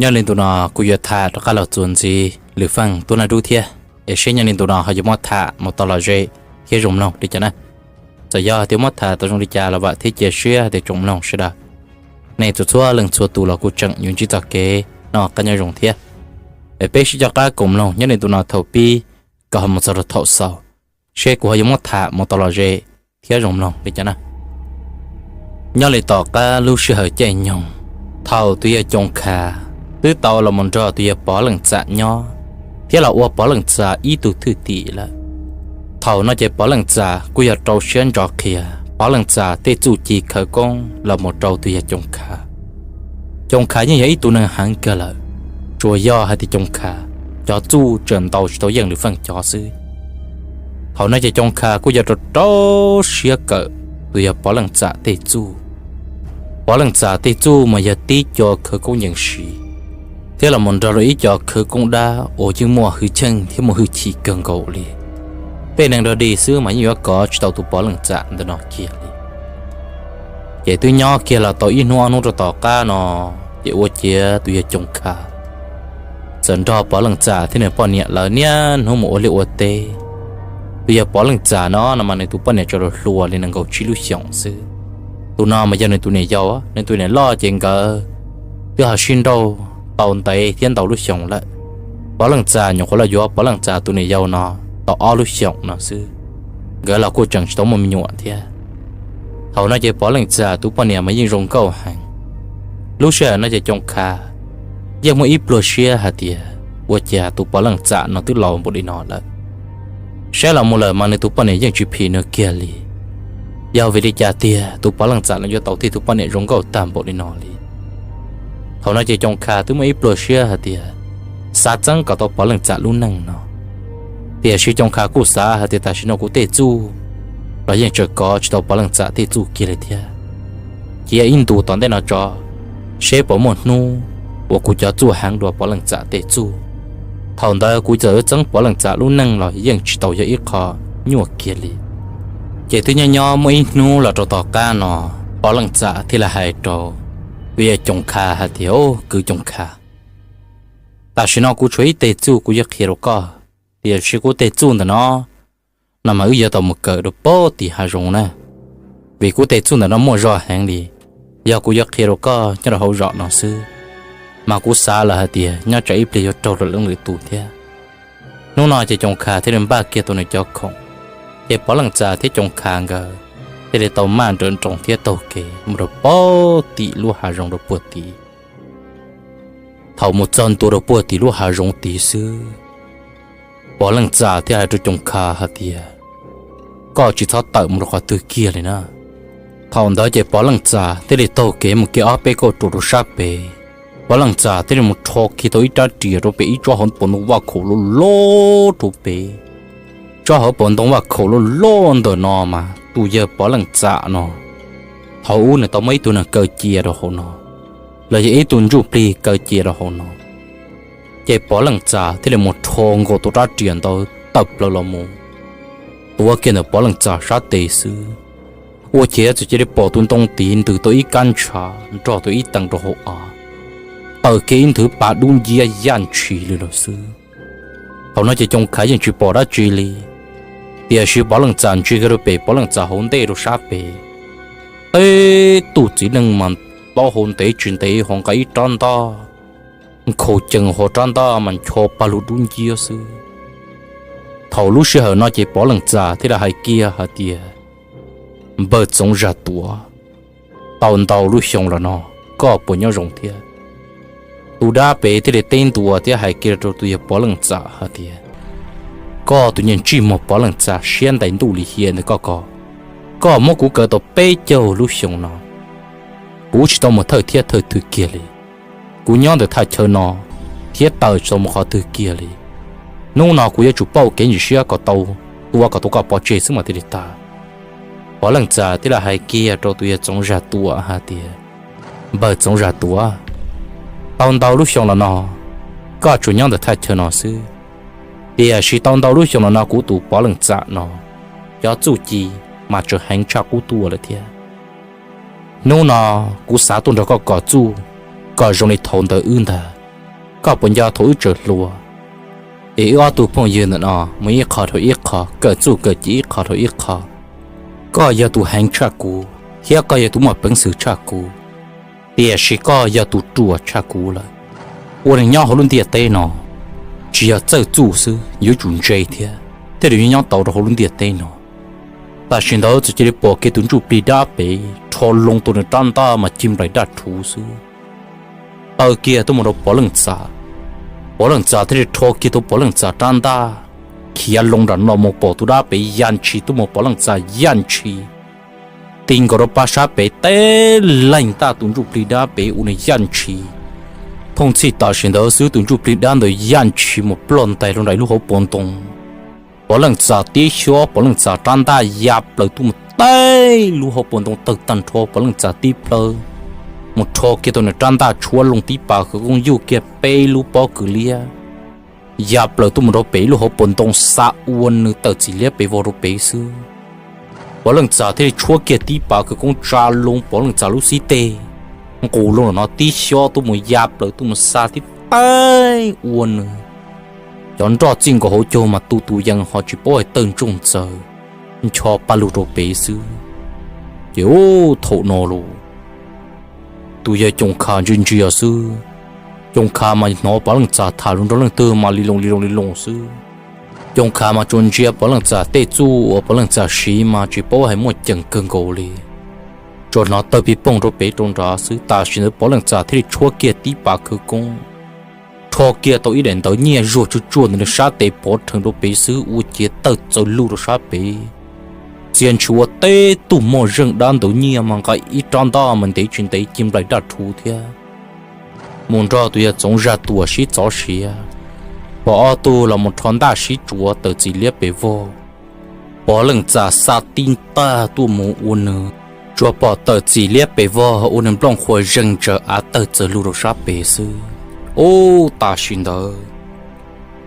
Nyob li ntu no kuv yuav tham rov qab los txuas ntxiv Lwm Feej Tub Naj Dub thiab, es seb nyob li ntu no ho yuav muab tham mus tau lom zem thiab zoo mloog li cas na. Txawm yog tias muab tham tau zoo li cas los vam thiab cia siab tias tsoom mloog sawv daws, nej txhua txhua leej txhua tus los kuj tseem yuav ntsib txoj kev noj qab nyob zoo thiab. Es peb sib coj qab koom mloog nyob li ntu no thaum pib kom ho mus txog rau thaum xaus, seb kuv ho yuav muab tham mus tau lom zem thiab zoo mloog li cas na. Nyob li tom qab lub sij hawm caij nyoog, thaum tus yawg Coom Khas twb tau los mus nrog tus yawg Pov Leej Txam nyob, thiab los ua Pov Leej Txam ib tug thwj tim lawm, thaum no ces Pov Leej Txam kuj yog rau siab ntso qhia Pov Leej Txam tej txuj ci khawv koob los mus rau tus yawg Coom Khas. Coom Khas yeej yog ib tug neeg heev kawg lawm, tsuas yog hais tias Coom Khas cov txuj tseem ntaus tsis tau Yeej Lwm Feej cov xwb. Thaum no ces Coom Khas kuj yog rau rau siab kawm tus yawg Pov Leej Txam tej txuj. Pov Leej Txam tej txuj mas yog tib co khawv koob yees siv, thiab los mus nrog rau ib co khawv koob dab uas yeej muaj hwj chim thiab muaj hwj chim kawg nkaus li. Tej neeg dog dig xwb mas yeej yuav kov tsis tau tus Pov Leej Txam ntawm no kiag li. Ces twb nyob kiag los tau ib hnub ob hnub rau tom qab no, ces ua ciav tus yawg Coom Khas txawm nrog Pov Leej Txam thiab nws poj niam lawv niaj hnub mus ua liaj ua teb. Tus yawg Pov Leej Txam no no mas nws tus poj niam tsuas hluas li nees nkaum tsib lub xyoos xwb. Tus no mas yog nws tus niam yau, nws tus niam loj ces nkawd twb ho sib nrauj tau ntev thiab ntau lub xyoos lawm. Pov Leej Txam nyuam qhuav los yuav Pov Leej Txam tus niam yau no tau ob lub xyoos no xwb, nkawd los kuj tseem tsis tau muaj me nyuam thiab. Thaum no ces Pov Leej Txam tus poj niam mas yeej zoo nkauj heev. Lub sij hawm no ces Coom Khas yeej muaj ib pluag siab hais tias ua cas tus Pov Leej Txam no twb laus npaum li no lawm, saib los mus lawm mas nws tus poj niam yeej tsis phim nws kiag li. Yog vim li cas tiag tus Pov Leej Txam los yuav tau tib tug poj niam zoo nkauj tag npaum li no li? Thaum no ces Coom Khas twb muaj ib pluag siab hais tias xav txeeb kom tau Pov Leej Txam lub neej no. Tiam sis Coom Khas kuj xav hais tias tam sim no kuv tej txuj los yeej tseem kov tsis tau Pov Leej Txam tej txuj kiag li thiab. Cia ib ntus tom ntej no tso, seb puas muaj hnub uas kuv cov txuj heev dua Pov Leej Txam tej txuj. Thaum ntawd kuv txawm yuav txeeb Pov Leej Txam lub neej los yeej tsis tau yog ib qho nyuaj kiag li. Ces twb nyob nyob muaj ib hnub los rau tom qab no, Pov Leej Txam thiaj li hais rau tus yawg Coom Khas hais tias, Au, kwv Coom Khas, tam sim no kuv tshuav ib teg txuj kuv yuav qhia rau koj. Tiam sis kuv teg txuj ntawm no, no mas wb yuav tau mus kawm rau puag tim hav zoov na, vim kuv teg txuj ntawm no muaj zog heev li. Yog kuv yuav qhia rau koj nyob rau hauv zos no xwb, mas kuv xav lawm hais tias nyob tsam ib pliag yuav raug rau leej lwm tus thiab. Hnub no ces Coom Khas thiaj li npaj kiag tau nws cov khoom, ces Pov Leej Txam thiab Coom Khas nkawd thiaj li tau maj nrawm nroos thiab taug kev mus rau puag tim lub hav zoov rau puag tid. Thaum mus txog ntua rau puag tim lub hav zoov tid xwb, Pov Leej Txam thiaj hais rau Coom Khas hais tias, Koj tsis txhob tawm mus rau qhov twg kiag li na. Thaum ntawd ces Pov Leej Txam thiaj li taug kev mus kiag ob peb kauj ruam rau sab pem. Pov Leej Txam thiaj li mus rho kiag tau ib rab riam rau pem ib tsob hauv paus ntoo vaj khaum loj loj rau pem. Tsob hauv paus ntoo vaj khaum loj loj ntawm no mas tus yawg Pov Leej Txam no, thaum ub nws tau muaj ib tug neeg kaw cia rau hauv no, los yog ib tug ntsuj plig kaw cia rau hauv no. Ces Pov Leej Txam thiaj li mus rho nkaus tus rab riam ntawd tawm plaws los mus tuav kiag ntawm Pov Leej Txam sab tes xwb, ua ciav txawm cia li pom tus ntoo tid ntws tau ib kab ntshav nrog tau ib teev rau hauv av, tawm kiag ib nthwv pa dub nciab yaj ntshis li lawm xwb. Thaum no ces Coom Khas yeej tsis pom dab tsi li, tiam sis Pov Leej Txam ntsia kiag rau pem Pov Leej Txam hauv ntej rau sab pem, teb tus txiv neej mas plaub hau ntev tsis ntev ho nqa ib rab ntaj nkhaus cees ho rab ntaj mas ncho pa lug dub nciab xwb. Thaum lub sij hawm no ces Pov Leej Txam thiaj li hais kiag hais tias, Npawg Txoov Zag Tuam, tau ntau lub xyoo los no koj puas nyob zoo thiab? Tus dab pem thiaj li teb ntua thiab hais kiag rau tus yawg Pov Leej Txam hais tias, Koj tus niag ntsej muag Pov Leej Txam siab ntais ntuj lim hiam ntawm koj ko, koj muab kuv kaw tau peb caug lub xyoo no, kuv tsis tau mus thawj thiab thawj twg kiag li. Kuv nyob ntawm thaj chaw no thiab tawm tsis tau mus qhov twg kiag li. Hnub no kuv yuav tsum pauj kev ntxim siab kom tau, tua kom tau koj pov tseg xwb mas thiaj li tag. Pov Leej Txam thiaj li hais kiag rau tus yawg Txoov Zag Tuam hais tias, Npawg Txoov Zag Tuam, tau ntau lub xyoo los no koj tsuas nyob ntawm thaj chaw no xwb, tiam sis tau ntau lub xyoo los no kuv tus Pov Leej Txam no cov txuj ci mas tseem heev tshaj qub tuaj lawm thiab. Hnub no kuv xav tuaj nrog koj kom txuj kom zoo li thaum ntawd wb ntag. Koj puas nco thaum wb tseem hluas, es wb ob tug phooj ywg ntawm no mus ib qho dhau ib qho, kawm txuj kawm ci ib qho dhau ib qho. Koj yog tus heev tshaj kuv, thiab koj yog tus muaj peev xwm tshaj kuv, tiam sis koj yog tus ruam tshaj kuv lawm. Ua neeg nyob hauv lub ntiaj teb no, tsis yog txawj txuj xwb yuav tsum ntse thiab, thiaj li nyob tau rau hauv lub ntiaj teb no. Tam sim ntawd txawm cia li pom kiag tus ntsuj plig dab pem rho loo tau nws rab ntaj mas cig nplaim daj rhuv xwb, taw kiag tuaj mus rau Pov Leej Txas. Pov Leej Txas thiaj li rho kiag tau Pov Leej Txas rab ntaj, khiav loo nram no mus pom tus dab pem ya ntshis tuaj mus, Pov Leej Txas ya ntshis ti nkaus rau pab sab pem teb leeg ntaj tus ntsuj plig dab pem ua nws ya ntshis. Thooj txhij tam sim ntawd xwb tus ntsuj plig dab ntawd ya ntshis mus ploj ntais rau nram ib lub hauv paus ntoo. Pov Leej Txas tib xyob, Pov Leej Txas rab ntaj ya plaws tuaj mus teb lub hauv paus ntoo tawg tag nrho, Pov Leej Txas tib plhaw mus rho kiag tau nws rab ntaj tshuab loo tib pas khawv koob yuj kiag peb lub pob kws liab, ya plaws tuaj mus rau pem ib lub hauv paus ntoo xa ua nws tawm txim liab pes vog rau pem xwb. Pov Leej Txas thiaj li tshuab kiag tib pas khawv koob tsa loo Pov Leej Txas lub xib teg, nqus loo no tib xyob tuaj mus ya plaws tuaj mus xa tib teb ua nws cov nroj txij nkaus hauv caug mas tu tus yees ho tsis paub hais tawg ntsooj ntxaws, ncho paj lug rau pem xwb. Ces ub thaum no los tus yawg Coom Khas ntsia ntsia xwb, Coom Khas mas hnov Pov Leej Txas tham lus nrog leej twg mas li loo li loo li loo xwb. Coom Khas mas tsuas ntsia Pov Leej Txas tej txuj uas Pov Leej Txas siv mas tsis paub hais muaj ceem kawg nkaus li. Tsuas hnov tawg pis poog rau pem rau nrad xwb, tam sim ntawd Pov Leej Txas thiaj li tshuab kiag tib pas khawv koob, rho kiag tau ib daim ntawv nyiaj zuag tsuag tsuag ntawm nws sab tes pov rhees rau pem xwb ua ciav tawg txaws lug rau sab pem. Txia ntshis ua teb tug moj zeej dab ntawv nyiaj mas nqa ib rab ntaj mas ntev tsis ntev cig nplaim daj rhuv thiab mus nrog tus yawg Txoov Zaj Tuam sib txov siav, pom ob tug los mus rho ntaj sib tsuav tawm txim liab pes vog. Pov Leej Txas xa tib ntaj tuaj mus ua nws, tsuas pom tawm txim liab pes vog ua nws nplooj qhuav zeeg ntsaws av tawg txaws lug rau sab pem xwb. Ub tam sim ntawd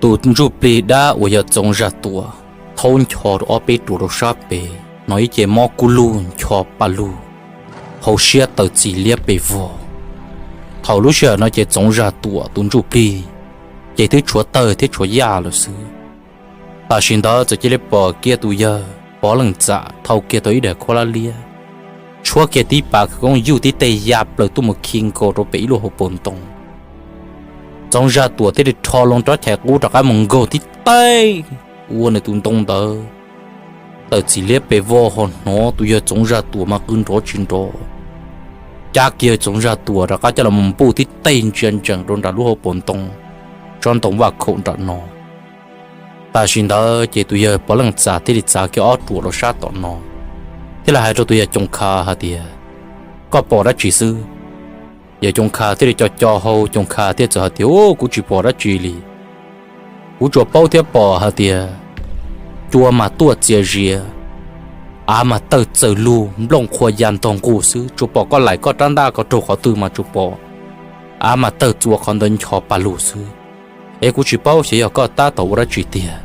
tus ntsuj plig dab uas yawg Txoov Zaj Tuam thaub ncho rau ob peb ruam rau sab pem no ib ce mob kub lug ncho paj lug, hauv siab tawm txim liab pes vog. Thaum lub sij hawm no ces Txoov Zaj Tuam tus ntsuj plig ces twb tshuav tawg thiab tshuav yaj lawm xwb. Tam sim ntawd txawm cia li pom kiag tus yawg Pov Leej Txas thau kiag tau ib daim khaub hlab liab, tshuab kiag tib pas khawv koob yuj tib teg ya plaws tuaj mus khi nkaus rau pem ib lub hauv paus ntoo. Txoov Zaj Tuam thiaj li rho loo rab chais qub rov qab mus nkaug tib teg ua nws tus ntoo ntawd tawm txim liab pes vog, ho hnov tus yawg Txoov Zaj Tuam mas qw nrov tsis nrov, cab kiag Txoov Zaj Tuam rov qab coj los mus npuj tib teg ntsia ntsees rau nram lub hauv paus ntoo, tsob ntoo vaj khaum nram no. Tam sim ntawd ces tus yawg Pov Leej Txas thiaj li txav kiag ob ruam rau sab tom no, thiaj li hais rau tus yawg Coom Khas hais tias, koj pom dab tsi xwb? Yawg Coom Khas thiaj li co co hau, Coom Khas thiaj txawm hais tias, u, kuv tsis pom dab tsi li. Kuv tsuas paub thiab pom hais tias cua mas tuaj txias zias, av mas tawg txaws lug, nplooj qhuav ya ntog nqug xwb, tsuas pom koj laim koj rab ntaj ko raug qhov twg mas tsuas pom av mas tawg txua qhov ntawd ncho paj lug xwb. Es kuv tsis paub xyov yog koj tab tom ua dab tsi tiag.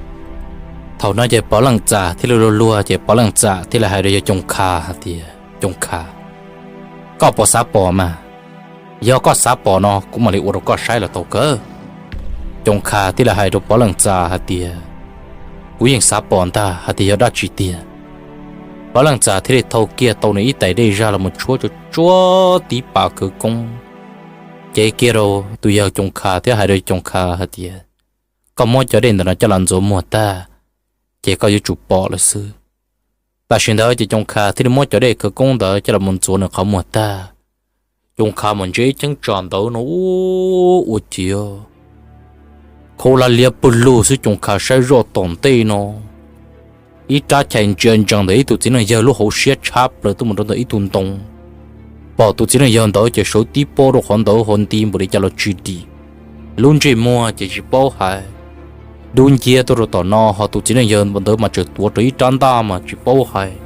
Thaum no ces Pov Leej Txas thiaj li luag luag ces Pov Leej Txas thiaj li hais rau yawg Coom Khas hais tias, Coom Khas, koj puas xav pom mas? Yog koj xav pom no kuv mam li ua rau koj saib los tau kawg. Coom Khas thiaj li hais rau Pov Leej Txas hais tias, kuv yeej xav pom ntag hais tias yog dab tsi tiag. Pov Leej Txas thiaj li thau kiag tau nws ib tais dej zag los mus tshuab tsuag tsuag tib pas khawv koob, cev kiag rau tus yawg Coom Khas thiab hais rau Coom Khas hais tias, koj muab cov dej ntawm no coj los ntxuav muag tag, ces koj yuav tsum pom lawm xwb. Tam sim ntawd ces Coom Khas thiaj li muab cov dej khawv koob ntawd coj los mus ntxuav nws qhov muag tag, Coom Khas mam ntsia ib cheeb tsam ntawd no, ua ciav khaub hlab liab pawg lug xwb. Coom Khas saib zoj tom ntej no, ib rab chais ntsia ntsees ntawm ib tug txiv neej yawg lub hauv siab tshab plaws tuaj mus rau ntawm ib tug ntoo. Pom tus txiv neej yawg ntawd ces sawv tib pob rau qhov ntawd ho nti npaum li cas los tsis dim. Lub ntsej muag ces tsis paub hais, dub nciab tuaj rau tom no, ho tus txiv neej yawg ntawd mas tseem tuav rau ib rab ntaj mas tsis paub hais.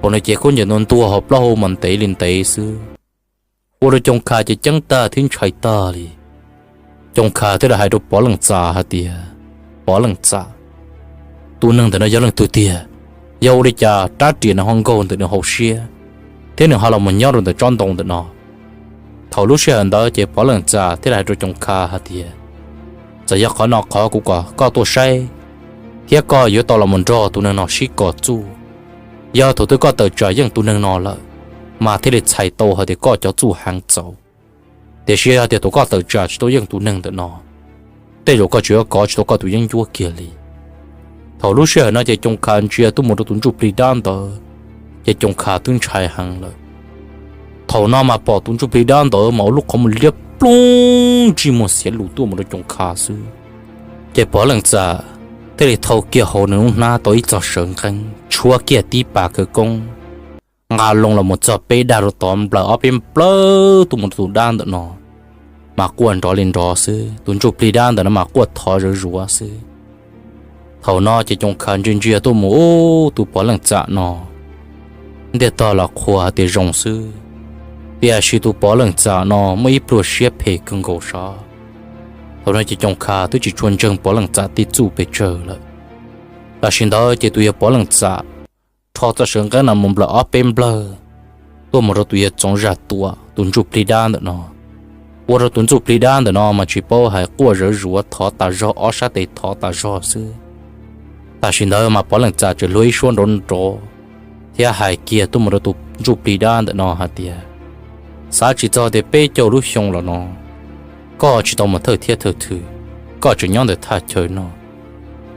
Hos nws ces khaub ncaws ntuag ntuag ho plaub hau mas ntev li ntev xwb. Ua rau Coom Khas ces ceeb tag thiab ntshai tag li. Coom Khas thiaj li hais rau Pov Leej Txas hais tias, Pov Leej Txas, tus neeg ntawm no yog leej twg tiag? Yog ua li cas rab riam nws ho nkaug ntawm nws hauv siab, thiab nws ho los mus nyob rau ntawm tsob ntoo ntawm no? Thaum lub sij hawm ntawd ces Pov Leej Txam thiaj li hais rau Coos Khas hais tias, txawm yog qhov no qhov kuv kom koj tuaj saib, thiab koj yuav tau los mus nrog tus neeg no sib kom txuj. Yog thaum twg koj tawm tsam yeej tus neeg no lawm, mas thiaj li txhais tau hais tias koj cov txuj heev txaus. Tiam sis yog tias thaum koj tawm tsam tsis tau yeej tus neeg ntawm no, tej zaum koj tseem yuav kov tsis tau koj tus yeeb ncuab kiag li. Thaum lub sij hawm no ces Coos Khas ntsia tuaj mus rau tus ntsuj plig dab ntawd, ces Coos Khas twb ntshai heev lawm. Thaum no mas pom tus ntsuj plig dab ntawd mas ua lub qhov muag liab ploog ntsej muag xiav lus tuaj mus rau Coos Khas xwb. Ces Pov Leej Txam thiaj li thau kiag hauv nws lub hnab tau ib txoj sawv nqeeb tshuab kiag tib pas khawv koob, nqa loo los mus txog peb dag rau tod nplawm ob peb nplawg tuaj mus rau tus dab ntawm no, mas quaj nrov li nrov xwb. Tus ntsuj plig dab ntawm no mas quaj thov zuj zus xwb. Thaum no ces Coos Khas ntsia ntsia tuaj mus, ub, tus Pov Leej Txam no ntiaj tog los qhuas tias zoo xwb, tiam sis tus Pov Leej Txam no muaj ib pluag siab phem kawg nkaus sav. Thaum no ces Coos Khas twb tsis tshua ntseeg Pov Leej Txam tej txuj pes tsawg lawm. Tam sim ntawd ces tus yawg Pov Leej Txam rho txoj sawv nqeeb no mus nplawm ob peb nplawg tuaj mus rau tus yawg Txoov Zaj Tuam tus ntsuj plig dab ntawm no. Ua rau tus ntsuj plig dab ntawm no mas tsis paub hais, quaj zuj zus thov tas zog, ob sab tes thov tas zog xwb. Tam sim ntawd mas Pov Leej Txam tseem luag ib suab nrov nrov thiab hais kiag tuaj mus rau tus ntsuj plig dab ntawm no hais tias, xav tsis txog tias peb caug lub xyoo los no koj tsis tau mus thawj thiab thawj thwm, koj tseem nyob ntawm thaj chaw no.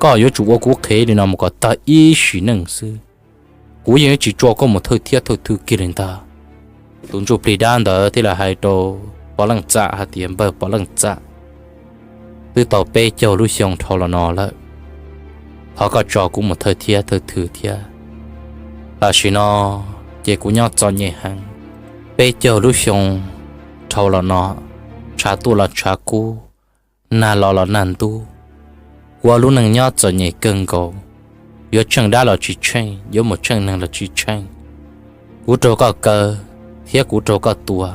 Koj yuav tsum ua kuv qhev li no mus kom tag ib sim neej xwb. Kuv yeej yuav tsis tso koj mus thawj thiab thawj thwm kiag li ntag. Tus ntsuj plig dab ntawd thiaj li hais rau Pov Leej Txam hais tias, npawg Pov Leej Txam, twb tau peb caug lub xyoo dhau los no lawm, thov koj tso kuv mus thawj thiab thawj thwm thiab. Tam sim no ces kuv nyob txom nyem heev. Peb caug lub xyoo dhau los no, tshav tuaj los tshav kub, nag los los nag ntub, kuv ua lub neej nyob txom nyem kawg nkaus, yuav tsheej dab los tsis tsheej, yuav mus tsheej neeg los tsis tsheej. Kuv raug koj kaw thiab kuv raug koj tua,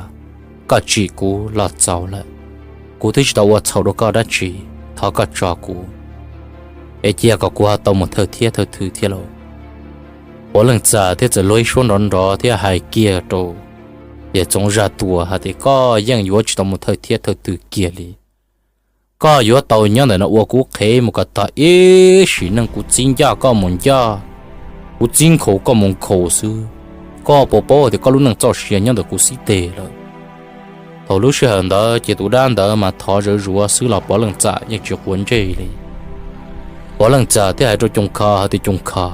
koj tsim kuv los txaus lawm. Kuv twb tsis tau ua txhaum rau koj dab tsi, thov koj tso kuv, es cia kom kuv ho tau mus thawj thiab thawj thwm thiab lauj. Pov Leej Txam thiaj txawm luag ib suab nrov nrov thiab hais kiag rau yawg Txoov Zaj Tuam hais tias, koj yeej yuav tsis tau mus thawj thiab thawj thwm kiag li. Koj yuav tau nyob ntawm no ua kuv qhev mus kom tag ib sim neej. Kuv txib ncaj koj mus ncaj, kuv txib nkhaus koj mus nkhaus xwb. Koj puas paub tias koj lub neej txoj sia nyob ntawm kuv xib teg lawm? Thaum lub sij hawm ntawd ces tus dab ntawd mas thov zuj zus xwb los Pov Leej Txam yeej tsis quav ntsej li. Pov Leej Txam thiaj hais rau Coos Khas hais tias, Coos Khas,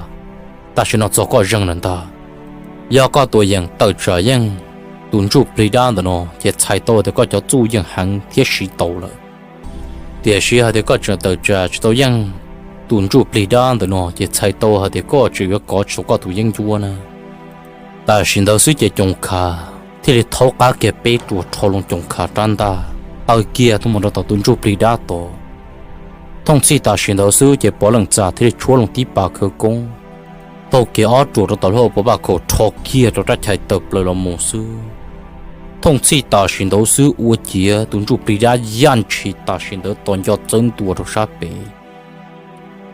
tam sim no txog koj zeeg lawm ntag. Yog koj tuam yeem tawm tsam yeej tus ntsuj plig dab ntawm no ces txhais tau tias koj cov txuj yeej heev thiab siv tau lawm. Tiam sis hais tias koj tseem tawm tsam tsis tau yeej tus ntsuj plig dab ntawm no ces txhais tau hais tias koj tseem yuav kov tsis tau koj tus yeeb ncuab na. Tam sim ntawd xwb ces Coos Khas thiaj li thaub qab kiag peb ruam rho loo Coos Khas rab ntaj, taw kiag tuaj mus rau tom tus ntsuj plig dab tod. Thooj txhij tam sim ntawd xwb ces Pov Leej Txam thiaj li tshuab loo tib pas khawv koob, taug kev ob ruam rau tom lub hauv paus paj khaum rho kiag rau rab chais tawm plaws los mus xwb. Thooj txhij tam sim ntawd xwb ua ciav tus ntsuj plig dab yaj ntshis tam sim ntawd tos nco txawb ntua rau sab pem.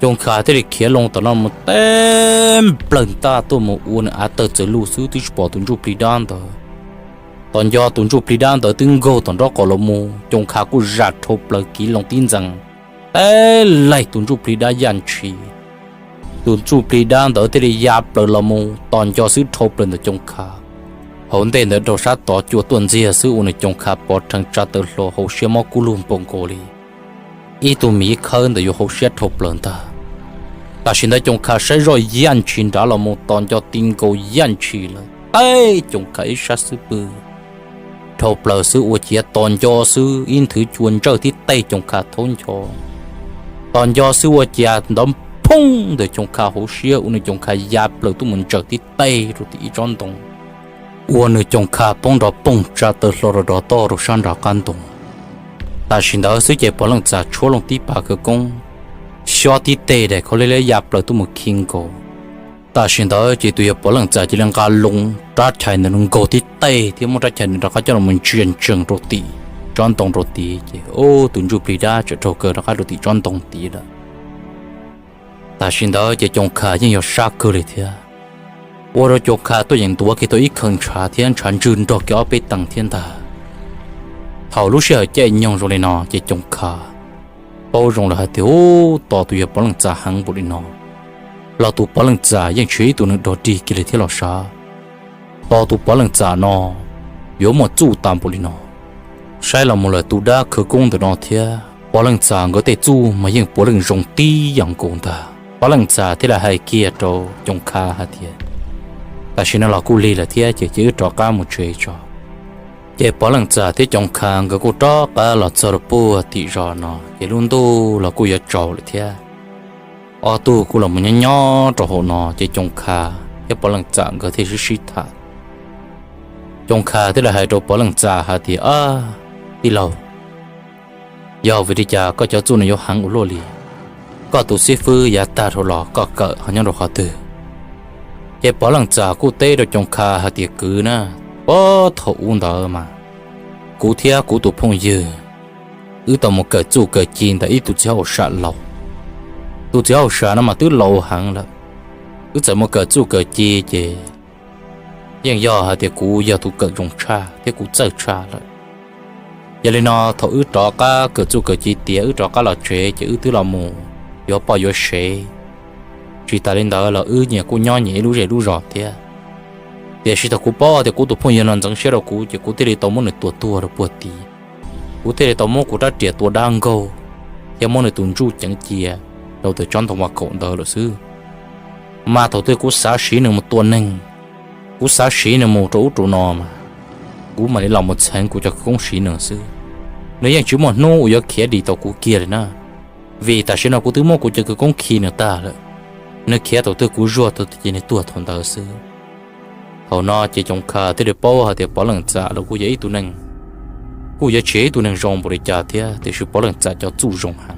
Coos Khas thiaj li khiav loo tom no mus teb nplawg ntaj tuaj mus ua nws av tawg txawm lug xwb twb tsis pom tus ntsuj plig dab ntawd. Tos nco tus ntsuj plig dab ntawd twb nkaug tom nraub qaum los mus, Coos Khas kuj zam dhau plaws kiv loo tib ntxees teb laig tus ntsuj plig dab yaj ntshis. Tus ntsuj plig dab ntawd thiaj li ya plaws los mus tos nco xwb dhau plaws ntawm Coos Khas. Hauv ntej ntawd rau sab tod cua tuaj ntxiag xwb ua nws Coos Khas pov rhees tsa taw hlo hauv siab mob kub lug npaum nkaus li ib tug miv khawb ntawm yus hauv siab dhau plaws ntag. Tam sim ntawd Coos Khas saib zoj yaj ntshis nrad los mus tos nco ti nkaus yaj ntshis lawm teb Coos Khas ib sab xub pwg dhau plaws xwb ua ciav tos nco xwb ib nthwv cua ntsawj tib teg Coos Khas thaub ncho. Tos nco xwb ua ciav ntawd phooj ntawm Coos Khas hauv siab ua nws Coos Khas ya plaws tuaj mus ntsaws tib teg rau tim ib tsob ntoo, ua nws Coos Khas poob nrov poog tsa taw hlo rau rov toj rau sab nram qab ntoo. Tam sim ntawd xwb ces Pov Leej Txas tshuab loo tib pas khawv koob, xyob tib teg daim khau liab liab ya plaws tuaj mus khi nkaus. Tam sim ntawd ces tus yawg Pov Leej Txas cia li nqa loo rab chais ntawd nkaug tib teg thiab muab rab chais ntawd rov qab coj los ntsia ntsees rau tim tsob ntoo rau tid ces tus ntsuj plig dab tseem raug kaw rov qab rau tim tsob ntoo tid lawm. Tam sim ntawd ces Coos Khas yeej yog sab kawg li thiab, ua rau Coos Khas tuaj yeem ntuav kiag tau ib khaws ntshav thiab ntshav ntswg nrog kiag ob peb teev thiab ntag. Thaum lub sij hawm caij nyoog zoo li no ces Coom Kha paub zoo lawm hais tias ub, tos tus yawg Pov Leej Txas heev npaum li no los tus Pov Leej Txas yeej tsis yog ib tug neeg dog dig kiag li thiab los sav. Tos tus Pov Leej Txas no yuav muaj txuj tas npaum li no, saib los mus lawm tus dab khawv koob ntawm no thiab Pov Leej Txas nkawd tej txuj mas yeej puav leej zoo tib yam nkaus ntag. Pov Leej Txas thiaj li hais kiag rau Coom Kha hais tias, tam sim no los kuj lig lawm thiab ces cia wb rov qab mus tsev tso. Ces Pov Leej Txas thiab Coom Kha nkawd kuj rov qab los txog rau puag tim zos no ces lub ntuj los kuj yuav tsaus lawm thiab. Ob tug kuj los mus nyob nyob rau hauv no ces Coom Kha thiab Pov Leej Txas nkawd thiaj sib sib tham. Coom Kha thiaj li hais rau Pov Leej Txas hais tias, a, tij laug, yog vim li cas koj cov txuj no yuav heev ua luaj li? Koj tus xib fwb yav tag dhau los koj kawm ho nyob rau qhov twg? Ces Pov Leej Txas kuj teb rau Coom Kha hais tias, kwv na, puag thaum ub ntawd mas kuv thiab kuv tus phooj ywg wb tau mus kawm txuj kawm ci ntawm ib tug txiv hauj sam laus. Tus txiv hauj sam no mas twb laus heev lawm, wb txawm mus kawm txuj kawm ci ces yeej yog hais tias kuv yog tus kawm zoo tshaj thiab kuv txawj tshaj lawm. Yog li no thaum wb rov qab kawm txuj kawm ci tiav wb rov qab los tsev ces wb twb los mus yuav poj yuav sev. Tsis tas li ntawd los wb nyias kuj nyob nyias ib lub zej lub zos thiab. Tiam sis thaum kuv paub tias kuv tus phooj ywg no ntxeev siab rau kuv ces kuv thiaj li tau muab nws tua tuag rau puag tid. Kuv thiaj li tau muab kuv rab riam tua dab nkaug thiab muab nws tus ntsuj ceev cia rau ntawm tsob ntoo vaj kaum ntawd lawm xwb. Mas thaum twg kuv xav siv nws mus tua neeg, kuv xav siv nws mus rau ub rau no mas kuv mam li los mus txheev kuv cov khawv koob siv nws xwb. Nws yeej tsis muaj hnub uas yuav khiav dim tau kuv kiag li na. Vim tam sim no kuv twb muab kuv cov khawv koob khi nws tag lawm. Nws khiav thaum twg kuv zuag thaum twg ces nws tuag thaum ntawd xwb. Thaum no ces Coom Kha thiaj li paub hais tias Pov Leej Txas los kuj yog ib tug neeg kuj yuav tsis yog ib tug neeg zoo npaum li cas thiab, tiam sis Pov Leej Txas cov txuj zoo heev.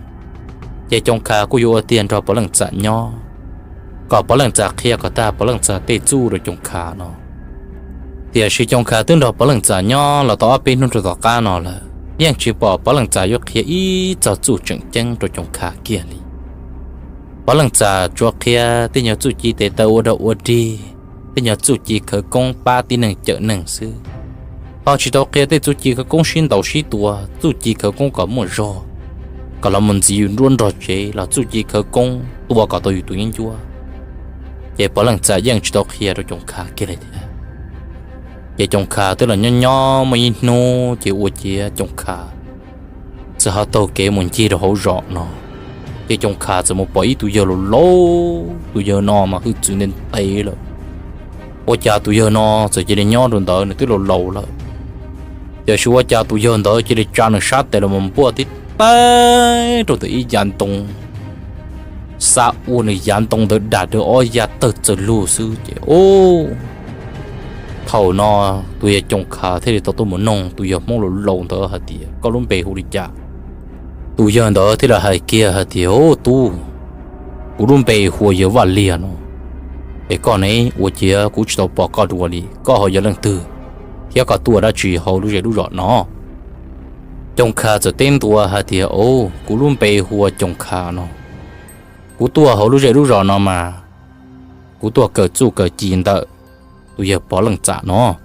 Ces Coom Kha kuj yuav ua tiag nrog Pov Leej Txas nyob, kom Pov Leej Txas qhia kom tag Pov Leej Txas tej txuj rau Coom Kha no. Tiam sis Coom Kha twb nrog Pov Leej Txas nyob los tau ob peb hnub rau tom qab no lawm, yeej tsis pom Pov Leej Txas yuav qhia ib txog txuj tseem ceeb rau Coom Kha kiag li. Pov Leej Txas tsuas qhia tej nyuag txuj ci tes taw ua dog ua dig, tej nyuag txuj ci khawv koob pab tib neeg cawm neeg xwb, ho tsis tau qhia tej txuj ci khawv koob sib ntaus sib tua, txuj ci khawv koob kom muaj zog, kom los mus ntxiv yus nruab nrog tsev los txuj ci khawv koob tua kom tau yus tus yeeb ncuab. Ces Pov Leej Txas yeej tsis tau qhia rau Coom Kha kiag li thiab. Ces Coom Kha twb los nyob nyob muaj ib hnub ces ua ciav Coom Kha txawm ho taug kev mus ncig rau hauv zos no. Ces Coom Kha txawm mus pom ib tug yawg laus laus, tus yawg no mas hwj txwv ntev ntev lawm. Ua cas tus yawg no txawm cia li nyob rau ntawd, nws twb laus laus lawm, tiam sis ua cas tus yawg ntawd cia li tsa nws sab tes los mus npuaj tib teg rau ntawm ib yav ntoo, xa ua nws yav ntoo ntawd dam dawg ob yav tawg txawg lug xwb ces ub, thaum no tus yawg Coom Kha thiaj li tau tuaj mus noog tus yawg Hmoob laus laus ntawd hais tias, koj lub npe hu li cas? Tus yawg ntawd thiaj li hais kiag hais tias, ub tub, kuv lub npe hu ua yawg Vaj Liag no. Es koj ne, ua ciav kuv tsis tau pom koj dua li, koj ho yog leej twg thiab koj tuaj dab tsi hauv lub zej lub zos no? Coom Kha txawm teb ntua hais tias, ub, kuv lub npe hu ua Coom Kha no. Kuv tuaj hauv lub zej lub zos no mas kuv tuaj kawm txuj kawm ci ntawm tus yawg Pov Leej Txas no.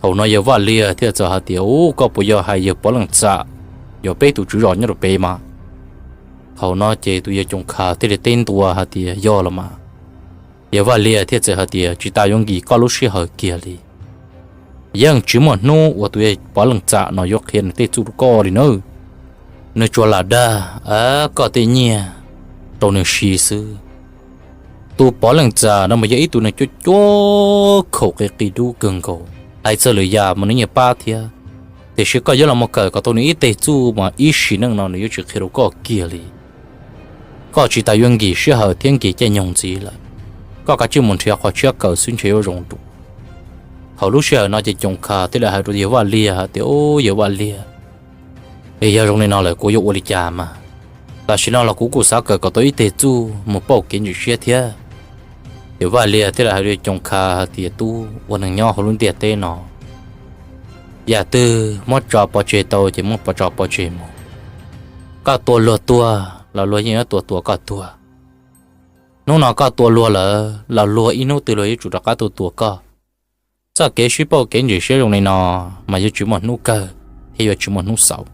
Thaum no yawg Vaj Liag thiaj txawm hais tias, ub, koj puas yog hais yawg Pov Leej Txas, yog peb tus tswv zos nyob rau pem mas? Thaum no ces tus yawg Coom Kha thiaj li teb ntua hais tias, yog los mas. Yawg Vaj Liag thiaj txawm hais tias, tsis tas yuav nkim koj lub sij hawm kiag li, yeej tsis muaj hnub uas tus yawg Pov Leej Txas no yuav qhia nws tej txuj rau koj li nawb. Nws tsuas lam dag koj tej nyiaj rau nws siv xwb. Tus Pov Leej Txas no mas yog ib tug neeg cuab cuab khaum qis qis dub kawg nkaus, hais txog lwm yam mas nws yeej pab thiab, tiam sis koj yuav los mus kawm kom tau nws ib teg txuj mas ib sim neej no nws yuav tsis qhia rau koj kiag li. Koj tsis tas yuav nkim sij hawm thiab nkim caij nyoog ntxiv lawm, koj kav tsij mus nrhiav qhov tshiab kawm xwb ntshe yuav zoo dua. Thaum lub sij hawm no ces Coom Kha thiaj li hais rau yawg Vaj Liag hais tias, ub, yawg Vaj Liag, es yog zoo li no lawm kuv yuav ua li cas mas? Tam sim no los kuv kuj xav kawm kom tau ib teg txuj mus pauj kev ntsim siab thiab. Yawg Vaj Liag thiaj li hais rau Coom Kha hais tias, tub, ua neeg nyob hauv lub ntiaj teb no, yam twg muab tso pov tseg tau ces muab pov tso pov tseg mus. Koj tua luag tuag los luag yeej yuav tua tua koj tuag. Hnub no koj tua luag lawm los luag ib hnub twg luag yuav tsum rov qab tuaj tua koj. Txoj kev sib pauj kev ntsim siab zoo li no mas yuav tsis muaj hnub kawg thiab yuav tsis muaj hnub xaus.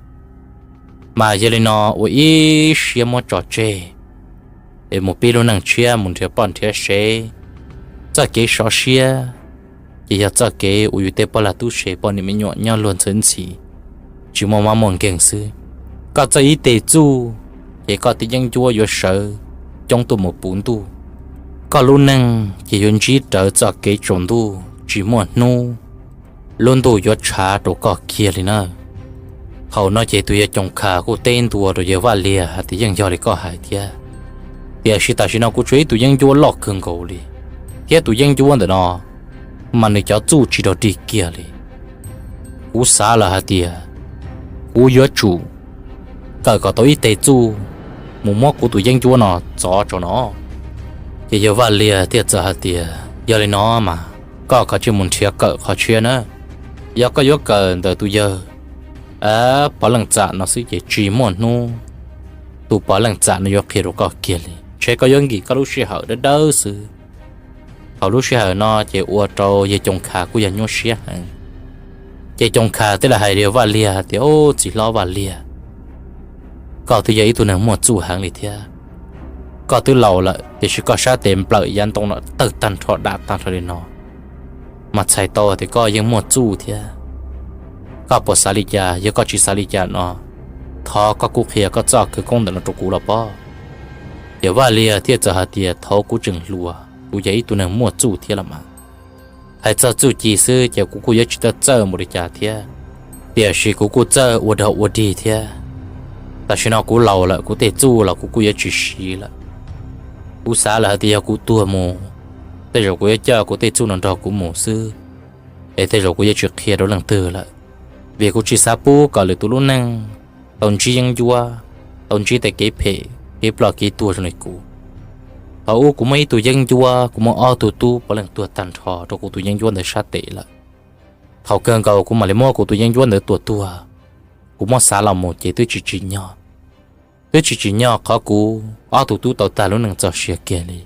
Mas yog li no ua ib siab muab tso tseg es mus pib lub neej tshiab mus nrhiav poj nrhiav sev. Txoj kev sov siab ces yog txoj kev uas yus tej poj lag tub se poj niam me nyuam nyob luag ntxhi ntxhi, tsis muaj mob muaj nkeeg xwb. Koj txawj ib teg txuj ces koj tej yeeb ncuab yuav sawv coob tuaj mus puv ntuj. Koj lub neej ces yuav ntsib rawv txoj kev tsaus ntuj tsis muaj hnub, lub ntuj yuav tshav rau koj kiag li na. Thaum no ces tus yawg Coos Khas kuj teb ntua rau yawg Vaj Liag hais tias yeej yog li koj hais thiab, tiam sis tam sim no kuv tshuav ib tug yeeb ncuab loj kawg nkaus li, thiab tus yeeb ncuab ntawm no mas nws cov txuj tsis rog dig kiag li. Kuv xav lawm hais tias kuv yuav tsum kawm kom tau ib teg txuj mus muab kuv tus yeeb ncuab no txov tso no. Ces yawg Vaj Liag thiaj txawm hais tias yog li no mas koj kav tsij mus nrhiav kawm qhov tshiab na. Yog koj yuav kawm ntawm tus yawg Pov Leej Txam no xwb ces tsis muaj hnub tus Pov Leej Txam no yuav qhia rau koj kiag li, ntshe koj yuav nkim koj lub sij hawm dawb dawb xwb. Thaum lub sij hawm no ces ua rau yawg Coos Khas kuj yog nyuaj siab heev. Ces Coos Khas thiaj li hais rau Vaj Liag tias, Au, txiv hlob Vaj Liag, koj twb yog ib tug neeg muaj txuj heev li thiab. Koj twb laus lawm tiam sis koj sab tes nplawm yav ntoo no tawg tag nrho dam tag nrho li no, mas txhais tau tias koj yeej muaj txuj thiab. Koj puas xav li cas? Yog koj tsis xav li cas no, thov koj kuj qhia koj txoj khawv koob ntawm no rau kuv los pob. Ces Vaj Liag thiaj txawm hais tias, Thaum kuv tseem hluas kuv yog ib tug neeg muaj txuj thiab los mas. Hais txog txuj ci xwb ces kuv kuj yuav tsis txawj txawj npaum li cas thiab, tiam sis kuv kuj txawj ua dog ua dig thiab. Tam sim no kuv laus lawm kuv tej txuj los kuv kuj yuav tsis siv lawm. Kuv xav lawm hais tias yog kuv tuag mus, tej zaum kuv yuav coj kuv tej txuj no nrog kuv mus xwb, es tej zaum kuv yuav tsis qhia rau leej twg lawm, vim kuv tsis xav pub kom lwm tus lub neej tau ntsib yeeb ncuab, tau ntsib tej kev phem kev ploj kev tuag zoo li kuv. Thaum ub kuv muaj ib tug yeeb ncuab, kuv muaj ob tug tub puav leej tuag tag nrho rau kuv tus yeeb ncuab ntawd sab tes lawm. Thaum kawg nkaus kuv mam li muab kuv tus yeeb ncuab ntawd tua tuag, kuv muab xav los mus ces twb tsis tsim nyog, twb tsis tsim nyog qhov kuv ob tug tub tau tag lub neej txoj sia kiag li.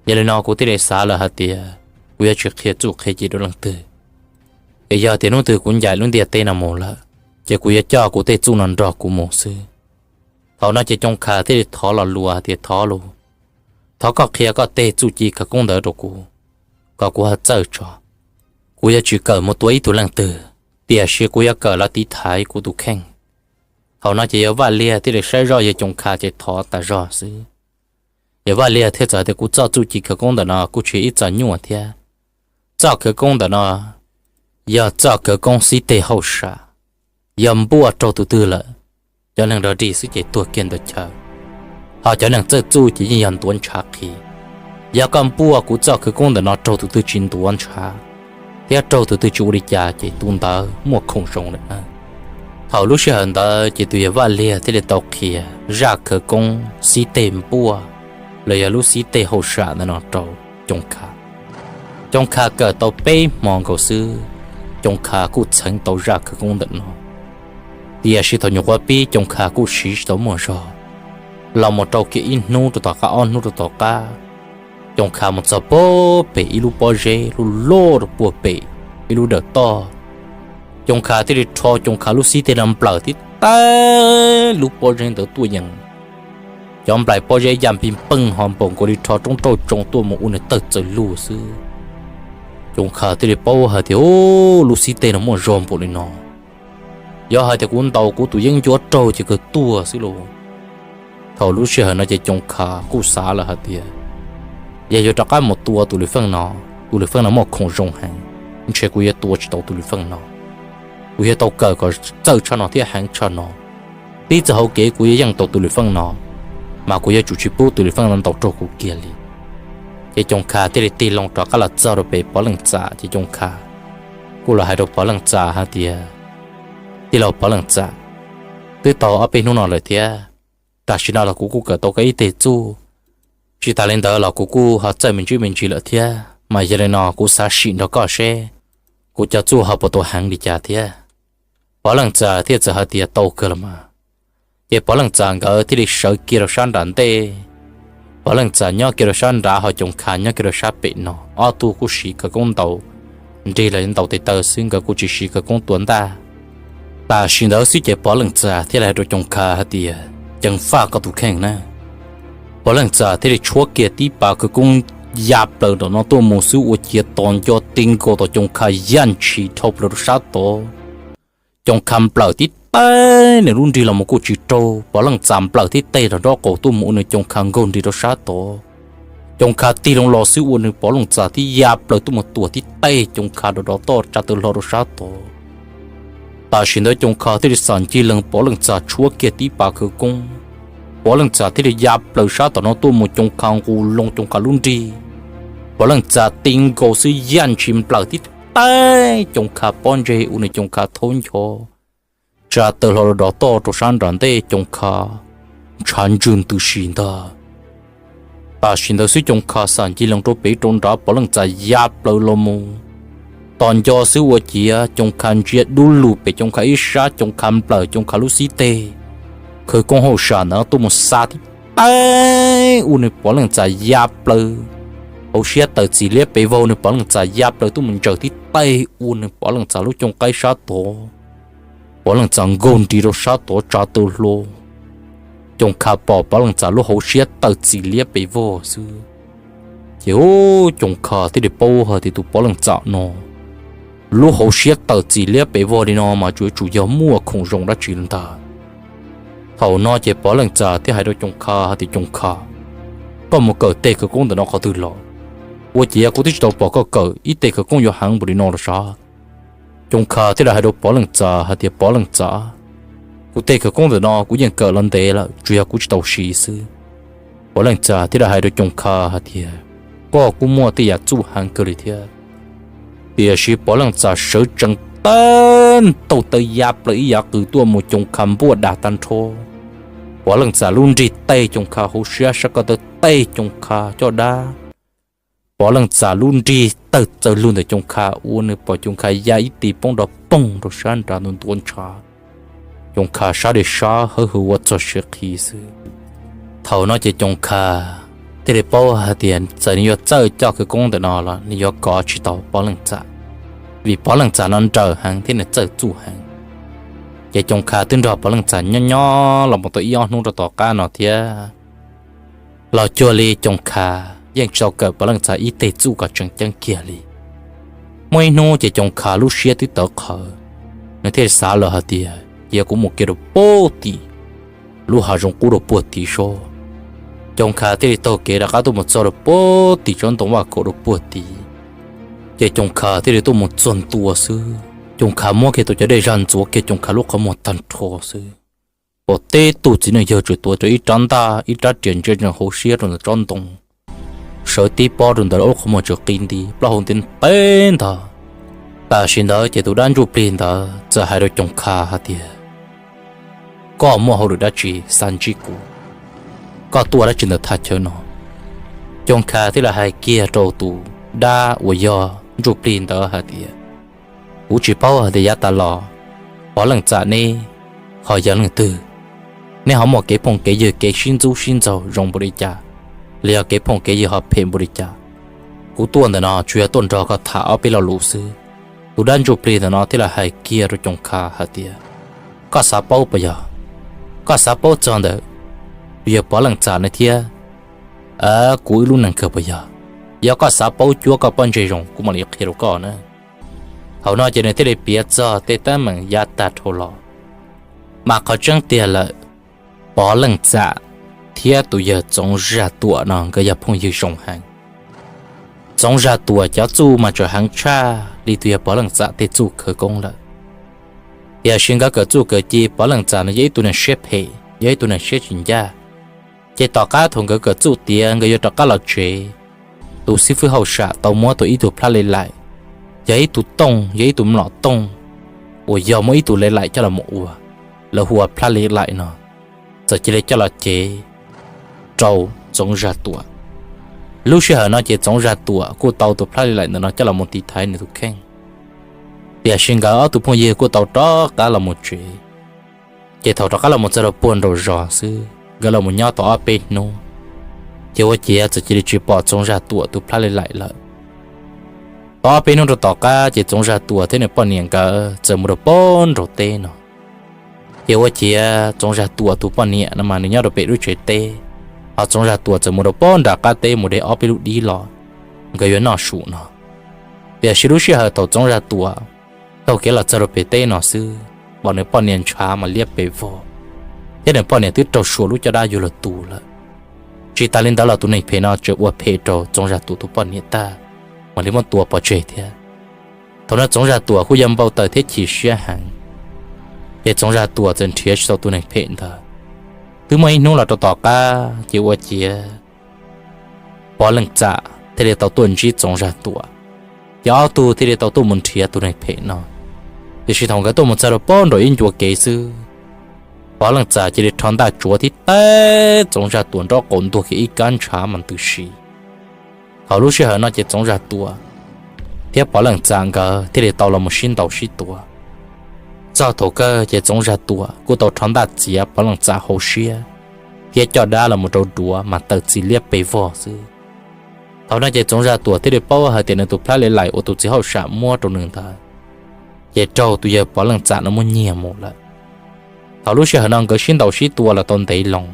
Yog li no kuv thiaj li xav lawm hais tias kuv yuav tsis qhia txuj qhia ci rau leej twg, es yog tias hnub twg kuv ncaim lub ntiaj teb no mus lawm, ces kuv yuav coj kuv tej txuj no nrog kuv mus xwb. Thaum no ces Coos Khas thiaj li thov lo lus hais tias, Thov lauj, thov koj qhia koj tej txuj ci khawv koob ntawd rau kuv, kom kuv ho txawj tso. Kuv yuav tsis kawm mus tua ib tug leej twg, tiam sis kuv yuav kawm los tiv thaiv kuv tus kheej. Thaum no ces yawg Vaj Liag thiaj li saib zoj yawg Coos Khas ces thov tas zog xwb. Yawg Vaj Liag thiaj txawm tias, Kuv txoj txuj ci khawv koob ntawm no kuj tsis ib txoj nyuaj thiab. Txoj khawv koob ntawm no yog txoj khawv koob xib teg hauj sam, yog npuaj raug tus twg lawm, cov neeg rog dig xwb ces tuag kiag ntawd chaw, ho cov neeg txawj txuj ces yeej yog ntuav ntshav qhi. Yog koj npuaj kuv txoj khawv koob ntawm no raug tus twg tsis ntuav ntshav, thiab raug tus twg tsis ua li cas ces tus ntawd muaj khoom zoo lawm na. Thaum lub sij hawm ntawd ces tus yawg Vaj Liag thiaj li tau qhia zaj khawv koob xib teg npuaj los yog lub xib teg hauj sam ntawm no rau Coos Khas. Coos Khas kawm tau peb hmo nkaus xwb, Coos Khas kuj txheev tau zaj khawv koob ntawm no. Tiam sis thaum nyuam qhuav pib Coos Khas kuj siv tsis tau muaj zog. Los mus rau kiag ib hnub rau tom qab, ob hnub rau tom qab, Coos Khas mus txog pem ib lub pob zeb lub loj rau puag pem ib lub dawm toj. Coos Khas thiaj li rho Coos Khas lub xib teg no nplawm tib tag, lub pob zeb ntawd tuaj yees, cov nplais pob zeb ya npig peej ho npaum nkaus li rho roob rauj tsoo tuaj mus ua nws tawg txawm lug xwb. Coos Khas thiaj li paub hais tias, Ub, lub xib teg no muaj zog npaum li no, yog hais tias kuv ntaus kuv tus yeeb ncuab raug ces kawg tuag xwb lauj. Thaum lub sij hawm no ces Coos Khas kuj xav lawm hais tias, Yog yuav rov qab mus tua tus lwm feej no, tus lwm feej no muaj khoom zoo heev, ntshe kuv yuav tua tsis tau tus lwm feej no. Kuv yuav tau kawm kom txawj tshaj no thiab heev tshaj no, tib txoj hauv kev kuv yuav yeej tau tus lwm feej no, mas kuv yuav tsum tsis pub tus lwm feej no ntaus raug kuv kiag li. Ces Coos Khas thiaj li tig loo rov qab los txog rau pem Pov Leej Txam ces Coos Khas kuj los hais rau Pov Leej Txam hais tias, Tij laug Pov Leej Txam, twb tau ob peb hnub no lawm thiab, tam sim no los kuv kuj kawm tau koj ib teg txuj, tsis tas li ntawd los kuv kuj ho txawj me ntsis me ntsis lawm thiab, mas yog li no kuv xav sim nrog koj seb kuv cov txuj ho puas tau heev li cas thiab. Pov Leej Txam thiaj txawm hais tias, Tau kawg los mas. Ces Pov Leej Txam nkawd thiaj li sawv kiag rau sab nram ntej. Pov Leej Txam nyob kiag rau sab nrad ho Coos Khas nyob kiag rau sab pem no, ob tug kuj siv khawv koob ntaus nrig los ntaus tes taw xwb, nkawd kuj tsis siv khawv koob tua ntaj. Tam sim ntawd xwb ces Pov Leej Txas thiaj li hais rau Coos Kha hais tias, Ceev faj koj tus kheej na. Pov Leej Txas thiaj li tshuab kiag tib pas khawv koob ya plaws nram no tuaj mus xwb ua ciav tos nco ti nkaus tom Coos Kha yaj ntshis dhau plaws rau sab tod. Coos Kha nplawm tib teg nws lub nrig los mus kuj tsis raug Pov Leej Txas nplawm tib teg rau nraub qaum tuaj mus ua nws Coos Kha nkaug nrig rau sab tod. Coos Kha tig loo los xwb ua nws Pov Leej Txas thiaj ya plaws tuaj mus tuam tib teg Coos Kha rau dov toj tsa taw hlo rau sab tod. Tam sim ntawd Coos Kha thiaj li xam ncig lees Pov Leej Txas tshuab kiag tib pas khawv koob. Pov Leej Txas thiaj li ya plaws sab tom no tuaj mus Coos Kha nqus loo Coos Kha lub nrig. Pov Leej Txas ti nkaus xwb yaj ntshis nplawm tib teg Coos Kha pob ntseg ua nws Coos Kha thaub ncho tsa taw hlo rau dov toj rau sab nram ntej Coos Kha ntshav ntswg ntws si ntag. Tam sim ntawd xwb Coos Kha xam ncig lees rau pem rau nrad Pov Leej Txas ya plaws los mus. Tos nco xwb ua ciav Coos Kha ntsia dub lug pem Coos Kha ib sab Coos Kha nplawm Coos Kha lub xib teg khawv koob hauj sam ntawd tuaj mus xa tib teg ua nws Pov Leej Txas ya plaws hauv siab tawm txim liab pes vog nws Pov Leej Txas ya plaws tuaj mus ntsaws tib teg ua nws Pov Leej Txas lub cooj qaib sab tod. Pov Leej Txas nkaug nrig rau sab tod tsa taw hlo. Coos Kha pom Pov Leej Txas lub hauv siab tawm txim liab pes vog xwb ces ub Coos Kha thiaj li paub hais tias tus Pov Leej Txas no lub hauv siab tawm txim liab pes vog li no mas tsuas tsum yog muaj khoom zoo dab tsi ntag. Thaum no ces Pov Leej Txas thiaj hais rau Coos Kha hais tias, Coos Kha, koj mus kawm tej khawv koob ntawm no qhov twg los? Ua ciav kuv twb tsis tau pom koj kawm ib tej khawv koob yuav heev npaum li no los sav. Coos Kha thiaj li hais rau Pov Leej Txas hais tias, Pov Leej Txas, kuv tej khawv koob ntawm no kuv yeej kawm los ntev lawm, tsuas yog kuv tsis tau siv xwb. Pov Leej Txas thiaj li hais rau Coos Kha hais tias, koj kuj muaj tej yam txuj heev kawg li thiab. Tiam sis Pov Leej Txas sawv tsees tawg ntaug taw ya plaws ib yav qws tuaj mus Coos Kha npuaj dag tag nrho. Pov Leej Txas lub nrig tej Coos Kha hauv siab, sab ko taw tej Coos Kha caj dab. Pov Leej Txas lub nrig tawg txawg lug ntawm Coos Kha ua nws pom Coos Kha ya ib ti poob nrov poog rau sab nrad ntua ntua ntshav. Coos Kha sab li sab hawv hwv ua txog siav qhi xwb. Thaum no ces Coos Kha thiaj li paub hais tias txawm nws yuav txawj coj khawv koob ntawm no los nws yuav kov tsis tau Pov Leej Txas, vim Pov Leej Txas no nrawm heev thiab nws txawj txuj heev. Ces Coos Kha twb nrog Pov Leej Txas nyob nyob los mus tau ib ob hnub rau tom qab no thiab los cuag li Coos Kha yeej tsis tau kawm Pov Leej Txas ib teg txuj kom tseem ceeb kiag li. Muaj ib hnub ces Coos Kha lub siab twb tawv qhawv, nws thiaj xav lawm hais tias, cia kuv mus kiag rau puag tim lub hav zoov qub rau puag tid seb. Coos Kha thiaj li taug kev rov qab tuaj mus txog rau puag tim tsob ntoo vaj khaum rau puag tid. Ces Coos Kha thiaj li tuaj mus txog ntua xwb, Coos Kha muab kiag tau cov dej zaj ntxuav kiag Coos Kha lub qhov muag tag nrho xwb. Pom teb tug txiv neej yawg tseem tuav rau ib rab ntaj ib rab riam ntsia ntsees hauv siab rau ntawm tsob ntoo, sawv tib pob rau ntawd lub qhov muag tseem qi nti plaub hau nti ntev ntag. Tam sim ntawd ces tus dab ntsuj plig ntawd txawm hais rau Coos Kha hais tias, koj muaj hauj lwm dab tsi xa ntsib kuv? Koj tuaj dab tsi ntawm thaj chaw no? Coos Kha thiaj li hais kiag rau tus dab uas yog ntsuj plig ntawd hais tias, kuv tsis paub hais tias yav tas los Pov Leej Txas neb ho yog leej twg, neb ho muaj kev phooj kev ywg kev sib ntxub sib ntxaug zoo npaum li cas, los yog kev phooj kev ywg ho phem npaum li cas. Kuv tuaj ntawm no tsuas yog tuaj nrog koj tham ob peb lo lus xwb. Tus dab ntsuj plig ntawm no thiaj li hais kiag rau Coos Kha hais tias, koj xav paub puas yog? Koj xav paub txog ntawm tus yawg Pov Leej Txas no thiab kuv ib lub neej kawg puas yog? Yog koj xav paub cuab koj pob ntseg zoo kuv mam li qhia rau koj na. Thaum no ces nws thiaj li piav txog tej teeb meem yav tag dhau los. Mas qhov tseeb tiag lawm, Pov Leej Txas thiab tus yawg Txoov Zaj Tuam no nkawd yog phooj ywg zoo heev. Txoov Zaj Tuam cov txuj mas tseem heev tshaj li tus yawg Pov Leej Txas tej txuj khawv koob lawm. Tiam sis nkawd kawm txuj kawm ci, Pov Leej Txas no yog ib tug neeg siab phem, yog ib tug neeg siab tsis ncaj. Ces tom qab thaum nkawd kawm txuj tiav nkawd yuav rov qab los tsev, tus xib fwb hauj sam tau muab tau ib tug plab li laim, yog ib tug tooj, yog ib tug mlom tooj uas yog muab ib tug li laim coj los mus ua, lawv hu ua plab li laim no, txawm cia li coj los cev rau Txoov Zaj Tuam. Lub sij hawm no ces Txoov Zaj Tuam kuj tau tus plab li laim ntawm no coj los mus tiv thaiv nws tus kheej. Tiam sis nkawd ob tug phooj ywg kuj tau rov qab los mus tsev. Ces thaum rov qab los mus txog rau puag nraum zos xwb, nkawd los mus nyob tau ob peb hnub, ces ua ciav txawm cia li tsis pom Txoov Zaj Tuam tus plab li laim lawm. Tau ob peb hnub rau tom qab ces Txoov Zaj Tuam thiab nws poj niam nkawd txawm mus rau puag nraum teb no. Ces ua ciav Txoov Zag Tuam tus poj niam no mas nws nyob rau pem lub tsev teb, ho Txoov Zag Tuam txawm mus rau pem nram qab teb mus de ob peb lub dib los nkawd yuav noj su no. Tiam sis lub sij hawm thaum Txoov Zag Tuam taug kev los txog rau pem teb no xwb, pom nws poj niam ntshav mas liab pes vog, thiab nws poj niam twb raug suam lub caj dab yuav luag tu lawm. Tsis tas li ntawd los tus neeg phem no tseem ua phem rau Txoov Zag Tuam tus poj niam tag, mam li muab tua pov tseg thiab. Thaum no Txoov Zag Tuam kuj yog npau taws thiab chim siab heev, ces Txoov Zag Tuam txawm nrhiav tsis tau tus neeg phem ntawd. Twb muaj ib hnub los rau tom qab ces ua ciav Pov Leej Txam thiaj li tau tuaj ntsib Txoov Zag Tuam, ces ob tug thiaj li tau tuaj mus nrhiav tus neeg phem no. Tiam sis thaum nkawd tuaj mus txog rau pem nram ib ncua kev xwb, Pov Leej Txam cia li rho ntaj tsuav tib teg Txoov Zag Tuam nraub qaum ntuag kiag ib kab ntshav mas ntws si. Thaum lub sij hawm no ces Txoov Zag Tuam thiab Pov Leej Txam nkawd thiaj li tau los mus sib ntaus sib tua. Txog thaum kawg ces Txoov Zag Tuam kuj tau rho ntaj txiav Pov Leej Txam hauv siab thiab caj dab los mus rau duav mas tawm txi liab pes vog xwb. Thaum no ces Txoov Zag Tuam thiaj li paub hais tias nws tus plab li laim uas tus txiv hauj sam muab rau nws ntawd, ces raug tus yawg Pov Leej Txam no muab nyiag mus lawm. Thaum lub sij hawm no nkawd sib ntaus sib tua los tau ntev loo,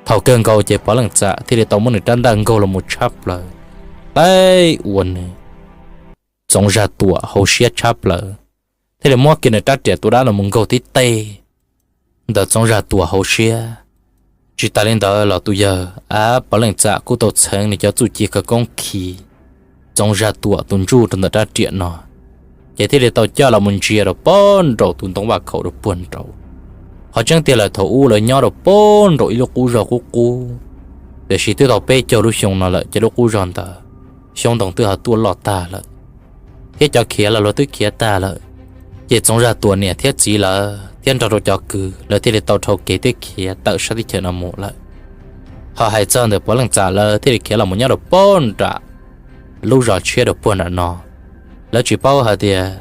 thaum kawg nkaus ces Pov Leej Txam thiaj li tau muab nws rab ntaj nkaug los mus tshab plaws, teb ua nws Txoov Zag Tuam hauv siab tshab plaws, thiaj li muab kiag nws rab riam tua dab los mus nkaug tib teg ntawm Txoov Zag Tuam hauv siab. Tsis tas li ntawd los tus yawg Pov Leej Txam kuj tau txheev nws cov txuj ci khawv koob khi Txoov Zag Tuam tus ntsuj rau ntawm rab riam no, ces thiaj li tau coj los mus ntsia rau pem nraum tus ntoo vaj khaum rau puag nraud. Qhov tseeb tiag lawm thaum ub lawv nyob rau pem nraum ib lub qub zog qub qub, tiam sis twb tau peb caug lub xyoo no lawm ces lub qub zog ntawd xyoob ntoo twb ho tuaj loj tag lawm, thiab cov khiav los luag twb khiav tag lawm. Ces Txoov Zag Tuam niam thiab txiv lawv thiab nrog rau cov kwv lawv thiaj li tau dhau kev thiab khiav tawm sab teb chaws no mus lawm. Ho hais txog ntawm Pov Leej Txam lawv thiaj li khiav los mus nyob rau pem nram lub zos tshiab rau puag nram no. Lawv tsis paub hais tias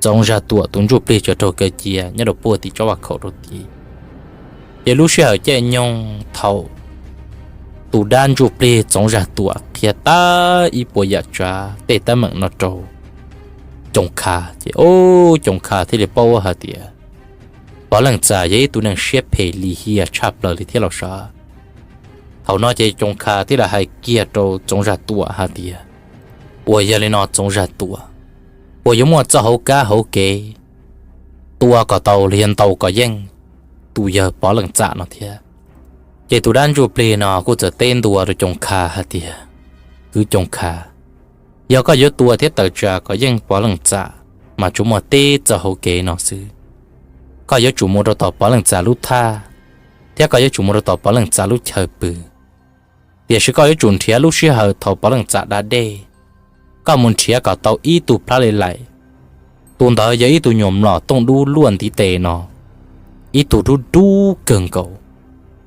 Txoov Zag Tuam tus ntsuj plig tseem raug kaw cia nyob rau puag tim tsob vaj khaum rau tid. Ces lub sij hawm caij nyoog thaum tus dab ntsuj plig Txoov Zag Tuam qhia tag ib puas yam tsav tej teeb meem no rau Coos Khas ces, o, Coos Khas thiaj li paub hais tias Pov Leej Txam yog ib tug neeg siab phem lim hiam tshaj plaws li thiab los sav. Thaum no ces Coos Khas thiaj li hais kiag rau Txoov Zag Tuam hais tias, uas yog li no Txoov Zag Tuam, puas yuav muaj txoj hauv kab hauv kev tua kom tau los yog ntaus kom yeej tus yawg Pov Leej Txam no thiab? Ces tus dab ntsuj plig no kuj txawm teb ntua rau Coos Khas hais tias, kwv Coos Khas, yog koj yuav tua thiab tawm tsam kom yeej Pov Leej Txam, mas tsuas muaj tib txoj hauv kev no xwb. Koj yuav tsum mus rau tom Pov Leej Txam lub thaj, thiab koj yuav tsum mus rau tom Pov Leej Txam lub chaw pw. Tiam sis koj yuav tsum nrhiav lub sij hawm thaum Pov Leej Txam da dej, koj mus nrhiav kom tau ib tug plab li laim. Tus ntawd yog ib tug nyuam mlom tooj dub luaj ntiv tes no, ib tug dub dub kawg nkaus.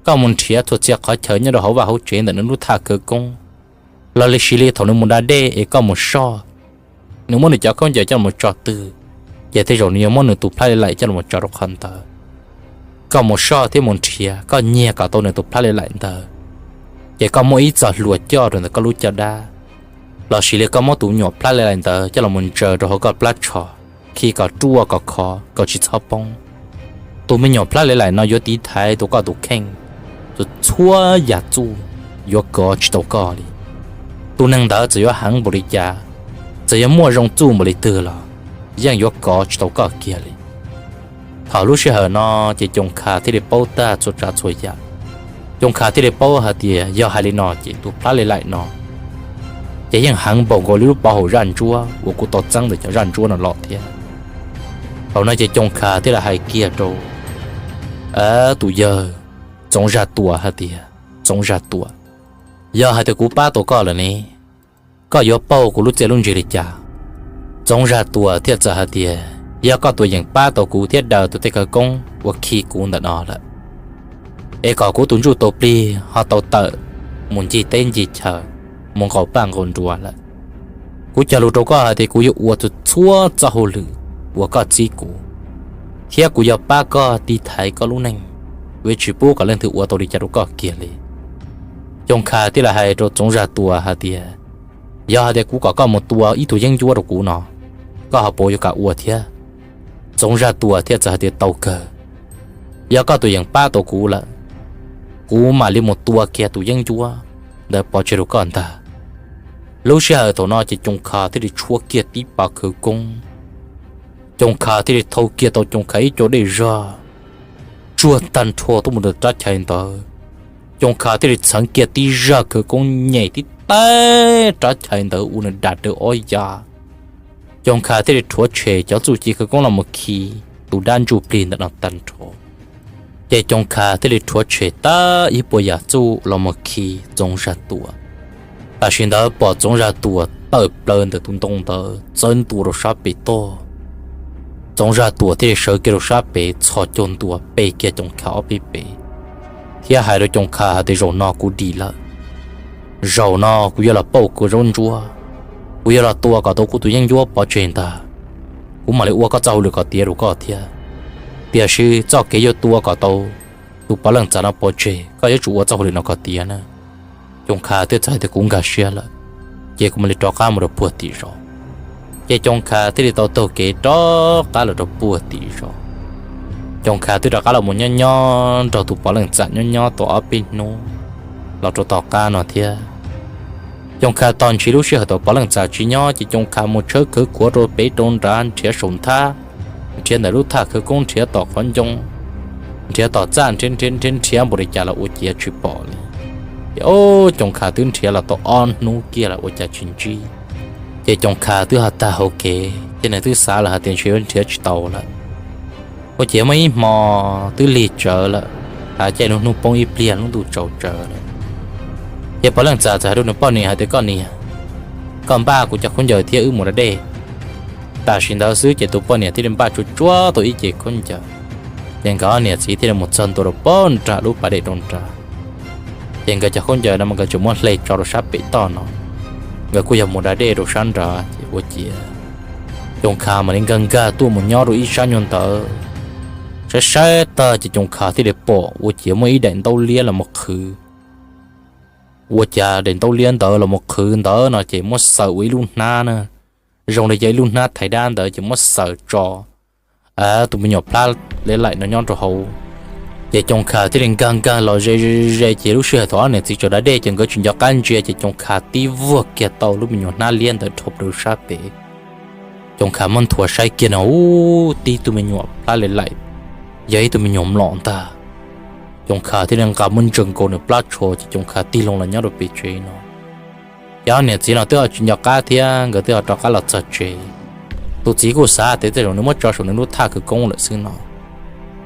Koj mus nrhiav txhua txhia qhov chaw nyob rau hauv vaj hauv tsev ntawm nws lub thaj khawv koob, los sis li thaum nws mus da dej es koj mus soj, nws muab nws cov khaub ncaws coj los tso twg, ces tej zaum nws yuav muab nws tus plab li laim coj los tso rau qhov ntawd. Koj mus soj thiab mus nrhiav, koj nyiag kom tau nws tus plab li laim ntawd, ces koj muaj ib txoj hlua coj rau ntawm koj lub caj dab, los sis li koj muab tus nyuam plab li laim ntawd coj los ntsaws rau hauv koj plab tsho, khi kom ruaj kom khov kom tsis txhob poob. Tus me nyuam plab li laim no yuav tiv thaiv tus koj tus kheej, txhua txhua yam txuj yuav kov tsis tau koj li. Tus neeg ntawd txawm yuav heev npaum li cas, txawm yuav muaj zoo txuj npaum li twg los yeej yuav kov tsis tau koj kiag li. Thaum lub sij hawm no ces Coos Khas thiaj li paub tag txhua tsav txhua yam. Coos Khas thiaj li paub hais tias yog hais li no ces tus plab li laim no ces yeej heev npaum nkaus li lub pov haum zaj ntsuab uas kuv tau txeeb ntawm cov zaj ntsuab no los thiab. Thaum no ces Coos Khas thiaj li hais kiag rau tus yawg Txoov Zaj Tuam hais tias, Txoov Zaj Tuam, yog hais tias kuv pab tau koj lawm ne, koj yuav pauj kuv lub txiaj lub ntsig li cas? Txoov Zaj Tuam thiaj txawm hais tias, yog koj tus yeem pab tau kuv thiab daws tus tej khawv koob uas khi kuv ntawm no lawm, es kom kuv tus ntsuj tus plig ho tau tawm mus ncig teb ncig chaw, mus nqaus paj nqaus nruas lawm, kuv cog lus rau koj hais tias kuv yuav ua txhua txhua txoj hauj lwm uas koj txib kuv, thiab kuv yuav pab koj tiv thaiv koj lub neej, kuv yuav tsis pub kom leej twg ua tau li cas rau koj kiag li. Coos Khas thiaj li hais rau Txoov Zaj Tuam hais tias, yog hais tias kuv kom koj mus tua ib tug yeeb ncuab rau kuv no, koj ho puas yuav kam ua thiab? Txoov Zaj Tuam thiaj txawm hais tias, tau kawg, Yog koj tus yeem pab tau kuv lawm, kuv mam li mus tua kiag tus yeeb ncuab ntawd pov tseg rau koj ntag. Lub sij hawm thaum no ces Coom Kha thiaj li tshuab kiag tib pas khawv koob. Coom Kha thiaj li thau kiag tau Coom Kha ib co dej zog tsuag tag nrho tuaj mus rau rab chais ntawd. Coom Kha thiaj li txheev kiag tib zaj khawv koob nyem tib teg rab chais ntawd ua nws dam daws ob yav. Coom Kha thiaj li rhuav tshem cov txuj ci khawv koob los mus khi tus dab ntsuj plig ntawm no tag nrho. Ces Coom Kha thiaj li rhuav tshem tag ib puas yam txuj los mus khi Txoov Zaj Tuam. Tam sim ntawd pom Txoov Zaj Tuam tawm plaws ntawm tus ntoo ntawd txawb ntua rau sab pem toj. Txoov Zaj Tuam thiaj li sawv kiag rau sab pem txhos caug ntua pe kiag Coom Kha ob peb pem, thiab hais rau Coom Kha hais tias, Zaum no kuv dim lawm. Zaum no kuv yuav los pauj koj zaub ntsuab, kuv yuav los tua kom tau kuv tus yeeb ncuab pov tseg ntag. Kuv mam li ua koj txoj hauj lwm kom tiav rau koj thiab. Tiam sis txoj kev yuav tua kom tau tus Pov Leej Txas no pov tseg, koj yuav tsum ua txoj hauj lwm no kom tiav na. Coom Kha thiaj txawm hais tias, Kuv nkag siab lawm, ces kuv mam li rov qab mus rau puag tim zos. Ces Coom Kha thiaj li tau taug kev rov qab los rau puag tim zos. Coom Kha twb rov qab los mus nyob nyob nrog tus Pov Leej Txas nyob nyob tau ob peb hnub los rau tom qab no thiab. Coom Kha tos ntshis lub sij hawm thaum Pov Leej Txas tsis nyob ces Coom Kha mus tshawb khawv khuav rau pem rau nrad nrhiav saum nthab, nrhiav ntawm lub thaj khawv koob, nrhiav tom qhov ncoo, nrhiav tom txaj, nrhiav nrhiav nrhiav nrhiav npaum li cas los ua ciav tsis pom li. Ces ob Coom Kha twb nrhiav los tau ob hnub kiag los ua cas tsis ntsib. Ces Coom Kha twb ho tag hauv kev ces nws twb xav lawm hais tias ntshe yuav nrhiav tsis tau lawm. Ua ciav muaj ib hmo twb lig tsawv lawm, hav caij lub hnub poob ib pliag lub ntuj tsaus tsawv lawm. Ces Pov Leej Txas txawm hais rau nws poj niam hais tias, Koj niam, koj npaj kuv cov khaub ncaws thiab wb mus da dej. Tam sim ntawd xwb ces tus poj niam thiaj li npaj tsuag tsuag tau ib ce khaub ncaws. Ces nkawd ob niam txiv thiaj li mus txog ntua rau pem nram lub pas dej rau nrad. Ces nkawd cov khaub ncaws no mas nkawd tseem muab hle tso rau sab pem toj no, nkawd kuj yog mus da dej rau sab nrad ces ua ciav Coom Kha mam li nkag nkag tuaj mus nyob rau ib sab nyuag ntawd. Saib saib tag ces Coom Kha thiaj li pom ua ciav muaj ib daim ntaub liab los mus qhwv. Ua cas daim ntaub liab ntawd los mus qhwv ntawd no ces muab xaws ua ib lub hnab na, zoo li yog ib lub hnab thaiv dab ntawd ces muab xaws tso tus me nyuam plab le laim no nyob rau hauv. Ces Coom Kha thiaj li nkag nkag los ze ze ze ces lub sij hawm thaum ob niam txiv tseem da dej ces nkawd tsis nco qab ntsia ces Coom Kha tib vuag kiag tau lub me nyuam hnab liab ntawd dhau plaws sab pem. Coom Kha muab nthuav saib kiag no ub, tib tug me nyuam plab le laim, yog ib tug me nyuam mlom ntag. Coom Kha thiaj li nqa muab ntsaws nkaus nws plab tsho ces Coom Kha tig loo los nyob rau pem tsev no. Ces ob niam txiv no twb ho tsis nco qab thiab nkawd twb ho rov qab los txog tsev. Tus txiv kuj xav tias tej zaum nws muab tso saum nws lub thaj khawv koob lawm xwb no,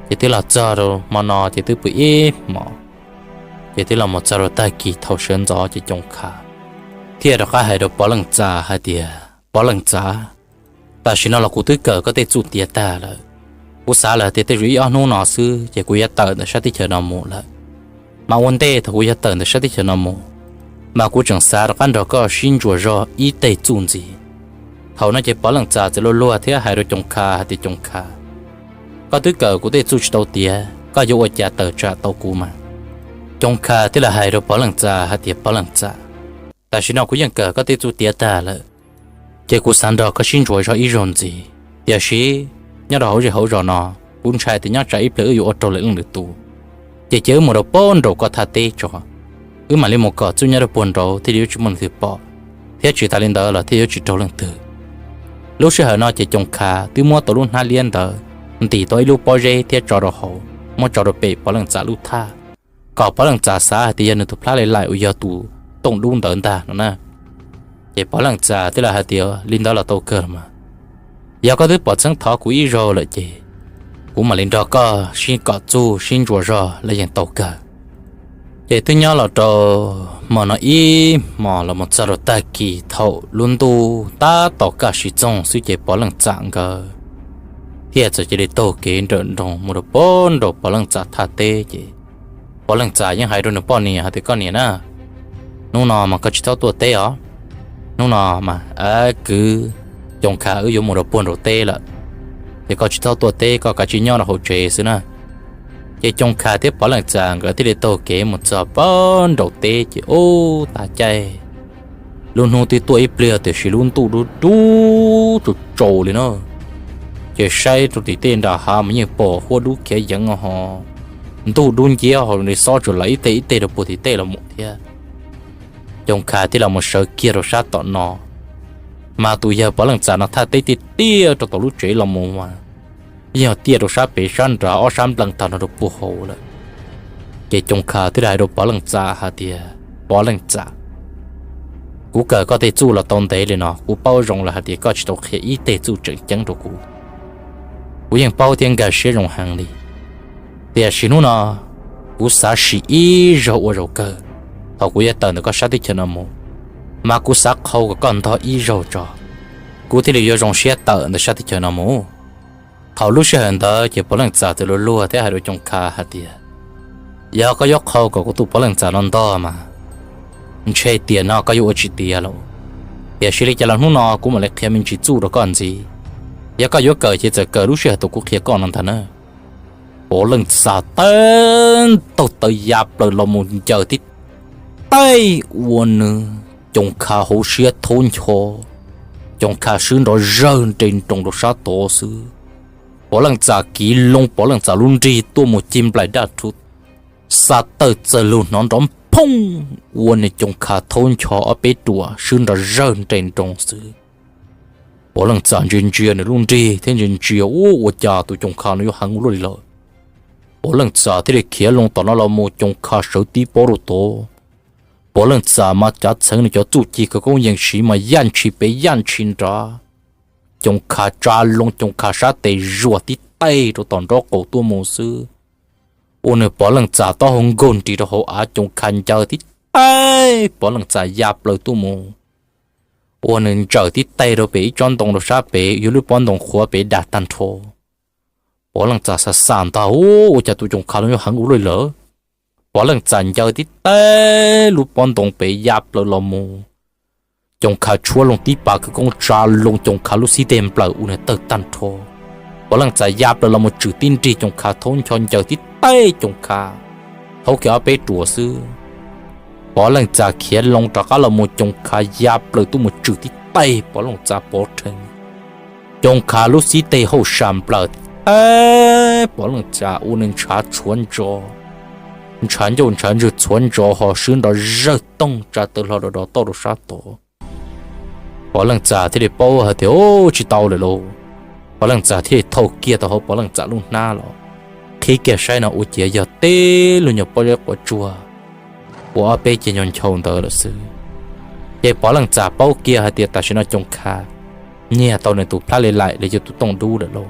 ces twb los txog rau hmo no ces twb pw ib hmos. Ces twb los mus txog rau tag kis thaum sawv ntxov ces Coom Kha thiaj rov qab hais rau Pov Leej Txas hais tias, Pov Leej Txas, tam sim no los kuv twb kawm koj tej txuj tiav tag lawm. Kuv xav lawm hais tias tej zaum ib ob hnub no xwb ces kuv yuav tawm ntawm sab teb chaws no mus lawm. Mas ua ntej thaum kuv yuav tawm ntawm sab teb chaws no mus, mas kuv tseem xav rov qab nrog koj sib ntsuas zog ib teg txuj ntxiv. Thaum no ces Pov Leej Txas txawm luag luag thiab hais rau Coom Kha hais tias, Coom Kha, koj twb kawm kuv tej txuj tsis tau tiav, koj yuav ua cas tawm tsam tau kuv mas? Coom Kha thiaj li hais rau Pov Leej Txas hais tias, Pov Leej Txas, tam sim no kuv yeej kawm koj tej txuj tiav tag lawm, ces kuv xav nrog koj sib ntsuas zog ib zaug ntxiv. Tiam sis nyob rau hauv zej hauv zos no, kuv ntshai tias nyob tsam ib pliag wb yuav ua raug lwm leej lwm tus. Ces cia wb mus rau puag nraum koj thaj teb tso, wb mam li mus kom txuj nyob rau puag nraud thiaj li yuav tsis muaj leej twg pom, thiab tsis tas li ntawd los thiaj yuav tsis raug leej twg. Lub sij hawm no ces Coom Kha twb muab tau lub hnab liab ntawd ntim tau ib lub pob zeb thiab tso rau hauv, muab tso rau pem Pov Leej Txas lub thaj, kom Pov Leej Txas xav hais tias yog nws tus plab le laim uas yog tus tooj dub ntawd ntag no na. Ces Pov Leej Txas thiaj li hais tias, Li ntawd los tau kawg los mas. Yog koj twb pom txeeb thov kuv ib zaug lawm ces kuv mam li nrog koj sib kom txuj sib ntsuas zog los yeej tau kawg. Ces twb nyob los rau hmo no ib hmos los mus txog rau tag kis thaum lub ntuj tab tom kaj siv txoog xwb ces Pov Leej Txas nkawd thiaj txawm cia li taug kev nrawm nroos mus rau puag nraum Pov Leej Txas thaj teb ces Pov Leej Txas yeej hais rau nws poj niam hais tias, Koj niam na, hnub no mas koj tsis txhob tuaj teb os. Hnub no mas kwv Coom Kha wb yuav mus rau puag nraum teb lawm, ces koj tsis txhob tuaj teb, koj kav tsij nyob rau hauv tsev xwb na. Ces Coom Kha thiab Pov Leej Txas nkawd thiaj li taug kev mus txog puag nraum teb ces ub, tag caij lub hnub twb tuaj ib pliag tiam sis lub ntuj dub dub tsaus tsaus li no. Ces saib rau tim tej nram hav mas yeej pom huab dub khiav yeev ho ntuj dub nciab ho li xob tsuas lawv ib teg ib teg rau puag tim tej los mus thiab. Coos Kha thiaj los mus sawv kiag rau sab tom no, mas tus yawg Pov Leej Txas no thaj teb tiaj tiaj rau tom lub tsev los mus mas yeej yog tiaj rau sab pem sab nrad ob sab nplees tag nrho rau puag hauv lawm. Ces Coos Kha thiaj li hais rau Pov Leej Txas hais tias, Pov Leej Txas, kuv kawm koj tej txuj los tau ntev li no, kuv paub zoo lawm hais tias koj tsis tau qhia ib teg txuj tseem ceeb rau kuv. Kuv yeej paub thiab nkag siab zoo heev li, tiam sis hnub no kuv xav sim ib zaug ua zaum kawg. Thaum kuv yuav tawm ntawm koj sab teb chaws no mus, mas kuv xav qhau kom koj ntog ib zaug tso, kuv thiaj li yuav zoo siab tawm ntawm sab teb chaws no mus. Thaum lub sij hawm ntawd ces Pov Leej Txas txawm luag luag thiab hais rau Coos Kha hais tias, Yog koj yuav qhau kom kuv tus Pov Leej Txas no ntog mas ntshe tiam no koj yuav ua tsis tiav lawm, tiam sis li cas los hnub no kuv mam li qhia me ntsis txuj rau koj ntxiv. Yog koj yuav kawm ces txawm kawm lub sij hawm thaum kuv qhia koj no ntag na. Pov Leej Txas tawg ntaug tawv ya plaws los mus ncaws tib taig ua nws Coos Kha hauv siab thaub ncho. Coos Kha swb nrov zawg nres nroos rau sab tod xwb. Pov Leej Txas kiv loo Pov Leej Txas lub nrig tuaj mus cig nplaim daj rhuv, xa tawm txawg lug hnov nrov phooj, ua nws Coos Kha thaub ncho ob peb ruam swb nrov zawg nres nroos xwb. Pov Leej Txas ntsia ntsia nws lub nrig thiab ntsia ntsia ua cas tus Coos Kha no yuav heev ua luaj li lawm. Pov Leej Txas thiaj li khiav loo tom no los mus Coos Kha sawv tib pob rau tod. Pov Leej Txas mas cav txheev nws cov txuj ci khawv koob yees siv mas yaj ntshis pem yaj ntshis nrad. Coos Kha tsa loo Coos Kha sab tes zuag tib taig rau tom nraub qaum tuaj mus xwb, ua nws Pov Leej Txas taub hau nkaug nrig rau hauv av, Coos Kha ncaws tib taig Pov Leej Txas ya plaws tuaj mus, ua nws ntsawm tib taig rau pem ib tsob ntoo rau sab pem, yog lub pob ntoo qhuav pem dag tag nrho. Pov Leej Txas xav xav ntag, Ua cas tus Coos Kha no yuav heev ua luaj li lawm? Pov Leej Txas ncaws tib taig lub pob ntoo pem ya plaws los mus, Coos Kha tshuab loo tib pas khawv koob tsa loo Coos Kha lub xib teg nplawm ua nws tawg tag nrho. Pov Leej Txas ya plaws los mus tswm tib nrig Coos Kha thaub ncho ncaws tib taig Coos Kha thaub kiag ob peb ruam xwb. Pov Leej Txas khiav loo rov qab los mus Coos Kha ya plaws tuaj mus tswm tib taig Pov Leej Txas pov rhees. Coos Kha lub xib teg hauj sam nplawm taig Pov Leej Txas ua nws ntshav tshuav ntsos, ntshav ncauj ntshav ntswg tshuav ntsos ho swb nrov zawg toog tsa taw hlo rov rov toj rau sab tod. Pov Leej Txas thiaj li paub hais tias, Ub, tsis tau lawm lauj. Pov Leej Txas thiaj li thau kiag tau hauv Pov Leej Txas lub hnab los qhib kiag saib no ua ciav yog teb lub nyuag pob zeb quav tsuag uas ob peb ceg ncho nchau ntawd lawm xwb. Ces Pov Leej Txas paub kiag hais tias tam sim no Coos Kha nyiag tau nws tus plab li laim los yog tus tooj dub lawm lauj.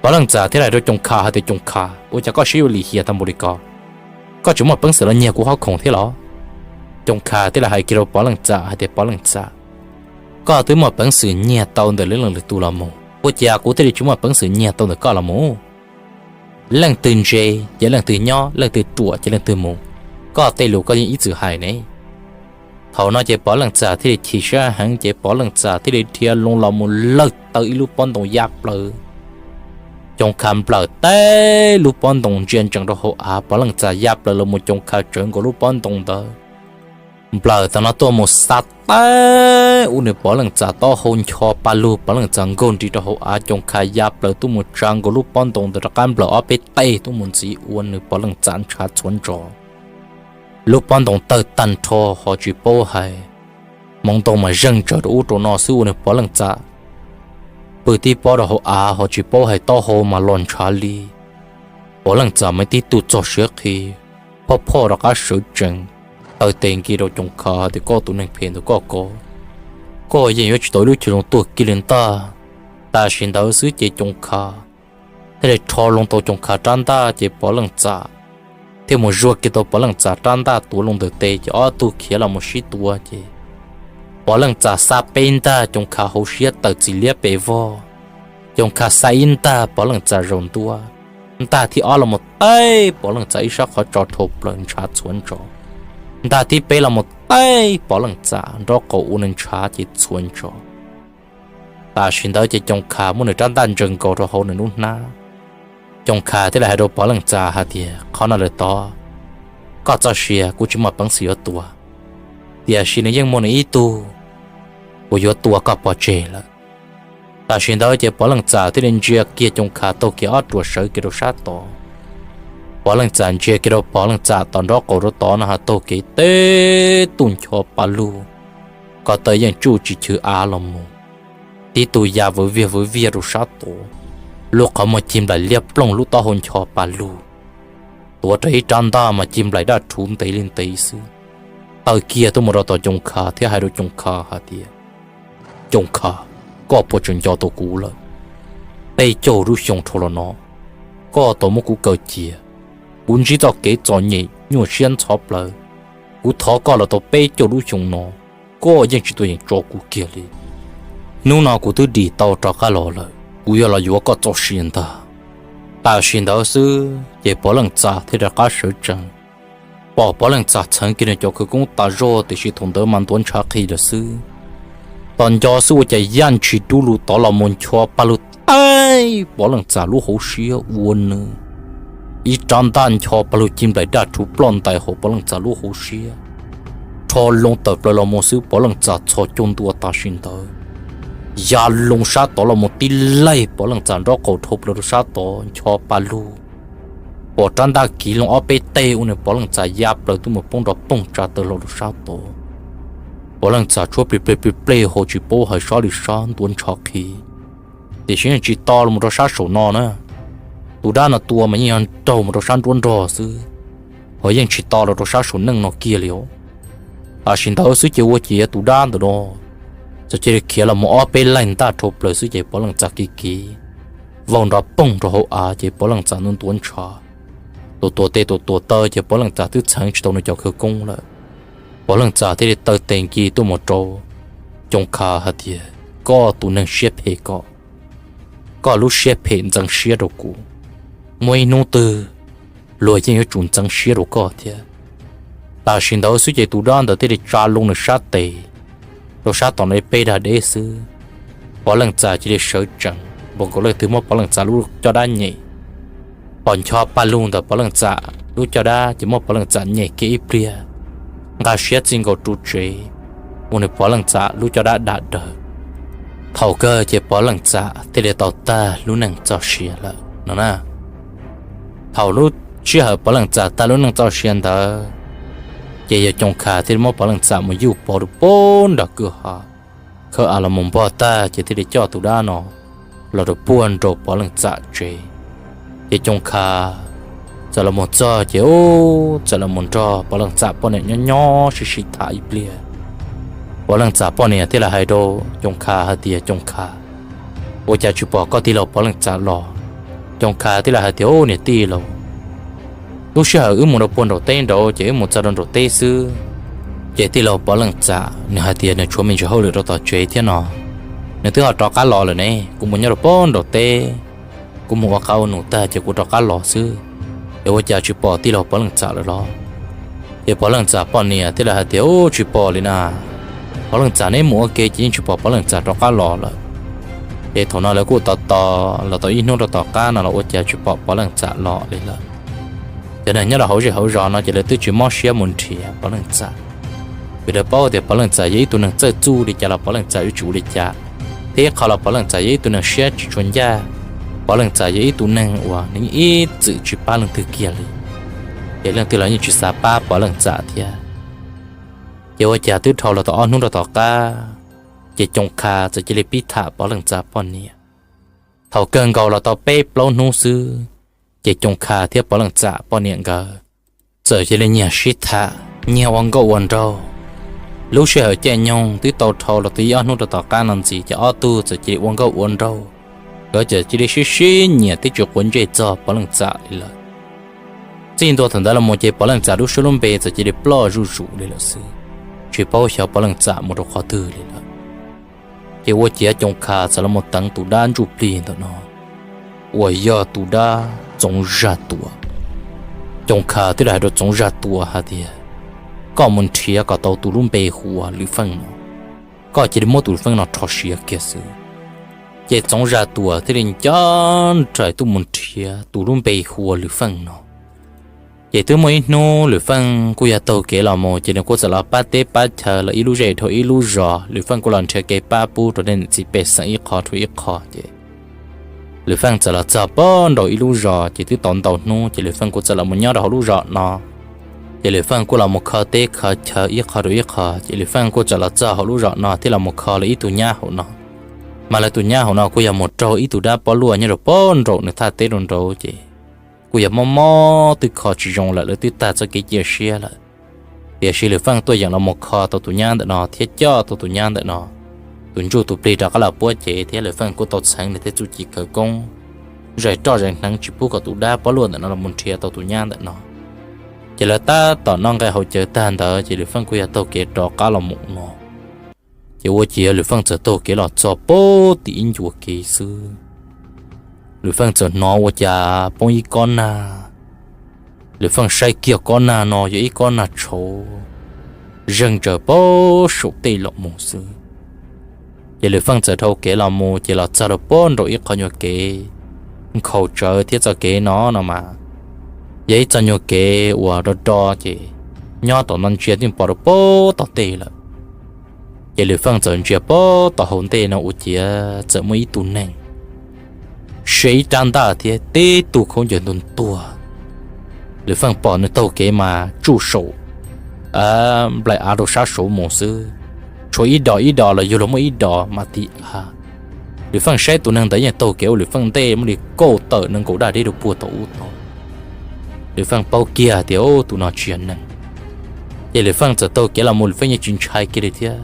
Pov Leej Txas thiaj li hais rau Coos Kha hais tias, Coos Kha, ua cas koj siab yuav lim hiam tag npaum li ko? Koj tseem muaj peev xwm los nyiag kuv hauv khoom thiab los? Coos Kha thiaj li hais kiag rau Pov Leej Txas hais tias, Pov Leej Txas, koj twb muaj peev xwm nyiag tau ntawm lwm leej lwm tus los mus, ua cas kuv thiaj li tsis muaj peev xwm nyiag tau ntawm koj los mus? Leej twg ntse ces leej twg nyob, leej twg ruam ces leej twg mus. Koj tej lus koj yeej ib txwm hais ne. Thaum no ces Pov Leej Txas thiaj li chim siab heev ces Pov Leej Txas thiaj li dhia loo los mus lawg taw ib lub pob ntoo ya plaws. Coos Kha nplawm teb lub pob ntoo ntsia ntsees rau hauv av, Pov Leej Txas ya plaws los mus Coos Kha tsawv nkaus lub pob ntoo ntawd. Nplawm tau no tuaj mus xa teb ua nws Pov Leej Txas taub hau ncho pa lug, Pov Leej Txas nkaug nrig rau hauv av, Coos Kha ya plaws tuaj mus tsa nkaus lub pob ntoo ntawd rov qab nplawm ob peb teg tuaj mus ntxiv ua nws Pov Leej Txas ntshav txhuav ntsos. Lub pob ntoo tawg tag nrho ho tsis paub hais, hmoov ntoo mas zeeg tsawv rau ub rau no xwb ua nws Pov Leej Txas pw tib pob rau hauv av ho tsis paub hais taub hau mas los ntshav li. Pov Leej Txas mas tib tug txog siav qhi, phoj phoj rov qab sawv tsees, taw tes nki rau Coos Kha hais tias, Koj tus neeg phem ntawm koj ko, koj yeej yuav tsis tau ib lub chaw zoo tuag kiag li ntag. Tam sim ntawd xwb ces Coos Kha thiaj li rho loo tau Coos Kha rab ntaj ces Pov Leej Txas thiaj mus zuaj kiag tau Pov Leej Txas rab ntaj tuav loo ntawm tes ces ob tug khiav los mus sib tua ces Pov Leej Txas xa peb ntaj, Coos Kha hauv siab tawm txim liab pes vog. Coos Kha xa ib ntaj, Pov Leej Txas zaum ntua, ntaj thib ob los mus teb Pov Leej Txas ib sab qhov tso dhau plaws ntshav txhuav ntsos. Ntaj thib peb los mus teb Pov Leej Txas nraub qaum ua nws ntshav ces txhuav ntsos. Tam sim ntawd ces Coos Kha muab nws rab ntaj ntsees nkaus rau hauv nws lub hnab. Coos Kha thiaj li hais rau Pov Leej Txas hais tias, Qhov no lawm tod, koj txoj sia kuv tsis muaj peev xwm yuav tua, tiam sis nws yeej muaj nws ib tug uas yuav tua koj pov tseg lawm. Tam sim ntawd ces Pov Leej Txam thiaj li ntsia kiag Coom Khas taug kev ob ruam sawv kiag rau sab tod. Pov Leej Txam ntsia kiag rau Pov Leej Txam tom nraub qaum rau tod no ho taug kev teb tug ncho pa lug, ko taw yeej tsuj tsis chwv av los mus, tib tug ya vawv viag vawv viag rau sab tod, lub qhov muag cig nplaim liab ploog lub taub hau ncho pa lug, tuav rawv ib rab ntaj mas cig nplaim daj rhuv ntev li ntev xwb, taw kiag tuaj mus rau tom Coom Khas thiab hais rau Coom Khas hais tias, Coom Khas, koj puas tseem nco tau kuv lawm? Peb caug lub xyoo dhau los no, koj tau muab kuv kaw cia, kuv ntsib txoj kev txom nyem nyuaj siab ntxhov plawv, kuv thov koj los tau peb caug lub xyoo no, koj yeej tsis tuaj yeem tso kuv kiag li. Hnub no kuv twb dim tau rov qab los lawm, kuv yuav los yuav koj txoj sia ntag. Tam sim ntawd xwb ces Pov Leej Txam thiaj rov qab sawv tsees, pom Pov Leej Txam txheev kiag nws cov khawv koob tas zog tiam sis thaum ntawd mas ntuav ntshav qhi lawm xwb. Tos nco xwb ua cas yaj ntshis dub lug tod los mus ncho pa lug taij Pov Leej Txam lub hauv siab ua nws ib rab ntaj ncho pa lug cig nplaim daj rhuv ploj ntais hauv Pov Leej Txam lub hauv siab, rho loo tawm plaws los mus xwb Pov Leej Txam txhos caug ntua tam sim ntawd, ya loo sab tod los mus tib laig Pov Leej Txam nraub qaum dhau plaws rau sab tod ncho pa lug. Pom rab ntaj kiv loo ob peb teg ua nws Pov Leej Txam ya plaws tuaj mus poob nrov poog tsa taw hlo rau sab tod. Pov Leej Txam tshuab plig pleg plig pleg hauv tsis paub hais sab li sab ntuav ntshav qhi, tiam sis yeej tsis to los rau sab saum no na. Tus dab no tua mas yeej yog nraug mus rau sab nruab nrog xwb, ho yeej tsis to los rau sab saum neej no kiag li os. Tam sim ntawd xwb ces ua ciav tus dab ntawm no txawm cia li khiav los mus ob peb laig ntaj dhau plaws xwb ces Pov Leej Txam kiv kiv vau nrov poog rau hauv av ces Pov Leej Txam ntuav ntuav ntshav, tuam tuam tes tuam tuam taw ces Pov Leej Txam twb txheev tsis tau nws cov khawv koob lawm. Pov Leej Txam thiaj li taw tes nce tuaj mus rau Coom Khav hais tias, Koj tus neeg siab phem koj, koj lub siab phem ntxeev siab rau kuv, muaj ib hnub twg luag yeej yuav tsum ntxeev siab rau koj thiab. Tam sim ntawd xwb ces tus dab ntawd thiaj li tsa loo nws sab tes rau sab tom no peb dag deb xwb. Pov Leej Txam cia li sawv tsees npaum nkaus leej twg muab Pov Leej Txam lub caj dab nyem. Pom ncho paj lug ntawm Pov Leej Txam lub caj dab ces muab Pov Leej Txam nyem kiag ib pliag, nqa siab txij nkaus ru tsev, ua nws Pov Leej Txam lub caj dab dam daws. Thaum kawg ces Pov Leej Txam thiaj li tau tag lub neej txoj sia lawm no na. Thaum lub sij hawm Pov Leej Txam tag lub neej txoj sia ntawd, ces yawg Coom Khav thiaj li muab Pov Leej Txam mus yuj pov rau puag nram kwj ha, khawb av los mus npog tag ces thiaj li coj tus dab no los rau puag nraum Pov Leej Txam tsev. Ces Coom Khav txawm los mus txog ces ub txawm los mus nrog Pov Leej Txam poj niam nyob nyob sib sib tham ib pliag. Pov Leej Txam poj niam thiaj li hais rau Coom Khav hais tias, Coom Khav, ua cas tsis pom koj tij laug Pov Leej Txam los? Coom Khav thiaj li hais tias, Ub niam tij laug, lub sij hawm wb mus rau puag nraum teb nraud ces wb mus txog rau nraum teb xwb, ces tij laug Pov Leej Txam nws hais tias nws tshuav me ntsis hauj lwm rau tom tsev thiab no, nws twb ho rov qab los lawm ne. Kuv mus nyob rau puag nraum teb, kuv mus ua qab ua num tag ces kuv rov qab los xwb, es ua cas tsis pom tij laug Pov Leej Txam lawm los? Ces Pov Leej Txam poj niam thiaj li hais tias, Ub tsis pom li na, Pov Leej Txam neb mus ua ke ces yeej tsis pom Pov Leej Txam rov qab los lawm. Ces thaum no lawv kuj tos tos los tau ib hnub rau tom qab no los ua cas tsis pom Pov Leej Txam los li lawm. Cov neeg nyob rau hauv zej hauv zos no ces lawv twb tsis mob siab mus nrhiav Pov Leej Txam, vim lawv paub tias Pov Leej Txam yog ib tug neeg txawj txuj li cas los Pov Leej Txam yuav tsum ua li cas, thiab ib qho los Pov Leej Txam yog ib tug neeg siab tsis tshua ncaj, Pov Leej Txam yog ib tug neeg uas nws ib txwm tsis pab leej twg kiag li, ces leej twg los yeej tsis xav pab Pov Leej Txam thiab. Ces ua cas twb dhau los tau ob hnub rau tom qab, ces Coom Khav txawm cia li pib tham Pov Leej Txam poj niam. Thaum kawg nkaus los tau peb plaub hnub xwb, ces Coom Khav thiab Pov Leej Txam poj niam nkawd txawm cia li nyiag sib tham, nyiag ua nkauj ua nraug. Lub sij hawm caij nyoog twb tau dhau los tau ib ob hnub rau tom qab no ntxiv ces ob tug txawm cia li ua nkauj ua nraug, nkawd txawm cia li sib sib nyiam twb tsis quav ntsej txog Pov Leej Txam li lawm. Txij ntua thaum ntawd los mus ces Pov Leej Txam lub suab lub npe txawm cia li ploj zuj zus li lawm xwb, tsis paub xyov Pov Leej Txam mus rau qhov twg li lawm. Ces ua ciav Coom Khav txawm los mus teev tus dab ntsuj plig ntawm no uas yog tus dab Txoov Zaj Tuam. Coom Khav thiaj li hais rau Txoov Zaj Tuam hais tias, Koj mus nrhiav kom tau tus lub npe hu ua Lwm Feej no, koj cia li muab tus Lwm Feej no rho siav kiag xwb. Ces Txoov Zaj Tuam thiaj li nco nraim tuaj mus nrhiav tus lub npe hu ua Lwm Feej no. Ces twb muaj ib hnub Lwm Feej kuj yog taug kev los mus ces nws kuj txawm los pab teb pab chaw los ib lub zej dhau ib lub zos, Lwm Feej kuj los nrhiav kev pab pub rau nej niam txiv pej xeem ib qho dhau ib qho ces Lwm Feej txawm los txog pem nraum ib lub zos ces twb tau ntau hnub ces Lwm Feej kuj txawm los mus nyob rau hauv lub zos no. Ces Lwm Feej kuj los mus kho teb kho chaw ib qho rau ib qho ces Lwm Feej kuj txawm los txog hauv lub zos no thiab los mus kho lawv ib tug nyab hauv no. Mas lawv tus nyab hauv no kuj yog mus raug ib tug dab pob luaj nyob rau pem nraum nws thaj teb rau nraud ces kuj yog mob mob twb kho tsis zoo lawm, lawv twb tag txoj kev cia siab lawm. Tiam sis Lwm Feej tuaj yeem los mus kho tau tus nyab ntawm no thiab coj tau tus nyab ntawm no tus ntsuj tus plig rov qab los puab cev thiab Lwm Feej kuj tau txheev nws tej txuj ci khawv koob, zais roj zais hneev tsis pub kom tus dab pob luaj ntawm no los mus nrhiav tau tus nyab ntawm no. Ces lawv tab tom noj nqaij haus cawv tag ntawd ces Lwm Feej kuj yog taug kev rov qab los mus no. Ces ua ciav Lwm Feej txawm taug kev los txog pem tim ib ncua kev xwb, Lwm Feej txawm hnov ua cas poob ib kob nag. Lwm Feej saib kiag kob nag no yog ib kob nag tshauv zeeg ntsaws pem saum tej los mus xwb. Ces Lwm Feej txawm dhau kev los mus ces los txog rau pem nraum ib qho nyuag kev nkhaus tsawv thiab txoj kev no no mas yog ib txoj nyuag kev uas do do ces nyob tom no ntsia twb pom rau pem tom tej lawm. Ces Lwm Feej txawm ntsia pem tom hauv ntej no ua ciav txawm muaj ib tug neeg, sia ib rab ntaj thiab tib tug khaub ncaws ntuag ntuag. Lwm Feej pom nws taug kev mas tsuj saum nplaim av rau sab saud mus xwb, tshuav ib dos ib dos los yug los muaj ib dos mas tiv av. Lwm Feej saib tus neeg ntawd yeej taug kev ua Lwm Feej ntej muaj li kaum tawm nees nkaum daj deb rau puag tom ub tod. Lwm Feej paub kiag tias tus no tsis yog neeg. Ces Lwm Feej txawm taug kev los mus Lwm Feej yeej tsis ntshai kiag li thiab.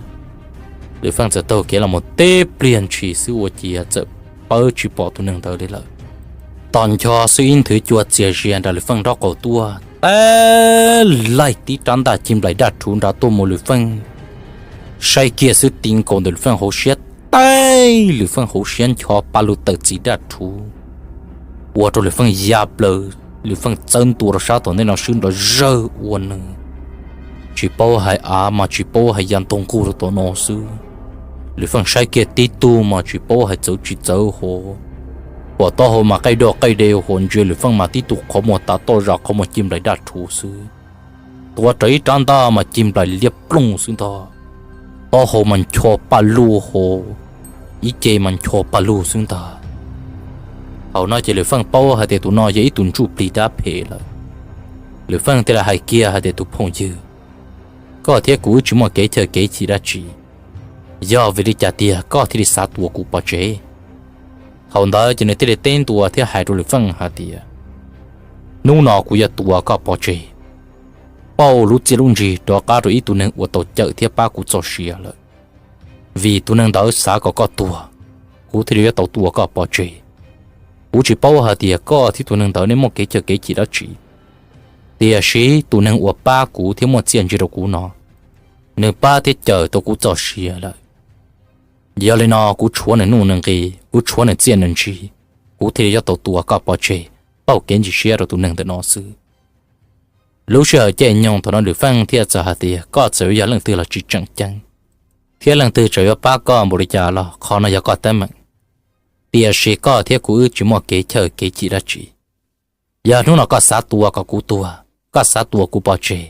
Lwm Feej txawm taug kev los mus tib pliag ntshis xwb ua ciav txawm pawb tsis pom tus neeg ntawd li lawm. Tos nco xwb ib nthwv cua txias zias nram Lwm Feej nraub qaum tuaj, teb laij tib rab ntaj ci nplaim daj rhuv nrad tuaj mus Lwm Feej saib kiag xwb ti nkaus ntawm Lwm Feej hauv siab, teb Lwm Feej hauv siab ncho pa lug tawm txim daj rhuv ua rau Lwm Feej ya plaws, Lwm Feej txawb ntua rau sab tom ntej no swb nrov zawg ua nws tsis paub hais av mas tsis paub hais ya ntog nqug rau tom no xwb. Lwm Feej saib kiag tib tug mas tsis paub hais txawv tsis txawv hos, pom taub hau mas qaij doj qaij de hos, ntsia Lwm Feej mas tib tug qhov muag tav toj zam qhov muag ci nplaim daj rhuv xwb. Tuav rawv ib rab ntaj mas ci nplaim liab plooj xwb ntag. Taub hau mas ncho pa lug hos, ib ce mas ncho pa lug xwb ntag. Thaum no ces Lwm Feej paub hais tias tus no yog ib tug ntsuj plig dab phem lawm. Lwm Feej thiaj li hais kiag hais tias, tus phooj ywg, koj thiab kuv wb tsis muaj kev chaw kev chim dab tsi, yog vim li cas tiag koj thiaj li xav tua kuv pov tseg? Thaum ntawd ces nws thiaj li teb ntua thiab hais rau Lwm Feej hais tias, hnub no kuv yuav tua koj pov tseg, pauj lub txiaj lub ntsig rov qab rau ib tug neeg uas tau cawm thiab pab kuv txoj sia lawm. Vim tus neeg ntawd xav kom koj tuag, kuv thiaj li yuav tau tua koj pov tseg. Kuv tsis paub hais tias koj thiab tus neeg ntawd nej muaj kev chaw kev chim dab tsi, tiam sis tus neeg uas pab kuv thiab muaj txiaj ntsig rau kuv no, nws pab thiab cawm tau kuv txoj sia lawm. Yog li no kuv tshuav nws nuj nws nqi, kuv tshuav nws txiaj nws ntsig, kuv thiaj li yuav tau tua koj pov tseg, pauj kev ntsis siab rau tus neeg ntawm no xwb. Lub sij hawm caij nyoog thaum no Lwm Feej thiaj txawm hais tias, koj txawm yuav yog leej twg los tsis tseem ceeb, thiab leej twg txawm yuav pab koj npaum li cas los qhov no yog koj teeb meem, tiam sis koj thiab kuv wb tsis muaj kev chaw kev chim dab tsi. Yog hnub no koj xav tua kom kuv tuag, koj xav tua kuv pov tseg,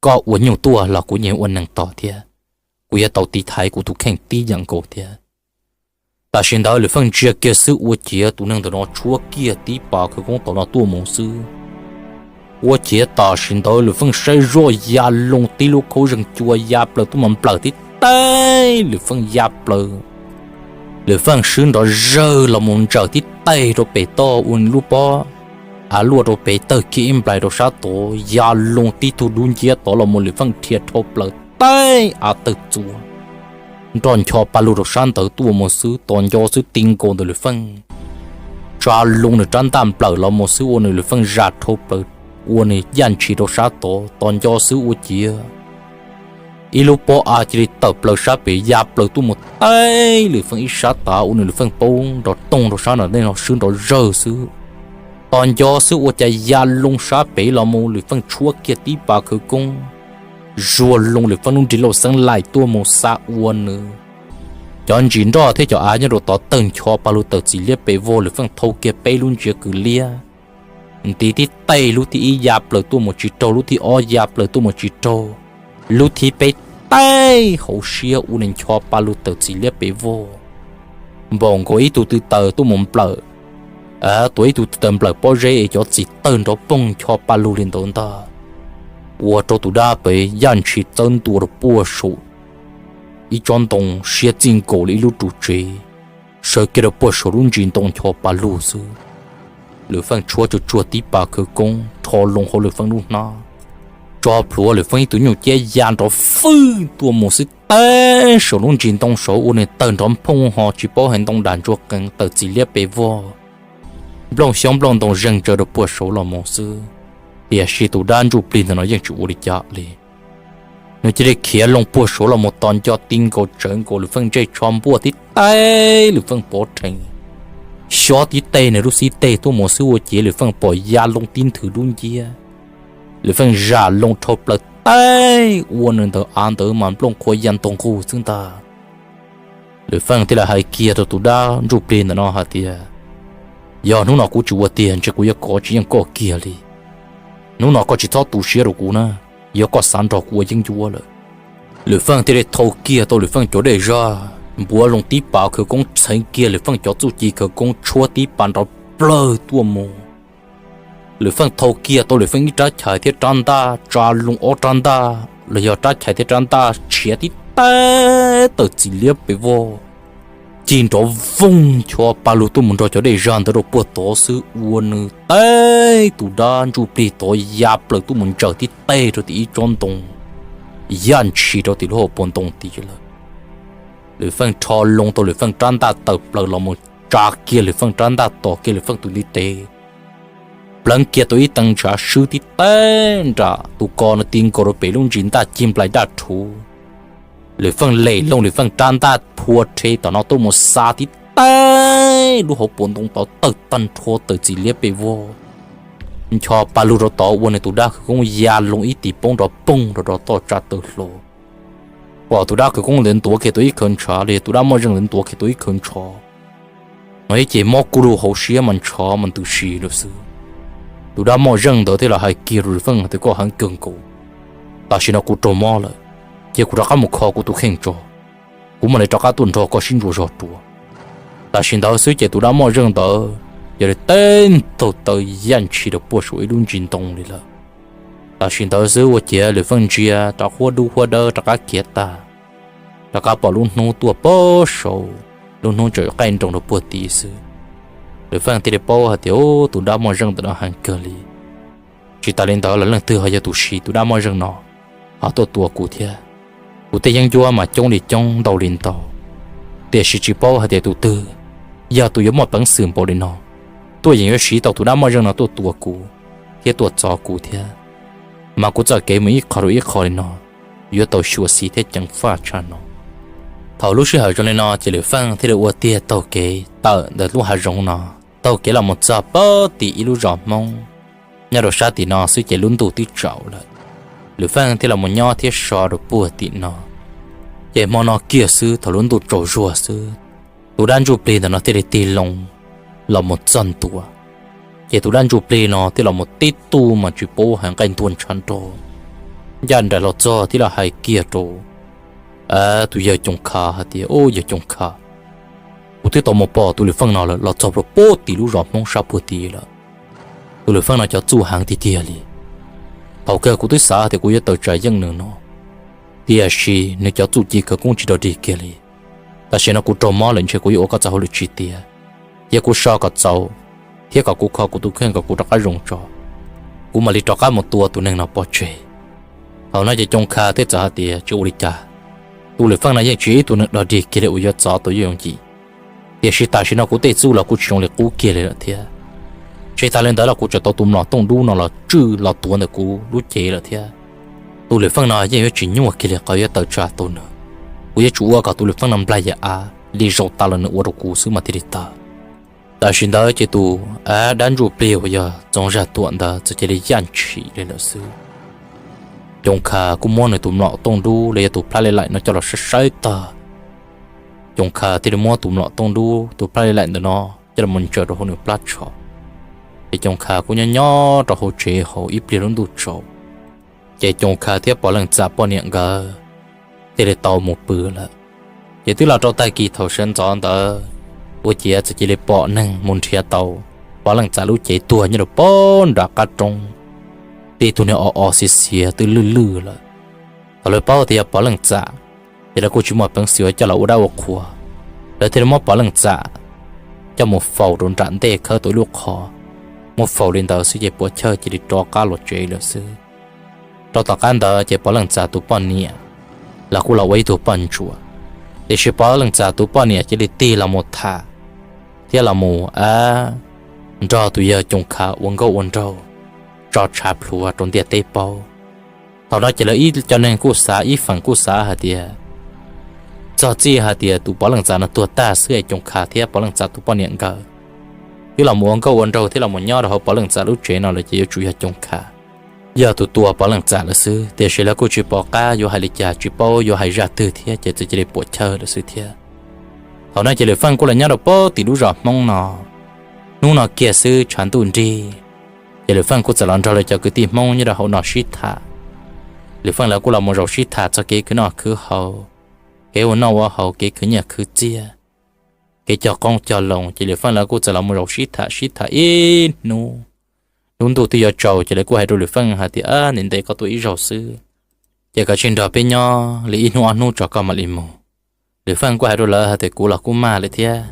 koj ua nyuj tuaj los kuv yeej ua neeg tos thiab, kuv yuav tau tiv thaiv kuv tus kheej tib yam nkaus thiab. Tam sim ntawd Lwm Feej ntsia kiag xwb ua ciav tus neeg ntawm no tshuab kiag tib pas khawv koob tom no tuaj mus xwb, ua ciav tam sim ntawd Lwm Feej saib zoj ya loo tib lub khaub zeeg cua ya plaws tuaj mus nplawm tib teg Lwm Feej ya plaws. Lwm Feej swb nrov zawg los mus ntsaws tib teg rau pem toj ua nws lub pob av luaj rau pem tawg kiag ib nplais rau sab tod ya loo tib tug dub nciab tod los mus Lwm Feej dhia dhau plaws teb av tawg txuas nroj ncho pa lug rau sab ntawd tuaj mus xwb, tos nco xwb ti nkaus ntawm Lwm Feej tsa loo nws rab ntaj nplawm los mus xwb ua nws Lwm Feej zam dhau plaws ua nws yaj ntshis rau sab tod, tos nco xwb ua ciav ib lub pob av cia li tawm plaws sab pem ya plaws tuaj mus teb Lwm Feej ib sab tav ua nws Lwm Feej poob nrov toog rau sab nram ntej no swb nrov zawg xwb. Tos nco xwb ua cas ya loo sab pem los mus Lwm Feej tshuab kiag tib pas khawv koob zuag loo Lwm Feej lub nrig lauj xeeb laim tuaj mus xa ua nws cov ntsis nroj thiab cov av nyob rau tod tawg ncho pa lug tawm txim liab pes vog Lwm Feej thau kiag peb lub ntsiav kws liab nti tib teg, lub thib ib ya plaws tuaj mus tsis raug, lub thib ob ya plaws tuaj mus tsis raug, lub thib peb teb hauv siab ua nws ncho pa lug tawm txiv liab pes vog. Npaum nkaus ib tug tw taws tuaj mus nplawm, tuav ib tug tw taws nplawm pob zeb es cov txiv tawg nrov poog ncho pa lug li ntawd ntag. Ua rau tus dab pem yaj ntshis txawb ntua rau puag saum ib tsob ntoo siab txij nkaus li ib lub ru tsev, sawv kiag rau puag saum lub ntsis ntoo ncho pa lug xwb. Lwm Feej tshuab tsuag tsuag tib pas khawv koob rho loo hauv Lwm Feej lub hnab, tso plhuav Lwm Feej ib tug nyuj ciab ya nrov fwj tuaj mus xwb teb saum lub ntsis ntoo saud ua nws tawg nrov phooj ho tsis paub hais ntoo dam ntsuag qees tawm txiv liab pes vog, nplooj xyoob nplooj ntoo zeeg tsaws rau puag saud los mus xwb. Tiam sis tus dab ntsuj plig ntawm no yeej tsis ua li cas li. Nws cia li khiav loo puag saud los mus tos nco ti nkaus tsawv nkaus Lwm Feej ntsej tsho npuaj tib teg, Lwm Feej pov rhees, xyob tib teg nws lub xib teg tuaj mus xwb ua ciav Lwm Feej pom ya loo tib nthwv dub nciab. Lwm Feej zam loo rhau plaws teb ua nws ntawd av ntawd mas nplooj qhuav ya ntog nqug xwb ntag. Lwm Feej thiaj li hais kiag rau tus dab ntsuj plig ntawm no hais tias, yog hnub no kuv tsis ua tiag ntshe kuv yuav kov tsis yeej koj kiag li. Hnub no koj tsis txhob tu siab rau kuv na, yog koj xav nrog kuv ua yeeb ncuab lawm. Lwm Feej thiaj li thau kiag tau Lwm Feej cov dej zaj, npuav loo tib pas khawv koob txheev kiag Lwm Feej cov txuj ci khawv koob tshuab tib pas nrov plawg tuaj mus. Lwm Feej thau kiag tau Lwm Feej ib rab chais thiab rab ntaj tsa loo ob rab ntaj los yog rab chais thiab rab ntaj tshiav tib teg tawm txiv liab pes vog, cig nrov voog ncho pa lug tuaj mus nrog cov dej zaj ntawd rau puag tod xwb ua nws teb tus dab ntsuj plig tod ya plaws tuaj mus ntsaws tib teg rau tim ib tsob ntoo, yaj ntshis rau tim lub hauv paus ntoo tid lawm. Lwm Feej rho loo tau Lwm Feej rab ntaj tawm plaws los mus tsa kiag Lwm Feej rab ntaj tos kiag Lwm Feej tus ntiv tes, pleev kiag tau ib tee ntshav swb tib teg nram tus ko no ti nkaus rau pem lub ntsis ntaj cig nplais daj rhuv. Lwm Feej lem loo Lwm Feej rab ntaj phua rhe tom no tuaj mus xa tib teg lub hauv paus ntoo tod tawg tag nrho tawm txiv liab pes vog, ncho pa lug rau tod ua nws tus dab khawv koob ya loo ib tis poob nrov poog rau rau toj tsa taw hlo. Pom tus dab khawv koob ntawd ntuav kiag tau ib khawv ntshav los yog tus dab moj zeej ntawd ntuav kiag tau ib khawv ntshav no ib ce mob kuj lug hauv siab mas ntshav mas ntws si lawm xwb. Tus dab moj zeej ntawd thiaj los hais kiag rau Lwm Feej tias, koj heev kawg nkaus, tam sim no kuv raug mob lawm, cia kuv rov qab mus kho kuv tus kheej tso, kuv mam li rov qab tuaj nrog koj sib ntsuas zog dua. Tam sim ntawd xwb ces tus dab moj zeej ntawd yog li teb ntaug taw yaj ntshis rau puag saum ib lub ntsis ntoo li lawm. Tam sim ntawd xwb ua ciav Lwm Feej ntsia rov huab dub huab dawb rov qab khiav tag, rov qab pom lub hnub tuaj pag saud, lub hnub tseem qaij nroos rau puag tid xwb. Lwm Feej thiaj li paub hais tias, ub, tus dab moj zeej ntawm no heev kawg li. Tsis tas li ntawd los leej twg ho yog tus siv tus dab moj zeej no ho tuaj tua kuv thiab. Kuv tej yeeb ncuab mas coob li coob ntau li ntau, tiam sis tsis paub hais tias tus twg yog tus yuav muaj peev xwm npaum li no tuaj yeem yuav siv tau tus dab moj zeej no tuaj tua kuv thiab tuaj txov kuv thiab. Mas kuv txoj kev mus ib qho rau ib qho li no yuav tau xyuam xim thiab ceev faj tshaj no. Thaum lub sij hawm zoo li no ces Lwm Feej thiaj li ua tiag taug kev tawm ntawm lub hav zoov no, taug kev los mus txog pag tim ib lub zos Hmoob nyob rau sab tim no xwb ces lub ntuj twb tsaus lawm. Lwm Feej thiaj los mus nyob thiab so rau puag tim no. Ces hmo no kiag xwb thaum lub ntuj tsaus zuag xwb, tus dab ntsuj plig ntawm no thiaj li tig loo los mus txog ntua. Ces tus dab ntsuj plig no thiaj los mus tib tug mas tsis paub hais nqaij ntuag ntshav nrog, ncaj nraim los txog thiab los hais kiag rau tus yawg Coos Kha hais tias, ub, yawg Coos Kha, kuv twb tau mus pom tus Lwm Feej no lawm los txog rau puag tim lub zos Hmoob sab puag tid lawm. Tus Lwm Feej no cov txuj heev tiag tiag li. Thaum kawg kuv twb xav tias kuv yuav tawm tsam yeej nws no, tiam sis nws cov txuj ci khawv koob tsis dog dig kiag li. Tam sim no kuv raug mob lawm ntshe kuv yuav ua koj txoj hauj lwm tsis tiav, cia kuv so kom txaus thiab kom kuv kho kuv tus kheej kom kuv rov qab zoo tso, kuv mam li rov qab mus tua tus neeg no pov tseg. Thaum no ces Coos Kha thiaj txawm hais tias, tsis ua li cas, tus Lwm Feej no yeej tsis yog ib tug neeg dog dig kiag li uas yuav txov tau yooj yooj yim, tiam sis tam sim no kuv tej txuj los kuj tsis zoo li qub kiag li lawm thiab. Tsis tas li ntawd los kuv tseem tau tus mlom tooj dub no los tswj los tuav ntawm kuv lub cev lawm thiab. Tus Lwm Feej no yeej yuav tsis nyuaj kiag li qhov yuav tawm tsam tau nws. Kuv yuav tsum ua kom tus Lwm Feej no nplaig yam av li zaum tas los nws ua rau kuv xwb mas thiaj li tag. Tam sim ntawd ces tus dab ntsuj plig uas yog Txoov Zaj Tuam ntawd txawm cia li yaj ntshis li lawm xwb. Coos Kha kuj muab nws tus mlom tooj dub los yog tus plab li laim no coj los saib saib tag, Coos Kha thiaj li muab tus mlom tooj dub tus plab li laim ntawm no coj los ntsaws rau hauv nws plab tsho. Ces Coos Kha kuj nyob nyob rau hauv tsev hauv ib pliag lub ntuj tsaus, ces Coos Kha thiab Pov Leej Txam poj niam nkawd thiaj li tau mus pw lawm. Ces twb los rau tag kis thaum sawv ntxov ntawd, ua ciav txawm cia li pom neeg mus nrhiav tau Pov Leej Txam lub cev tuag nyob rau pem nram qab roob, tib tug niag o o xiav xiav twb lwj lwj lawm. Thaum lawv paub tias yog Pov Leej Txam, ces lawv kuj tsis muaj peev xwm coj los ua dab ua qhua, lawv thiaj li muab Pov Leej Txam coj mus faus rau nram ntej khawb tau ib lub qhov, muab faus li ntawd xwb ces puas chawj cia li rov qab los tsev lawm xwb. Rau tom qab ntawd ces Pov Leej Txam tus poj niam los kuj los ua ib tug poj ntsuam, tiam sis Pov Leej Txam tus poj niam cia li tig los mus tham thiab los mus nrog tus yawg Coos Kha ua nkauj ua nraug, tso tshav plhuav rau ntiaj teb paub. Thaum no ces lawv ib co neeg kuj xav, ib feem kuj xav hais tias txog txij hais tias tus Pov Leej Txam no tuag tag xwb es Coos Kha thiab Pov Leej Txam tus poj niam nkawd twb los mus ua nkauj ua nraug thiab los mus nyob rau hauv Pov Leej Txam lub tsev no lawm ces yuav tsum yog Coos Kha yog tus tua Pov Leej Txam lawm xwb, tiam sis lawv kuj tsis pom qab yuav hais li cas, tsis paub yuav hais zaj twg thiab ces txawm cia li puas chawj lawm xwb thiab. Thaum no ces Lwm Feej kuj los nyob rau pem tim lub zos Hmoob no. Hnub no kiag xwb tshav ntuj nrig, ces Lwm Feej kuj txawm los nrog lawv cov kwv tij Hmoob nyob rau hauv no sib tham. Lwm Feej lawv kuj los mus zaum sib tham txog kev khwv noj khwv haus, kev ua noj ua haus, kev khwv nyiaj khwv txiaj, kev cog qoob cog loo, ces Lwm Feej lawv kuj txawm los mus zaum sib tham sib tham ib hnub. Lub ntuj twb yuav tsaus ces lawv kuj hais rau Lwm Feej hais tias, Ntev ntev koj tuaj ib zaug xwb, ces koj cia li nrog peb nyob li ib hnub ob hnub tso koj mam li mus. Lwm Feej kuj hais rau lawv hais tias, Kuv los kuj maj lawm thiab,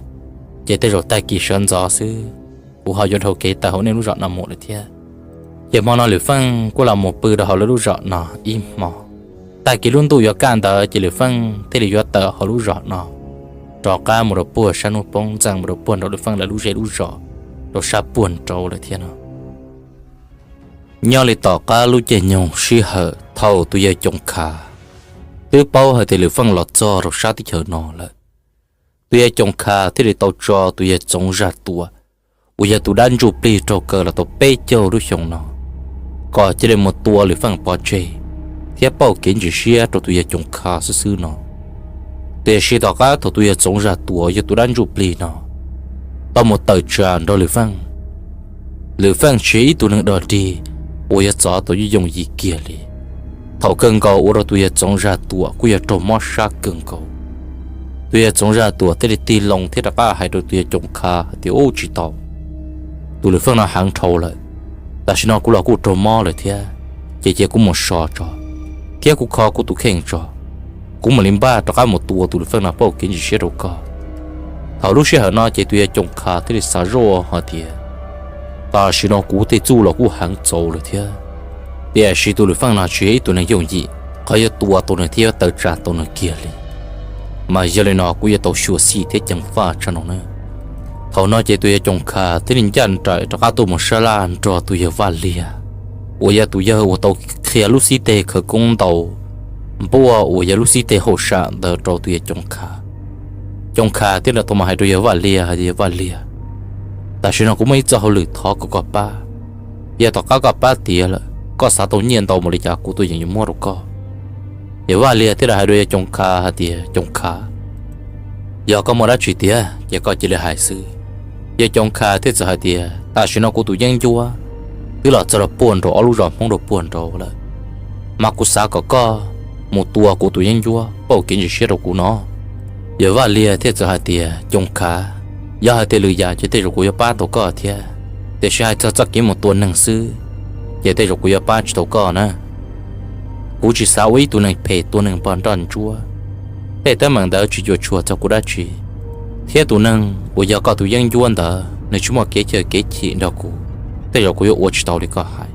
ces tej zaum tag kis sawv ntxov xwb kuv ho yuav dhau kev tawm hauv nej lub zos no mus lawm thiab. Ces hmo no Lwm Feej kuj los mus pw rau hauv lawv lub zos no ib hmo. Tag kis lub ntuj yuav kaj ntawd ces Lwm Feej thiaj li yuav tawm hauv lub zos no rov qab mus rau puag sab hnub poob ntxeej mus rau puag nraum Lwm Feej lawv lub zej lub zos rau sab puag nraud lawm thiab no. Nyob li tom qab lub caij nyoog sij hawm thaum tus yawg Coos Kha twb paub hais tias Lwm Feej los txog rau sab teb chaws no lawm, tus yawg Coos Kha thiaj li tau tso tus yawg Txoov Zaj Tuam uas yog tus dab ntsuj plig raug kaw los tau peb caug lub xyoo no kom cia li mus tua Lwm Feej pov tseg thiab pauj kev ntsis siab rau tus yawg Coos Kha xwb xwb no. Tiam sis tom qab thaum tus yawg Txoov Zaj Tuam yog tus dab ntsuj plig no tau mus tawm tsam nrog Lwm Feej, Lwm Feej tsis yog ib tug neeg dog dig uas yuav txov tau yooj yooj yim kiag li. Thaum kawg nkaus ua rau tus yawg Txoov Zaj Tuam kuj yog raug mob sab kawg nkaus. Tus yawg Txoov Zaj Tuam thiaj li tig loo thiab rov qab hais rau tus yawg Coos Kha hais tias, Ub, tsis tau, tus Lwm Feej no heev dhau lawm, tam sim no kuv los kuj raug mob lawm thiab, ces cia kuv mus so tso, thiab kuv kho kuv tus kheej tso, kuv mam li npaj rov qab mus tua tus Lwm Feej no pauj kev ntsis siab rau koj. Thaum lub sij hawm no ces tus yawg Coos Kha thiaj li xav zoj hais tias, Tam sim no kuv tej txuj los kuj heev txaus lawm thiab, tiam sis tus Lwm Feej no tsis yog ib tug neeg yooj yim, qhov yuav tua tau nws thiab yuav tawm tsam tau nws kiag li. Mas yog li no kuv yuav tau xyuam xim thiab ceev faj tshaj no na. Thaum no ces tus yawg Coos Kha thiaj li ncaj nraim rov qab tuaj mus sab laj nrog tus yawg Vaj Liag, uas yog tus yawg uas tau qhia lub xib teg khawv koob ntau npuaj uas yog lub xib teg hauj sam ntawd rau tus yawg Coos Kha. Coos Kha thiaj li tau mus hais rau yawg Vaj Liag hais tias, Yawg Vaj Liag, tam sim no kuv muaj ib txoj hauj lwm thov kom koj pab. Yog tom qab koj pab tiav lawm, koj xav tau nyiaj ntau npaum li cas kuv tuaj yeem yuav muab rau koj. Yawg Vaj Liag thiaj li hais rau yawg Coos Kha hais tias, Coos Kha, yog koj muaj dab tsi tiag ces koj cia li hais xwb. Yawg Coos Kha thiaj txawm hais tias, Tam sim no kuv tus yeeb ncuab twb los txog rau puag nraum ob lub zos Hmoob rau puag nraud lawm, mas kuv xav kom koj mus tua kuv tus yeeb ncuab pauj kev ntsis siab rau kuv no. Yawg Vaj Liag thiaj txawm hais tias, Coos Kha, yog hais tias lwm yam ces tej zaum kuv yuav pab tau koj thiab, tiam sis hais txog txoj kev mus tua neeg xwb, ces tej zaum kuv yuav pab tsis tau koj na. Kuv tsis xav ua ib tug neeg phem tua neeg npog nroj ntsuab. Tej teeb meem ntawd tsis cuam tshuam txog kuv dab tsi, thiab tus neeg uas yog koj tus yeeb ncuab ntawd nws tsis muaj kev chaw kev chim nrog kuv, tej zaum kuv yuav ua tsis tau li koj hais.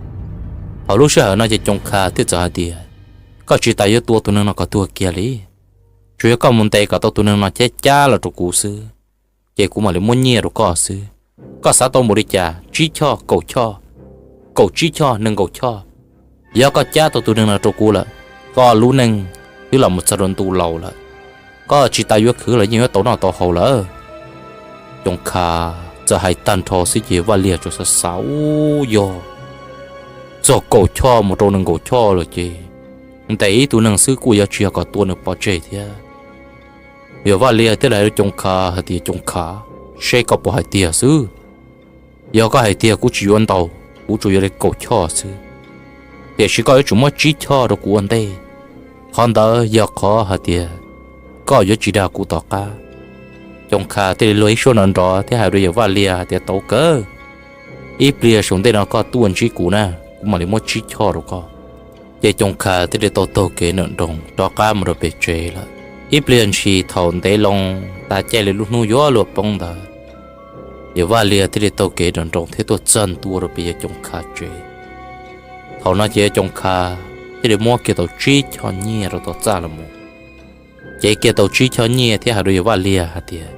Thaum lub sij hawm no ces Coos Kha thiaj txawm hais tias, Koj tsis tas yuav tua tus neeg no kom tuag kiag li. Tsuas yog koj mus ntes kom tau tus neeg no cab cab los rau kuv xwb, ces kuv mam li muab nyiaj rau koj xwb. Koj xav tau npaum li cas, tsib choj, kaum choj, kaum tsib choj, nees nkaum choj, yog koj cab tau tus neeg no rau kuv lawm, koj lub neej twb los mus txog rau ntu laus lawm. Koj tsis tas yuav khwv los yeej yuav tau noj tau haus lawm. Coos Kha txawm hais tag nrho xwb ces Vaj Liag tsuas xav xav, Ub, yog txog kaum choj mus rau nees nkaum choj lawm ces ntes ib tug neeg xwb kuj yuav tsis yog kom tua nws pov tseg thiab. Yawg Vaj Liag thiaj li hais rau Coos Kha hais tias, Coos Kha, seb koj puas hais tiag xwb. Yog koj hais tias kuv tsis yuav ntau, kuv tsuas yuav li kaum choj xwb, tiam sis koj yuav tsum muab tsib choj rau kuv ua ntej. Qhov ntawd yog qhov hais tias koj yuav tsis dag kuv tom qab. Coom Khas thiaj li luag ib suab nrov nrov thiab hais rau Yawm Vaj Liag hais tias, Tau kawg, ib pliag saum ntej no koj tuaj ntsib kuv na, kuv mam li muab tsib choj rau koj. Ces Coom Khas thiaj li tau taug kev nram nroog rov qab mus rau pem tsev lawm. Ib pliag ntshis thaum ntev loo, tas caij li lub hnub yuav luag poob ntawd, Yawm Vaj Liag thiaj li taug kev nram nroog thiab tuaj txog ntua rau pem Yawg Coom Khas tsev. Thaum no ces Yawg Coom Khas thiaj li muab kiag tau tsib choj nyiaj rau tom txaj los mus. Ces kiag tau tsib choj nyiaj thiab hais rau Yawm Vaj Liag hais tias,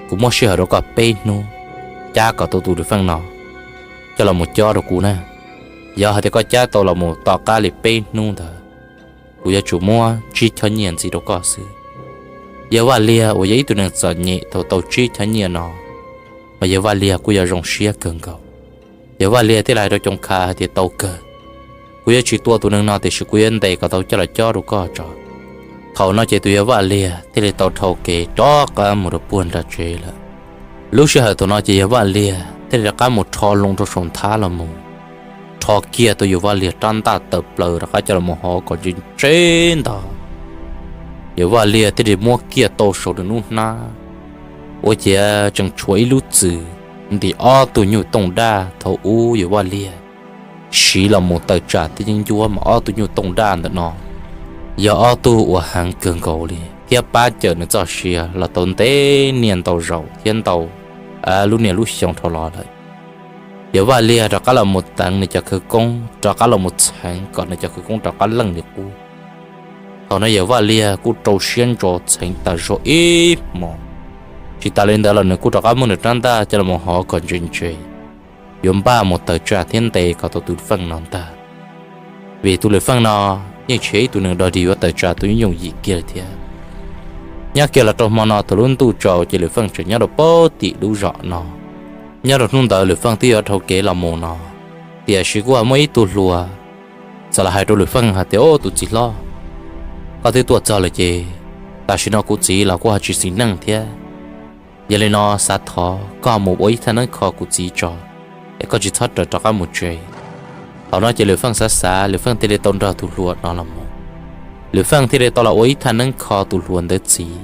Kuv muab sij hawm rau koj peb hnub, cab kom tau tus Lwm Feej no coj los mus cob rau kuv na. Yog hais tias koj cab tau los mus tom qab li peb hnub ntawd, kuv yuav tsum muab tsib choj nyiaj ntxiv rau koj xwb. Yawg Vaj Liag uas yog ib tug neeg txom nyem, thaum tau tsib choj nyiaj no mas Yawg Vaj Liag kuj yog zoo siab kawg nkaus. Yawg Vaj Liag thiaj li hais rau Coom Khas hais tias, Tau kawg, kuv yuav tsis tua tus neeg no tiam sis kuv yuav ntes kom tau coj los cob rau koj tso. Thaum no ces tus Yawg Vaj Liag thiaj li tau dhau kev rov qab mus rau puag nram tsev lawm. Lub sij hawm thaum no ces Yawg Vaj Liag thiaj li rov qab mus rho loo rau saum nthab los mus, rho kiag tau Yawg Vaj Liag rab ntaj tawm plaws rov qab coj los mus hov kom ntse ntse ntag. Yawg Vaj Liag thiaj li muab kiag tau saum nws lub hnab, ua ciav tseem tshuav ib lub txwm ntim ob tug nyuj tooj daj thaum ub Yawg Vaj Liag siv los mus tawm tsam thiab yeeb ncuab, mas ob tug nyuj tooj daj ntawm no yog ob tug uas heev kawg nkaus li thiab pab cawm nws txoj sia los tau ntev niaj ntau zaus thiab ntau lub niaj lub xyoo dhau los lawm. Yawg Vaj Liag rov qab los mus teev nws cov khawv koob, rov qab los mus txheev kom nws cov khawv koob rov qab leej li qub. Thaum no Yawg Vaj Liag kuj rau siab ntso txheev tas zog ib hmos. Tsis tas li ntawd los nws kuj rov qab muab nws rab ntaj coj los mus hov kom ntse ntse, yuav npaj mus tawm tsam thiab ntes kom tau tus Lwm Feej no ntag. Vim tus Lwm Feej no yeej tsis yog ib tug neeg dog dig yuav tawm tsam tus yooj yooj yim kiag li thiab. Nyob kiag los rau hmo no thaum lub ntuj tsaus ces Lwm Feej tseem nyob rau pem tim lub zos no. Nyob rau hnub ntawd Lwm Feej twb yuav dhau kev los mus no, tiam sis kuj ho muaj ib tug hluas txawm los hais rau Lwm Feej hais tias, Au, tus txiv hlob, koj twb tuaj txog lawm ces tam sim no kuv txiv los kuj ho tsis xis neej thiab. Yog li no xav thov koj mus ua ib thaj neeb kho kuv txiv tso, es koj tsis txhob rawm rov qab mus tsev. Thaum no ces Lwm Feej xav xav, Lwm Feej thiaj li tau nrog tus hluas no los mus. Lwm Feej thiaj li tau los ua ib thaj neeb kho tus hluas ntawd txiv.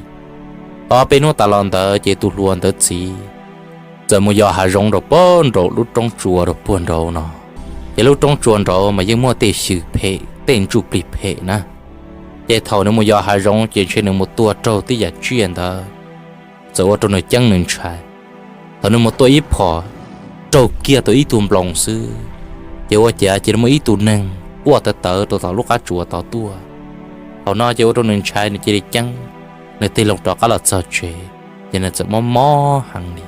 Tau peb hnub tas los ntawd ces tus hluas ntawd txiv txawm mus yos hav zoov rau pem nraum lub roob tsua rau puag nraud no. Ces lub roob tsua nraud mas yeej muaj tej xyw phem tej ntsuj plig phem na. Ces thaum nws mus yos hav zoov ces ntshe nws mus tua raug tej yam tsiaj ntawd, txawm ua rau nws ceeb nws ntshai. Thaum nws mus tua ib phom, raug kiag tau ib tug nploos xwb, ces ua cas cia li muaj ib tug neeg quaj tawv tawv rau tom lub qab tsuas tod tuaj. Thaum no ces ua rau nws ntshai, nws cia li ceeb, nws tig loo rov qab los txog tsev, ces nws txawm mob mob heev li.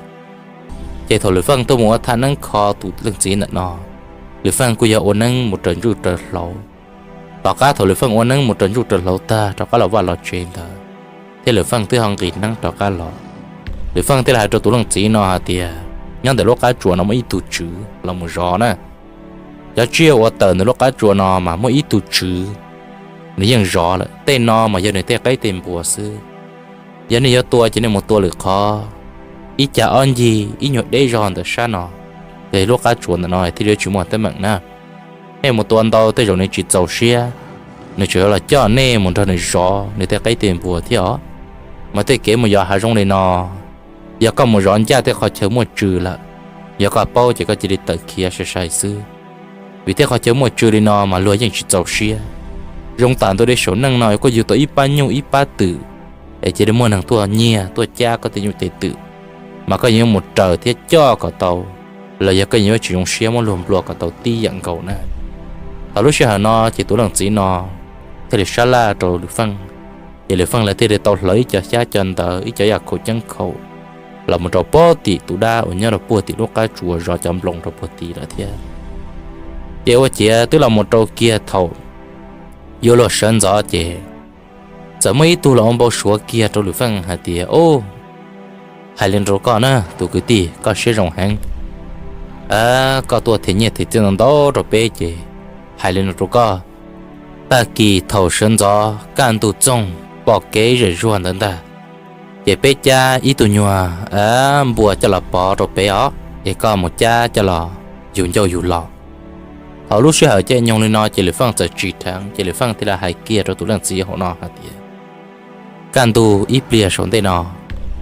Ces thaum Lwm Feej tuaj mus ua thaj neeb kho tus leej txiv ntawm no, Lwm Feej kuj yog ua neeb mus raws ntsuj raws hlauv. Tom qab thaum Lwm Feej ua neeb mus raws ntsuj raws hlauv tag rov qab los vaj los tsev ntawd, thiab Lwm Feej twb ho nqis neeb rov qab los, Lwm Feej thiaj li hais rau tus leej txiv no hais tias, Nyob ntawm lub qab tsuas no muaj ib tug tswv los mus zov na. Cov tsiaj uas tawm ntawm lub qab tsuas no mas muaj ib tug tswv, nws yeej zov lawm, tej no mas yog nws tej qaib tej npua xwb. Yog nej yuav tua ces nej mus tua lwm qhov, ib cag ob ncig ib nyuag deb zog ntawm sab no, ces lub qab tsuas ntawm no thiaj li tsis muaj teeb meem na. Nej mus tua ntau tej zaum nws tsis txaus siab, nws tseem yuav los coj nej mus nrog nws zov nws tej qaib tej npua thiab os. Mas tej kev mus yos hav zoov li no, yog koj mus zov ncaj tej qhov chaw muaj tswv lawm, yog koj paub ces koj cia li tawm khiav sai sai xwb. Vim tej qhov chaw muaj tswv li no mas luag yeej tsis txaus siab. Zoo tam ntua li saum neej no koj yug tau ib pab nyuj ib pab twm, es cia li muaj neeg tuaj nyiag tuaj cab koj tej nyuj tej twm, mas koj yeej yuav mus raws thiab coj kom tau, los yog koj yeej yuav tsis zoo siab muab luag nplua kom tau tib yam nkaus na. Thaum lub sij hawm no ces tus leej txiv no thiaj li sab laj rau Lwm Feej, ces Lwm Feej lawv thiaj li tau hlawv ib co xyab co ntawv ib co yam khaum ceeb khaum los mus rau puag tim tus dab uas nyob rau puag tim lub qab tsuas zov cov nploos rau puag tid lawm thiab. Ces ua ciav twb los mus rau kiag thaum yuav luag sawv ntxov ces txawm muaj ib tug los ua npau suav kiag rau Lwm Feej hais tias, Au, hais li no rau koj na tus kwv tij, koj siab zoo heev. Koj tuaj them nyiaj them txiaj ntau ntau rau peb ces hais li no rau koj, tag kis thaum sawv ntxov kaj ntug txoog pom kev zem zuag ntawd ntag, ces peb cab ib tug nyuag npua coj los pov rau peb os. es koj mus cab coj los yug ncauj yug lo. Thaum lub sij hawm caij nyoog li no ces Lwm Feej txawm tsim dheev ces Lwm Feej thiaj li hais kiag rau tus leej txiv hauv no hais tias, kaj ntug ib pliag saum ntej no,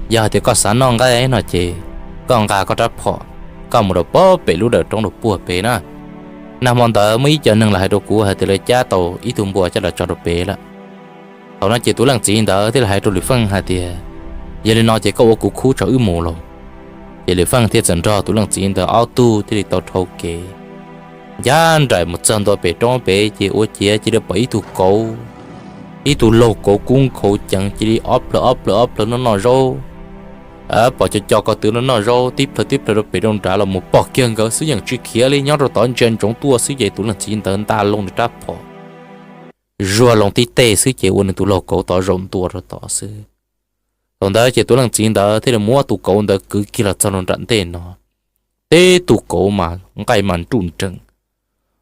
yog hais tias koj xav noj nqaij no ces koj nqa koj rab phom, koj mus rau pem lub dawm roob rau puag pem na. Nag hmo ntawd muaj ib co neeg los hais rau kuv hais tias lawv cab tau ib tug npua coj los tso rau pem lawm. Thaum no ces tus leej txiv ntawd thiaj li hais rau Lwm Feej hais tias, yog li no ces koj ua kuv khub tso wb mus lauj. Ces Lwm Feej thiaj txawm nrog tus leej txiv ntawd ob tug thiaj li tau dhau kev ncaj nraim mus txog ntua pem roob pem ces ua ciav cia li pom ib tug kauv, ib tug laug kauv kub nkhaus ceev cia li ob plhaw ob plhaw ob plhaw noj noj zaub. Pom co co ko tw noj noj zaub tib plhaw tib plhaw rau pem rau nrad los mus pom kiag nkawd xwb yeej tsis khiav li, nyob rau tod ntsia ntsoov tuaj xwb ces tus leej txiv ntawd nta loo nws rab phom zuag loo tib teg xwb ces ua nws tus laug kauv tod zaum ntua rau tod xwb. Thaum ntawd ces tus leej txiv ntawd thiaj li muab tus kauv ntawd kwv kiag los txog rau nram ntej no, tib tug kauv mas nqaij mas nruj nreem,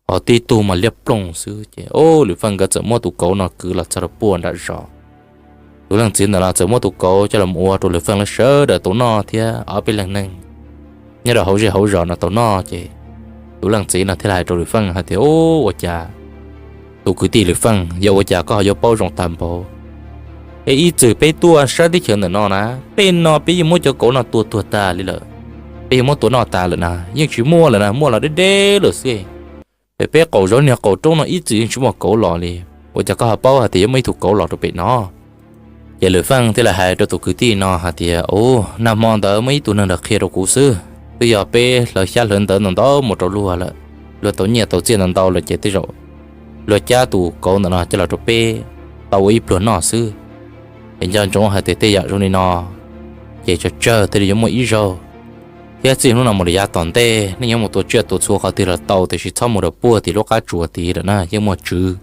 ho tib tug mas liab ploog xwb ces Lwm Feej nkawd txawm muab tus kauv no kwv los txog rau puag nram zos. Tus leej txiv ntawd los txawm muab tus kauv coj los ua rau Lwm Feej lawv sawv daws tau noj thiab ob peb leeg neeg nyob rau hauv zej hauv zos no tau noj ces tus leej txiv no thiaj li hais rau Lwm Feej hais tias, u, ua cas tus kwv tij Lwm Feej, yog ua cas koj ho yuav paub zoo tag npaum? Es ib txwm peb tuaj sab teb chaws ntawm no na, tej no peb yeej muab cov kauv no tua tuag tag li lawm, peb yeej muab tua noj tas lawm na, yeej tsis muaj lawm na, muaj los deb deb lawm xwb. Pem peb qaum zos niag qaum roob no ib txwm yeej tsis muaj kauv los li, ua cas koj ho paub hais tias yuav muaj ib tug kauv los rau pem no? Ces Lwm Feej thiaj li hais rau tus kwv tij no hais tias, u, nag hmo ntawd muaj ib tug neeg los qhia rau kuv xwb, twb yog peb hlawv xyab hlawv ntawv ntau ntau mus rau luag lawm, luag tau nyiaj tau txiaj ntau ntau lawm ces tej zaum luag cab tus kauv ntawm no coj los rau peb tau ua ib pluag noj xwb. Es nco ntsoov hais tias tej yam zoo li no ces tsawg tsawg thiaj li yuav muaj ib zaug, thiab txij hnub no mus rau yav tom ntej nej yuav mus tua tsiaj tua txhu qhov twg los tau, tiam sis txhob mus rau puag tim lub qab tsuas tid lawm na, yeej muaj tswv.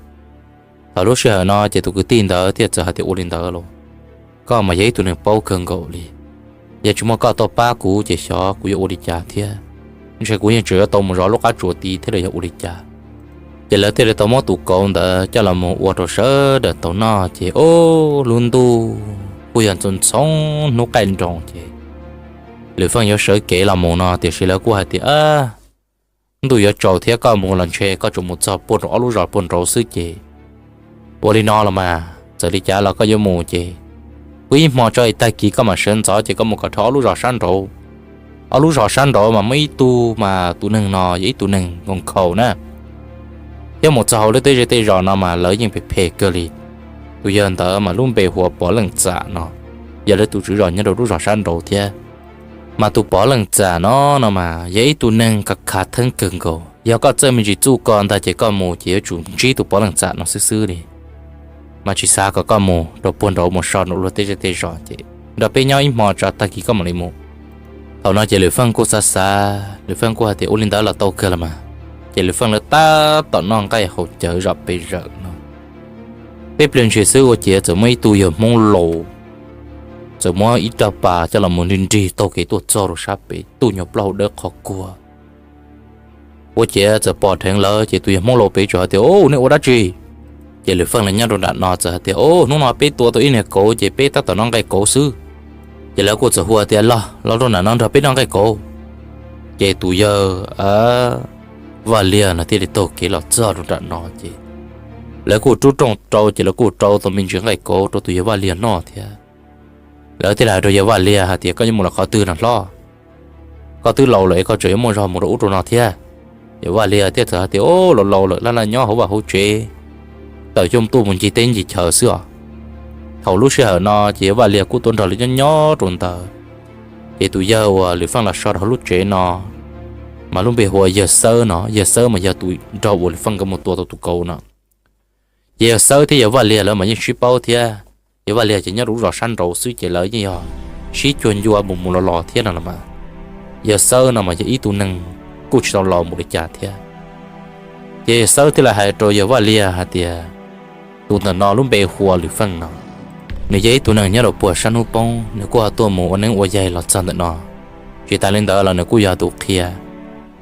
Thaum lub sij hawm no ces tus kwv tij ntawd thiaj txawm hais tias, ua li ntawd los koj mas yog ib tug neeg paub kawg nkaus li, yog tsis muaj koj tuaj pab kuv ces xyov kuv yuav ua li cas thiab, ntshe kuv yeej tseem yuav tau mus zov lub qab tsuas tid thiab los yog ua li cas. Ces lawv thiaj li tau muab tus kauv ntawd coj los mus ua rau sawv daws tau noj ces, o, lub ntuj kuj yog ntxoov ntxoo hnub qaij nroos ces Lwm Feej yuav sawv kev los mus no tiam sis lawv kuj hais tias, ntuj yuav tsaus thiab koj mus los ntshe koj tsuas mus txog puag rau ob lub zos puag nraud xwb ces ua li no los mas txawm li cas los koj yuav mus ces kuv ib hmo tso es tag kis koj mam sawv ntxov ces koj mus kom dhau ob lub zos sab nraud. Ob lub zos sab nraud mas muaj ib tug mas tus neeg no yog ib tug neeg nkhaus nkhaus na, thiab mus txog hauv lub teb zej tej zos no mas lawv yeej phem phem kawg li. Tus yawg ntawd mas lub npe hu ua Pov Leej Txam no, yog lawv tus tswv zos nyob rau lub zos sab nraud thiab. Mas tus Pov Leej Txam no no mas yog ib tug neeg khav khav theeb kawg nkaus, yog koj txawj me ntsis txuj ko ntag ces koj mus ces yuav tsum ntsib tus Pov Leej Txam no xwb xwb li. Mas tsis xav kom koj mus rau puag nraud mus so nraum luag teb zej tej zos ces nrog peb nyob ib hmo tso tag kis koj mam li mus. Thaum no ces Lwm Feej kuj xav xav, Lwm Feej kuj hais tias, ua li ntawd los tau kawg los mas. Ces Lwm Feej lawv tab tom noj nqaij haus cawv zom pes zawm no, peb pliag ntshis xwb ua ciav txawm muaj ib tug yawg Hmoob laus txawm muab ib rab pas coj los mus nrig nrig taug kev tuaj txog rau sab pem, tuj nyuag plaub hau dawb qhov kuag. Ua ciav txawm pom dheev lawv ces tus yawg Hmoob laus pem txawm hais tias, o, nej ua dab tsi? Ces Lwm Feej lawv nyob rau nram no txawm hais tias, o, hnub no peb tua tau ib niag kauv ces peb tab tom noj nqaij kauv xwb. Ces lawv kuj txawm hu tias, los, los rau nram no nrog peb noj nqaij kauv. Ces tus yawg Vaj Liag no thiaj li taug kev los txog rau nram no ces lawv kuj rub rooj rau ces lawv kuj rau tau me ntsis nqaij kauv rau tus yawg Vaj Liag noj thiab. Lawv thiaj li hais rau yawg Vaj Liag hais tias, koj yuav mus los qhov twg no hlob? Koj twb laus lawm es koj tseem yuav muaj zog mus rau ub rau no thiab? Yawg Vaj Liag thiaj txawm hais tias, o, laus laus lawm, laj laj nyob hauv vaj hauv tsev, tawm xyoo tuaj mus ncig teb ncig chaw xwb os. Thaum lub sij hawm no ces yawg Vaj Liag kuj tuaj nrog lawv nyob nyob rau ntawd. Ces tus yawg uas Lwm Feej los so rau hauv lub tsev no mas lub npe hu ua yawg Xawb no, yawg Xawb mas yog tus nrog uas Lwm Feej nkawd mus tua tau tus kauv no. Ces yawg Xawb thiab yawg Vaj Liag lawv mas yeej sib paub thiab. Yawg Vaj Liag ces nyob rau lub zos sab nraud xwb ces lawv yeej yog sib cuag ncua mus mus los los thiab no los mas. Yawg Xawb no mas yog ib tug neeg kuj tsis tau laus npaum li cas thiab. Ces yawg Xawb thiaj li hais rau yawg Vaj Liag hais tias, tus ntawm no lub npe hu ua Lwm Feej no, nws yog ib tug neeg nyob rau puag sab hnub poob, nws kuj ho tuaj mus ua neeb ua yaig los txog ntawm no. Tsis tas li ntawd los nws kuj yog tus qhia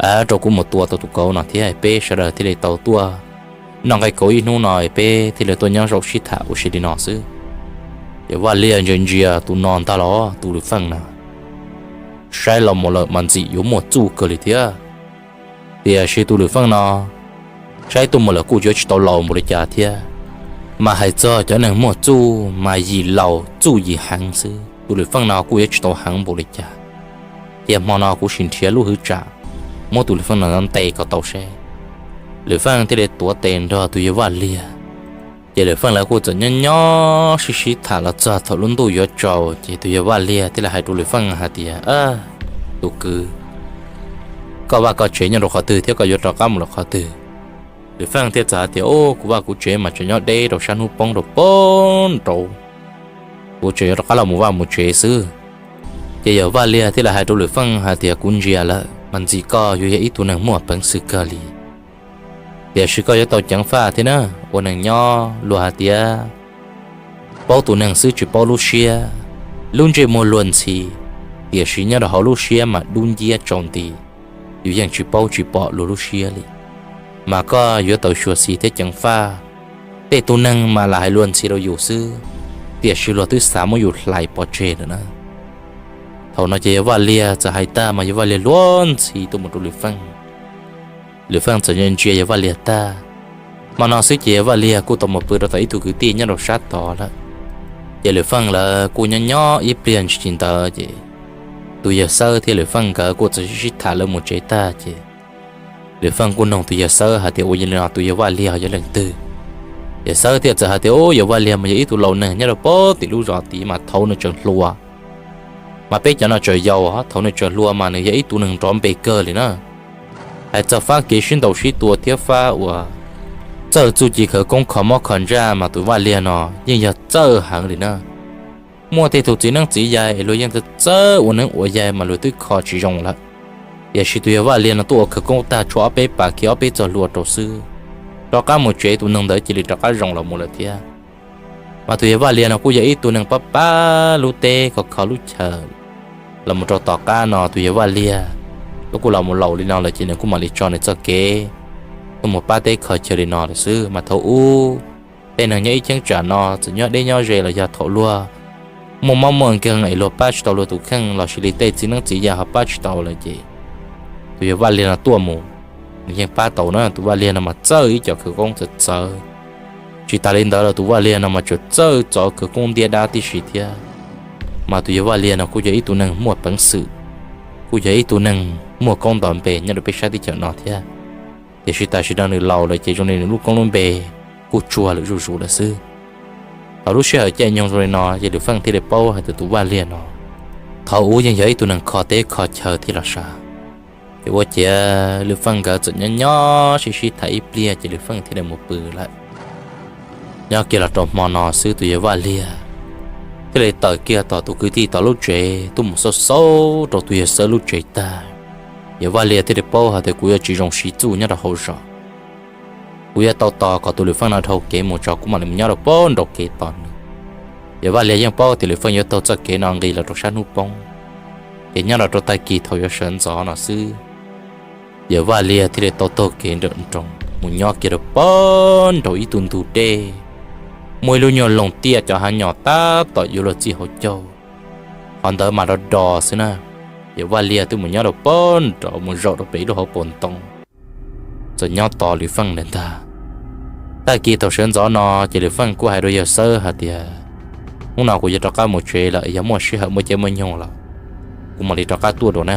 rau kuv mus tua tau tus kauv no thiab, peb sawv daws thiaj li tau tuaj noj nqaij kauv ib hnub no, peb thiaj li tuaj nyob zaum sib tham ua si li no xwb. Ces Vaj Liag ntsia ntsia tus no ntag los tus Lwm Feej no, saib los mus lawm mas ntxim yuav muaj txuj kawg li thiab. Tiam sis tus Lwm Feej no saib tuaj mus lawm kuj yuav tsis tau laus npaum li cas thiab, mas hais txog cov neeg muaj txuj mas yim laus txuj yim heev xwb. Tus Lwm Feej no kuj yuav tsis tau heev npaum li cas. Cia hmo no kuv sim nrhiav lub hwv tsam muab tus Lwm Feej no ntes kom tau seb. Lwm Feej thiaj li tuav tes nrog tus yawg Vaj Liag. Ces Lwm Feej lawv kuj txawm nyob nyob sib sib tham los txog thaum lub ntuj yuav tsaus, ces tus yawg Vaj Liag thiaj li hais rau Lwm Feej hais tias, Tus kwv, koj vaj koj tsev nyob rau qhov twg thiab koj yuav rov qab mus lawm qhov twg? Lwm Feej thiaj txawm hais tias, Kuv vaj kuv tsev mas tseem nyob deb rau sab hnub poob rau poob nraud, kuv tseem yuav rov qab los mus vaj mus tsev xwb. Ces yawg Vaj Liag thiaj li hais rau Lwm Feej hais tias, Kuv ntsia lawm mas ntxim koj yuav yog ib tug neeg muaj peev xwm kawg li. Tiam sis koj yuav tau ceev faj thiab na. Ua neeg nyob luag hais tias, paub tus neeg xwb tsis paub lub siab. Lub ntsej muag luag ntxhi, tiam sis nyob rau hauv lub siab mas dub nciab tsaus nti, yus yeej tsis paub tsis pom luag lub siab li. Mas koj yuav tau xyuam xim thiab ceev faj. Tej tus neeg mas lam hais luag ntxhi rau yus xwb, tiam sis luag twb xav muab yus hlais pov tseg lawm na. Thaum no ces yawg Vaj Liag txawm hais tag mas yawg Vaj Liag luag ntxhi tuaj mus rau Lwm Feej. Lwm Feej txawm ntsia yawg Vaj Liag tag, hmo no xwb ces yawg Vaj Liag kuj tau mus pw rau tom ib tug kwv tij nyob rau sab tod lawm. Ces Lwm Feej lawv kuj nyob nyob ib pliag ntsis ntawd ces tus yawg Xawb thiab Lwm Feej nkawd kuj txawm sib sib tham lawv mus tsev tag ces Lwm Feej kuj nug tus yawg Xawb hais tias, Ua li no tus yawg Vaj Liag yog leej twg? Yawg Xawb thiaj txawm hais tias, Ub, yawg Vaj Liag mas yog ib tug laus neeg nyob rau pem tim lub zos tid mas thaum nws tseem hluas, mas peb cov no tseem yau, thaum nws tseem hluas mas nws yog ib tug neeg nrov npe kawg li na. Hais txog fab kev sib ntaus sib tua thiab fab uas txawj txuj ci khawv koob kho mob kho ntsaj mas tus Vaj Liag no yeej yog txawj heev li na. Muaj tej tug txiv neeb txiv yaig es luag yeej txawj ua neeb ua yaig mas luag twb kho tsis zoo lawm. Tiam sis tus yawg Vaj Liag no tuaj ua khawv koob tag tshuav ob peb pas khi ob peb txog hlua rau xwb, rov qab mus tsev tus neeg ntawd cia li rov qab zoo los mus lawm thiab. Mas tus yawg Vaj Liag no kuj yog ib tug neeg pab pab lub teb kho kho lub chaw. Los mus rau tom qab no tus yawg Vaj Liag kuj los mus laus li no lawm ces nws kuj mam li tso nws txoj kev tuaj mus pab teb kho chaw li no lawm xwb. Mas thaum ub tej neeg nyob ib cheeb tsam no txawm nyob deb nyob ze los yog thaum luag muaj mob muaj nkeeg es luag pab tsis tau luag tus kheej los sis li tej txiv neeb txiv yaig ho pab tsis tau lawm ces tus yawg Vaj Liag no tuaj mus, nws yeej pab tau na. Tus Vaj Liag no mas txawj ib co khawv koob txawv txawv. Tsis tas li ntawd los tus Vaj Liag no mas tseem txawj txo khawv koob ntiab dab tib si thiab. Mas tus yawg Vaj Liag no kuj yog ib tug neeg muaj peev xwm, kuj yog ib tug neeg muaj koob nto npe nyob rau peb sab teb chaws no thiab. Tiam sis tam sim no nws laus lawm ces zoo li nws lub koob lub npe kuj tsuag lawm zuj zus lawm xwb. Thaum lub sij hawm caij nyoog zoo li no ces Lwm Feej thiaj li paub hais tias tus Vaj Liag no thaum ub yeej yog ib tug neeg kho teb kho chaw thiab los sav. Ces ua ciav Lwm Feej nkawd txawm nyob nyob sib sib tham ib pliag ces Lwm Feej thiaj li mus pw lawm. Nyob kiag los rau hmo no xwb tus yawg Vaj Liag thiaj li tawm kiag tom tus kwv tij tom lub tsev tuaj mus xauj xauj rau tus yawg Xawb lub tsev tag. Yawg Vaj Liag thiaj li paub hais tias kuv yuav tsis zoo siv txuj nyob rau hauv zos. Kuv yuav tau tos kom tus Lwm Feej no dhau kev mus tso kuv mam li mus nyob rau pem nraum kev tos nws. Yawg Vaj Liag yeej paub tias Lwm Feej yuav taug txoj kev no nqis los rau sab hnub poob, ces nyob los rau tag kis thaum yuav sawv ntxov no xwb, yawg Vaj Liag thiaj li tau taug kev nrawm nroos mus nyob kiag rau pem nraum ib tug ntug dej, muaj ib lub nyuag loog tiaj cov hav nyom tab tom yuav luag txij hauv caug. Qhov ntawd mas do do xwb na. Yawg Vaj Liag twb mus nyob rau pem nraud mus zaum rau pem ib lub hauv paus ntoo, txawm nyob tos Lwm Feej lawm ntag. Tag kis thaum sawv ntxov no ces Lwm Feej kuj hais rau yawg Xawb hais tias, Hnub no kuv yuav rov qab mus tsev lawm, yog muaj sij hawm muaj caij muaj nyoog los kuv mam li rov qab tuaj dua na.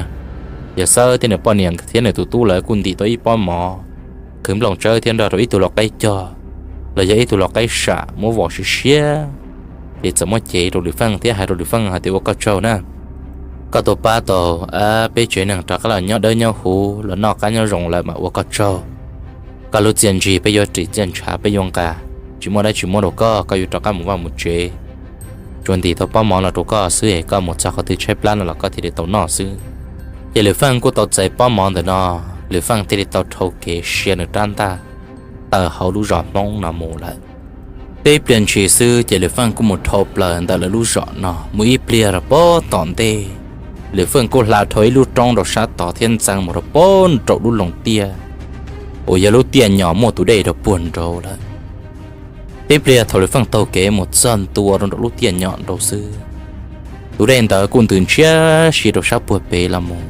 Yawg Xawb thiab nws poj niam thiab nws tus tub lawv kuj ntim tau ib pob mov, qhwv nplooj tsawb thiab nrog rau ib tug lau qaib cog los yog ib tug lau qaib sam muab vom siab siab, ces txawm muab cev rau Lwm Feej thiab hais rau Lwm Feej hais tias, Ua koj tsaug na, koj tuaj pab tau peb tsev neeg rov qab los nyob dawb nyob huv los noj qab nyob zoo lawm mas ua koj tsaug. Koj lub txiaj ntsig peb yuav ris, txiaj ntshav peb yuav nqa, tsis muaj dab tsi muab rau koj, koj yuav rov qab mus vaj mus tsev. Tsuas ntim tau pob mov no rau koj xwb es koj mus txog qhov twg tshaib plab no los koj thiaj li tau noj xwb. Ces Lwm Feej kuj tau txais pob mov ntawm no, Lwm Feej thiaj li tau dhau kev sia nws rab ntaj tawm hauv lub zos Hmoob no mus lawm. Tib pliag ntshis xwb ces Lwm Feej kuj mus dhau plaws ntawm lawv lub zos no mus ib pliag rau pem tom ntej. Lwm Feej kuj hla dhau ib lub roob rau sab tod thiab ntxeev mus rau pem nraum lub loog tiaj uas yog lub tiaj nyom muaj tus dej rau puag nraud lawm. Tib pliag thaum Lwm Feej taug kev mus txog ntua rau nraum lub tiaj nyom nraud xwb, Tus dej ntawd kuj ntws ntshiab si rau sab puag pem los mus.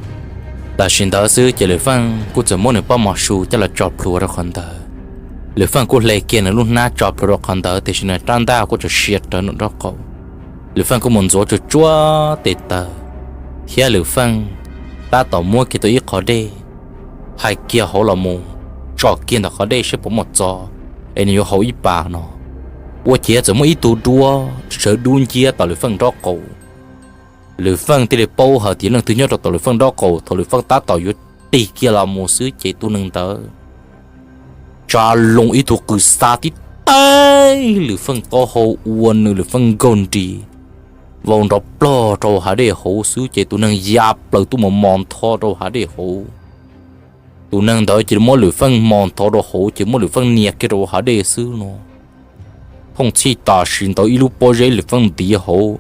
Tam sim ntawd xwb ces Lwm Feej kuj txawm muab nws pob mov su coj los tso plhuav rau qhov ntawd. Lwm Feej kuj hle kiag nws lub hnab tso plhuav rau qhov ntawd, tiam sis nws rab ntaj kuj tseem sia rawv nraum nraub qaum. Lwm Feej kuj mus ntxuav tsuag tsuag tes taw, thiab Lwm Feej tab tom muab kiag tau ib qho dej hais kiag hauv los mus, tso kiag ntawm qhov dej saib puas muaj txov, es nws yuav haus ib pas no. Ua ciav txawm muaj ib tug duab sawv dub nciab tom Lwm Feej nraub qaum. Lwm Feej thiaj li paub hais tias leej twg nyob rau tom Lwm Feej nraub qaum. Thaum Lwm Feej tab tom yuav tig kiag los mus xwb ces tus neeg ntawd tsa loo ib tug qws xa tib taij Lwm Feej taub hau ua nws Lwm Feej nkaug nris vau nrov plog rau hav dej hauv xwb ces tus neeg ya plaws tuaj mus mos ntho rau hav dej hauv. Tus neeg ntawd cia li muab Lwm Feej mos ntho rau hauv ces muab Lwm Feej nias kiag rau hav dej xwb no. Thooj txhij tam sim ntawd ib lub pob zeb Lwm Feej ntiav hauv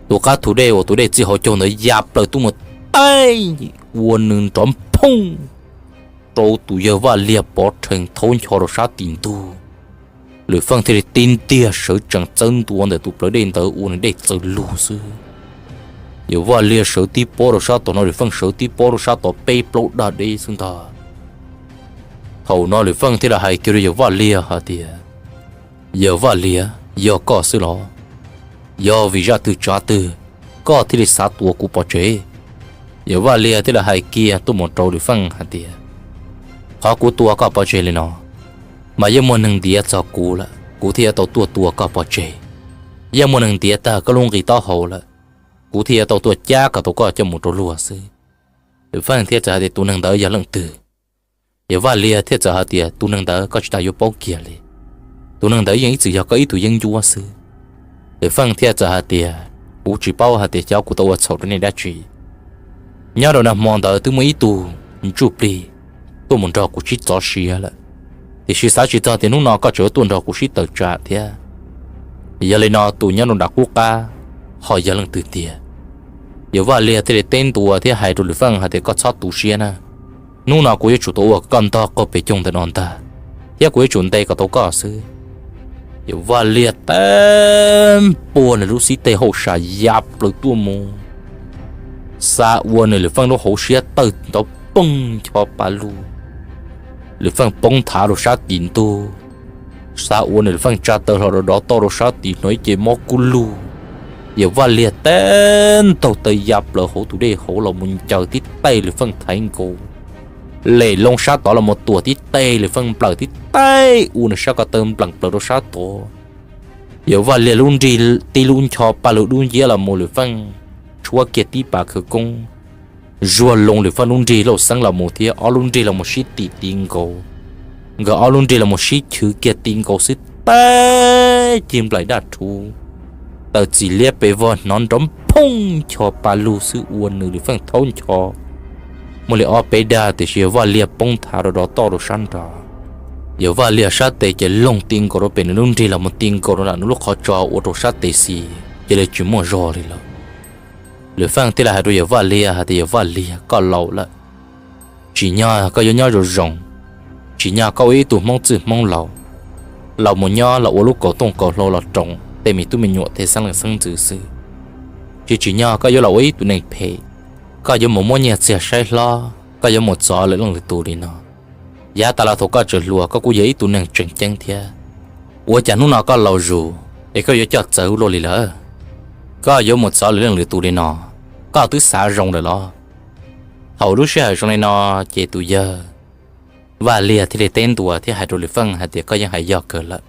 tus qab thu dej uas tus dej txij hauv caug ntawd ya plaws tuaj mus taij ua nws nrov phooj rau tus yawg Vaj Liag pov rhees thaub ncho rau sab tim ntug. Lwm Feej thiaj li tib ntiag sawv tsees txawb ntua ntawm tus plawv dej ntawd ua nws dej txawm lug xwb. Yawg Vaj Liag sawv tib pob rau sab tod no, Lwm Feej sawv tib pob rau sab tod, peb plaub dag deb xwb ntag. Thaum no Lwm Feej thiaj li hais kiag rau yawg Vaj Liag hais tias, Yawg Vaj Liag, yog koj xwb los? Yog vim zaj twg tsav twg koj thiaj li xav tua kuv pov tseg? Yawg Vaj Liag thiaj li hais kiag tuaj mus rau Lwm Feej hais tias, Qhov kuv tua koj pov tseg li no, mas yeej muaj neeg ntiav txog kuv lawm kuv thiaj yuav tau tuaj tua koj pov tseg. Yeej muaj neeg ntiav tag koj lub nqi taub hau lawm, kuv thiaj yuav tau tuaj cab kom tau koj coj mus rau luag xwb. Lwm Feej thiaj txawm hais tias, Tus neeg ntawd yog leej twg? Yawg Vaj Liag thiaj txawm hais tias, Tus neeg ntawd koj tsis tas yuav paub kiag li. Tus neeg ntawd yeej ib txwm yog koj ib tug yeeb ncuab xwb. Lwm Feej thiaj txawm hais tias, Kuv tsis paub hais tias xyov kuv tau ua txhaum rau nej dab tsi. Nyob rau nag hmo ntawd twb muaj ib tug ntsuj plig tuaj mus nrog kuv sib txov siav lawm, tiam sis xav tsis txog tias hnub no koj tseem yuav tuaj nrog kuv sib tawm tsam thiab. Yog li no tus nyob rau nram qub qab ho yog leej twg tiag? Yawg Vaj Liag thiaj li teb ntua thiab hais rau Lwm Feej hais tias, Koj txhob tu siab na. Hnub no kuv yuav tsum tau ua kom koj ntog qaug pes coog ntawm no ntag, thiab kuv yuav tsum ntes kom tau koj xwb. Yawg Vaj Liag teb npua nws lub xib teg hauj sam ya plaws tuaj mus, xa ua nws Lwm Feej lub hauv siab tawg nrov poog ncho pa lug. Lwm Feej poob nthav rau sab tim ntug, xa ua nws Lwm Feej tsa taw hlo rov dov toj rau sab tim hnov ib ce mob kub lug. Yawg Vaj Liag teb ntaug taw ya plaws hauv tus dej hauv los mus ncaws tib taij Lwm Feej thaiv nkaus, lem loo sab tod los mus tuam tib taij Lwm Feej nplawm tib taij ua nws sab ko taw npleem plaws rau sab tod. Yawg Vaj Liag lub nrig tib lub ncho pa lug dub nciab los mus Lwm Feej tshuab kiag tib pas khawv koob, zuag loo Lwm Feej lub nrig lauj xeeb los mus thiab ob lub nrig los mus sib tim ti nkaus. Nkawd ob lub nrig los mus sib chwv kiag ti nkaus xwb teb cig nplaim daj rhuv, taws txim liab pes vog hnov nrov phooj ncho pa lug xwb ua nws Lwm Feej thaub ncho muaj li ob peb dag, tiam sis Yawg Vaj Liag poob nthav rov dov toj rau sab nrad. Yawg Vaj Liag sab tes ces loog ti nkaus rau pem nws lub nrig los mus ti nkaus rau nram nws lub qhov tsos ua rau sab tes xis cia li tsis muaj zog li lawm. Lwm Feej thiaj li hais rau Yawg Vaj Liag hais tias, Yawg Vaj Liag, koj laus lawm, tsim nyog koj yuav nyob zoo zoo, tsim nyog koj ua ib tug Hmoob txwj Hmoob laus los mus nyob los ua lub kaum tooj kaum hlau los roos tej me tub me nyuam tej xeeb leej xeeb ntxwv xwb, tsis tsim nyog koj yuav los ua ib tug neeg phem, koj yuav mus muab nyiaj txiag saib hlob, koj yuav mus txov lwm leej lwm tus li no. Yav tas los thaum koj tseem hluas koj kuj yog ib tug neeg tseem ceeb thiab, ua cas hnub no koj laus zus es koj yuav coj txawv ua luaj li lawm? Koj yuav mus txov lwm leej lwm tus li no, koj twb xav zoo lawm los? Thaum lub sij hawm zoo li no ces tus Yawg Vaj Liag thiaj li teb ntua thiab hais rau Lwm Feej hais tias, Koj yeej hais yog kawg lawm.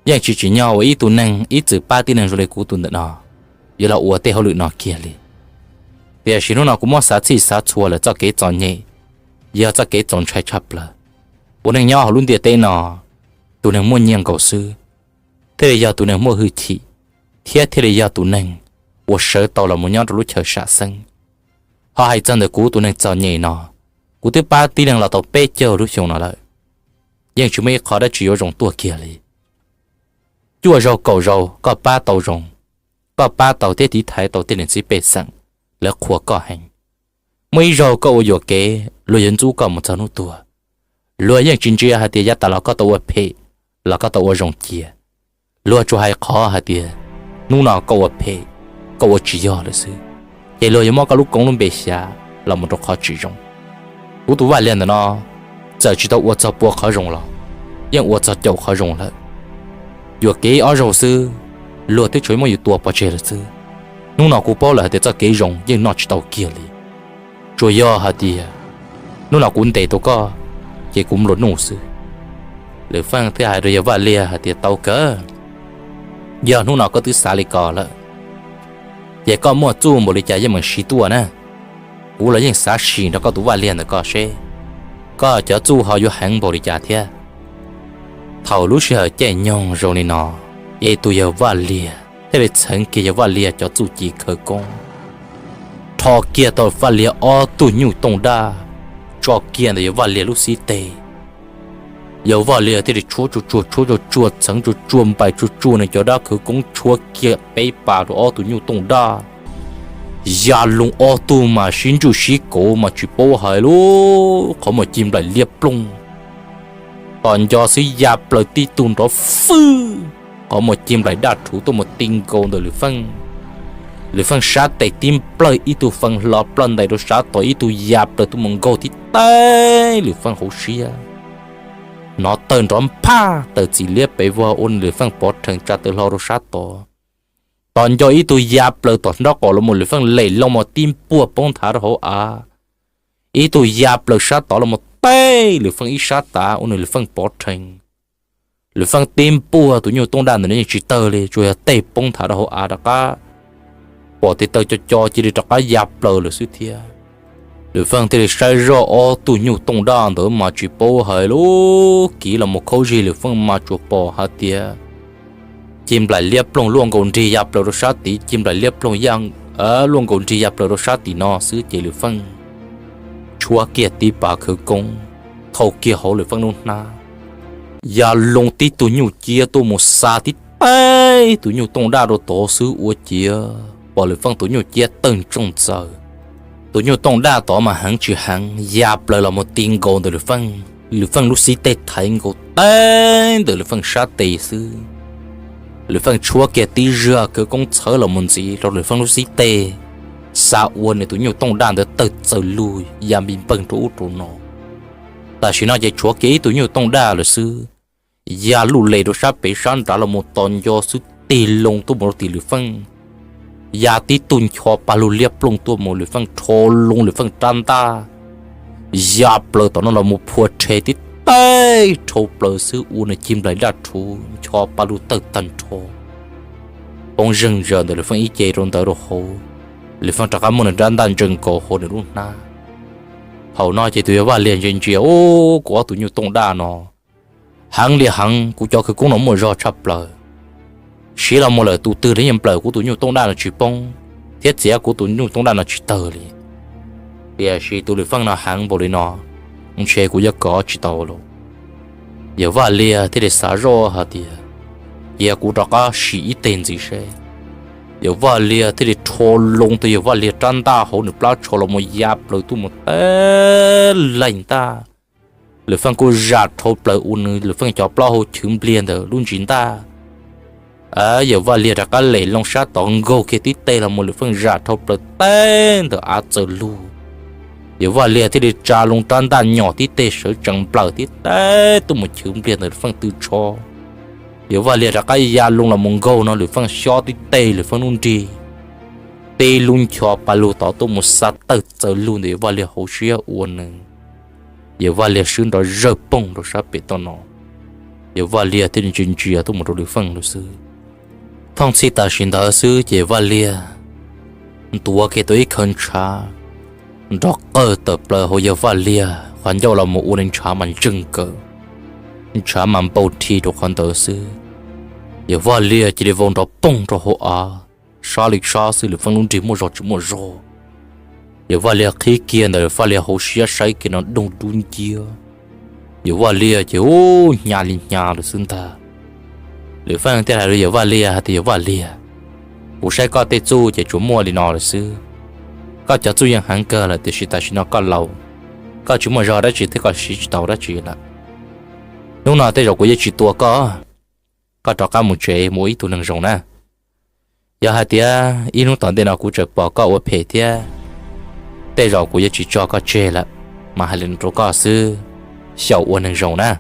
Yeej tsis tsim nyog uas ib tug neeg ib txwm pab tib neeg zoo li kuv tus ntawm no yuav los ua tej hauj lwm no kiag li. Tiam sis hnub no kuv muab xav txhij xav txhua lawm, txoj kev txom nyem yog txoj kev txaus ntshai tshaj plaws. Ua neej nyob hauv lub ntiaj teb no, tus neeg muaj nyiaj nkaus xwb thiaj li yog tus neeg muaj hwj chim, thiab thiaj li yog tus neeg uas sawv tau los mus nyob rau lub chaw sam xeeb. Ho hais txog ntawm kuv tus neeg txom nyem no, kuv twb pab tib neeg los tau peb caug lub xyoo no lawm, yeej tsis muaj ib qho dab tsi yuav zoo tuaj kiag li. Cuaj zaug kaum zaug koj pab tau zoo, koj pab tau thiab tiv thaiv tau tej niam txiv pej xeem, lawv qhuas koj heev. Muaj ib zaug koj ua yuam kev, luag yuav ntxub koj mus txog hnub tuag. Luag yeej tsis ntsia hais tias yav tas los koj tau ua phem los koj tau ua zoo cia, luag tsuas hais qhov hais tias hnub no koj ua phem, koj ua tsis yog lawm xwb, ces luag yuav muab koj lub koob lub npe xyav los mus rau qhov tsis zoo. Kuv tus Vaj Liag ntawm no txawm tsis tau ua txog pua qhov zoo los yeej ua txog caum qhov zoo lawm. Yuam kev ob zaug xwb, luag twb tsuas muab yus tua pov tseg lawm xwb. Hnub no kuv paub lawm hais tias txoj kev zoo yeej noj tsis tau kiag li. Tsuas yog hais tias hnub no kuv ntes tau koj, ces kuv nplua nuj xwb. Lwm Feej thiaj hais rau yawg Vaj Liag hais tias, Tau kawg, yog hnub no koj twb xav li ko lawm, ces koj muaj txuj npaum li cas yeej meem siv tuaj na. Kuv los yeej xav sim nrog koj tus Vaj Liag ntawm ko seb koj cov txuj ho yuav heev npaum li cas thiab. Thaum lub sij hawm caij nyoog zoo li no, ces tus yawg Vaj Liag thiaj li txheev kiag yawg Vaj Liag cov txuj ci khawv koob, rho kiag tau Vaj Liag ob tug nyuj tooj daj tso kiag ntawm yawg Vaj Liag lub xib teg. Yawg Vaj Liag thiaj li tshuab tsuag tsuag tshuab tsuag tsuag txheev tsuag tsuag npais tsuag tsuag nws cov dab khawv koob tshuab kiag peb pas rau ob tug nyuj tooj daj. Ya loo ob tug mas sib ntswj sib kauv mas tsis paub hais lub qhov muag ci nplaim liab plooj. Tom nco xwb ya plaws tib tug nrov fwj, qhov muag ci nplaim daj rhuv tuaj mus ti nkaus ntawm Lwm Feej. Lwm Feej sab tes tib nplawg ib tug fee hlo plawg ntais rau sab tod, ib tug ya plaws tuaj mus nkaug tib teg Lwm Feej hauv siab. Hnov tawg nrov nphaj taws txim liab pes vog ua Lwm Feej pov rhees tsa taw hlo rau sab tod. Tom nco ib tug ya plaws tom nraub qaum los mus Lwm Feej lem loo mas tib npuaj poob nthav rau hauv av. Ib tug ya plaws sab tod los mus teb Lwm Feej ib sab tav ua nws Lwm Feej pov rhees. Lwm Feej tib npuaj tus nyuj tooj daj ntawm no yeej tsis tawg li, tsuas yog tej poob nthav rau hauv av rov qab pom tes taw co co cia li rov qab ya plaws lawm xwb thiab. Lwm Feej thiaj li saib zoj ob tug nyuj tooj daj ntawd mas tsis paub hais lub kiv los mus khaub zig Lwm Feej mas tsuas pom hais tias ci nplaim liab ploog luaj nkaus nrig ya plaws rau sab tid, ci nplaim liab ploog ya luaj nkaus nrig ya plaws rau sab tim no xwb ces Lwm Feej tshuab kiag tib pas khawv koob thau kiag hauv Lwm Feej lub hnab, ya loo tib tug nyuj ciab tuaj mus xa tib teg tus nyuj tooj daj rau tod xwb ua ciav pom Lwm Feej tus nyuj ciab tawg ntsoog txaws. Tus nyuj tooj daj tod mas heev tsis heev ya plaws los mus ti nkaus ntawm Lwm Feej, Lwm Feej lub xib teg thaiv nkaus teb ntawm Lwm Feej sab tes xwb. Lwm Feej tshuab kiag tib zaj khawv koob txhawb los mus ntxiv rau Lwm Feej lub xib teg, xa ua nws tus nyuj tooj daj ntawd tawg txaws lug ya npij npeeg rau ub rau no. Tam sim no ces tshuav kiag ib tug nyuj tooj daj lawm xwb, ya luj les rau sab pem sab nrad los mus tos nco xwb tig loo tuaj mus rau tim Lwm Feej, ya tib tug ncho pa lug liab ploog tuaj mus Lwm Feej rho loo Lwm Feej rab ntaj, ya plaws tom no los mus phua rhe tib teg rhau plaws xwb ua nws ci nplaim daj rhuv ncho pa lug tawg tag nrho, poob zeeg zaws ntawm Lwm Feej ib ce rau ntawd rau hauv. Lwm Feej rov qab muab nws rab ntaj ntsees nkaus hauv nws lub hnab. Thaum no ces tus yawg Vaj Liag ntsia ntsia, Ub, kuv ob tug nyuj tooj daj no heev li heev, kuv cov khawv koob no muaj zog tshaj plaws. Siv los mus lawm tus twg los yeej nplawm kuv tus nyuj tooj daj no tsis poob thiab txiav kuv tus nyuj tooj daj no tsis tawg li. Tiam sis tus Lwm Feej no heev npaum li no, ntshe kuv yuav kov tsis tau lauj. Yawg Vaj Liag thiaj li xav zoj hais tias, Cia kuv rov qab sim ib teg ntxiv seb. Yawg Vaj Liag thiaj li rho loo tug yawg Vaj Liag rab ntaj hauv nws plab tsho los mus ya plaws tuaj mus teb laim ntaj. Lwm Feej kuj zam rhau plaws ua nws Lwm Feej cov plaub hau chwv npliag ntawm lub ntsis ntaj. Yawg Vaj Liag rov qab lem loo sab tod nkaug kiag tib teg los mus Lwm Feej zam rhau plaws teb ntawm av txaws lug. Yawg Vaj Liag thiaj li tsa loo rab ntaj nyom tib teg sawv tsees nplawm tib teg tuaj mus chwv npliag ntawm Lwm Feej tw tsho. Yawg Vaj Liag rov qab ya loo los mus nkaug no Lwm Feej xyob tib teg Lwm Feej lub nrig, tib lub ncho pa lug tod tuaj mus xa tawg txaws lug ntawm Yawg Vaj Liag hauv siab ua nws, Yawg Vaj Liag swb nrov zawg poog rau sab pem toj no. Yawg Vaj Liag thiaj li ntsia ntsia tuaj mus rau Lwm Feej lawm xwb. Thooj txhij tam sim ntawd xwb ces Vaj Liag ntuav kiag tau ib khawv ntshav nrov qawg tawm plaws hauv Yawg Vaj Liag qhov ncauj los mus ua nws ntshav mas ntseeg kawg, ntshav mas npau rhi rau qhov ntawd xwb. Yawg Vaj Liag cia li vau nrov poog rau hauv av, sab li sab xwb Lwm Feej lub nrig muaj zog tsis muaj zog. Yawg Vaj Liag qhib kiag ntawm Vaj Liag hauv siab saib kiag no doog dub nciab. Yawg Vaj Liag ces ub hnyav li hnyav lawm xwb ntag. Lwm Feej thiaj hais rau Yawg Vaj Liag hais tias, Yawg Vaj Liag, kuv saib koj tej txuj ces tsuas muaj li no lawm xwb. Koj cov txuj yeej heev kawg lawm tiam sis tam sim no koj laus, koj tsis muaj zog dab tsi thiab koj siv tsis tau dab tsi lawm. Hnub no tej zaum kuv yuav tsis tua koj, koj rov qab mus tsev mus ua ib tug neeg zoo na. Yog hais tias ib hnub tom ntej no kuv tseem pom koj ua phem thiab, tej zaum kuv yuav tsis tso koj tseg lawm. Mas hais li no rau koj xwb, xyaum ua neeg zoo na.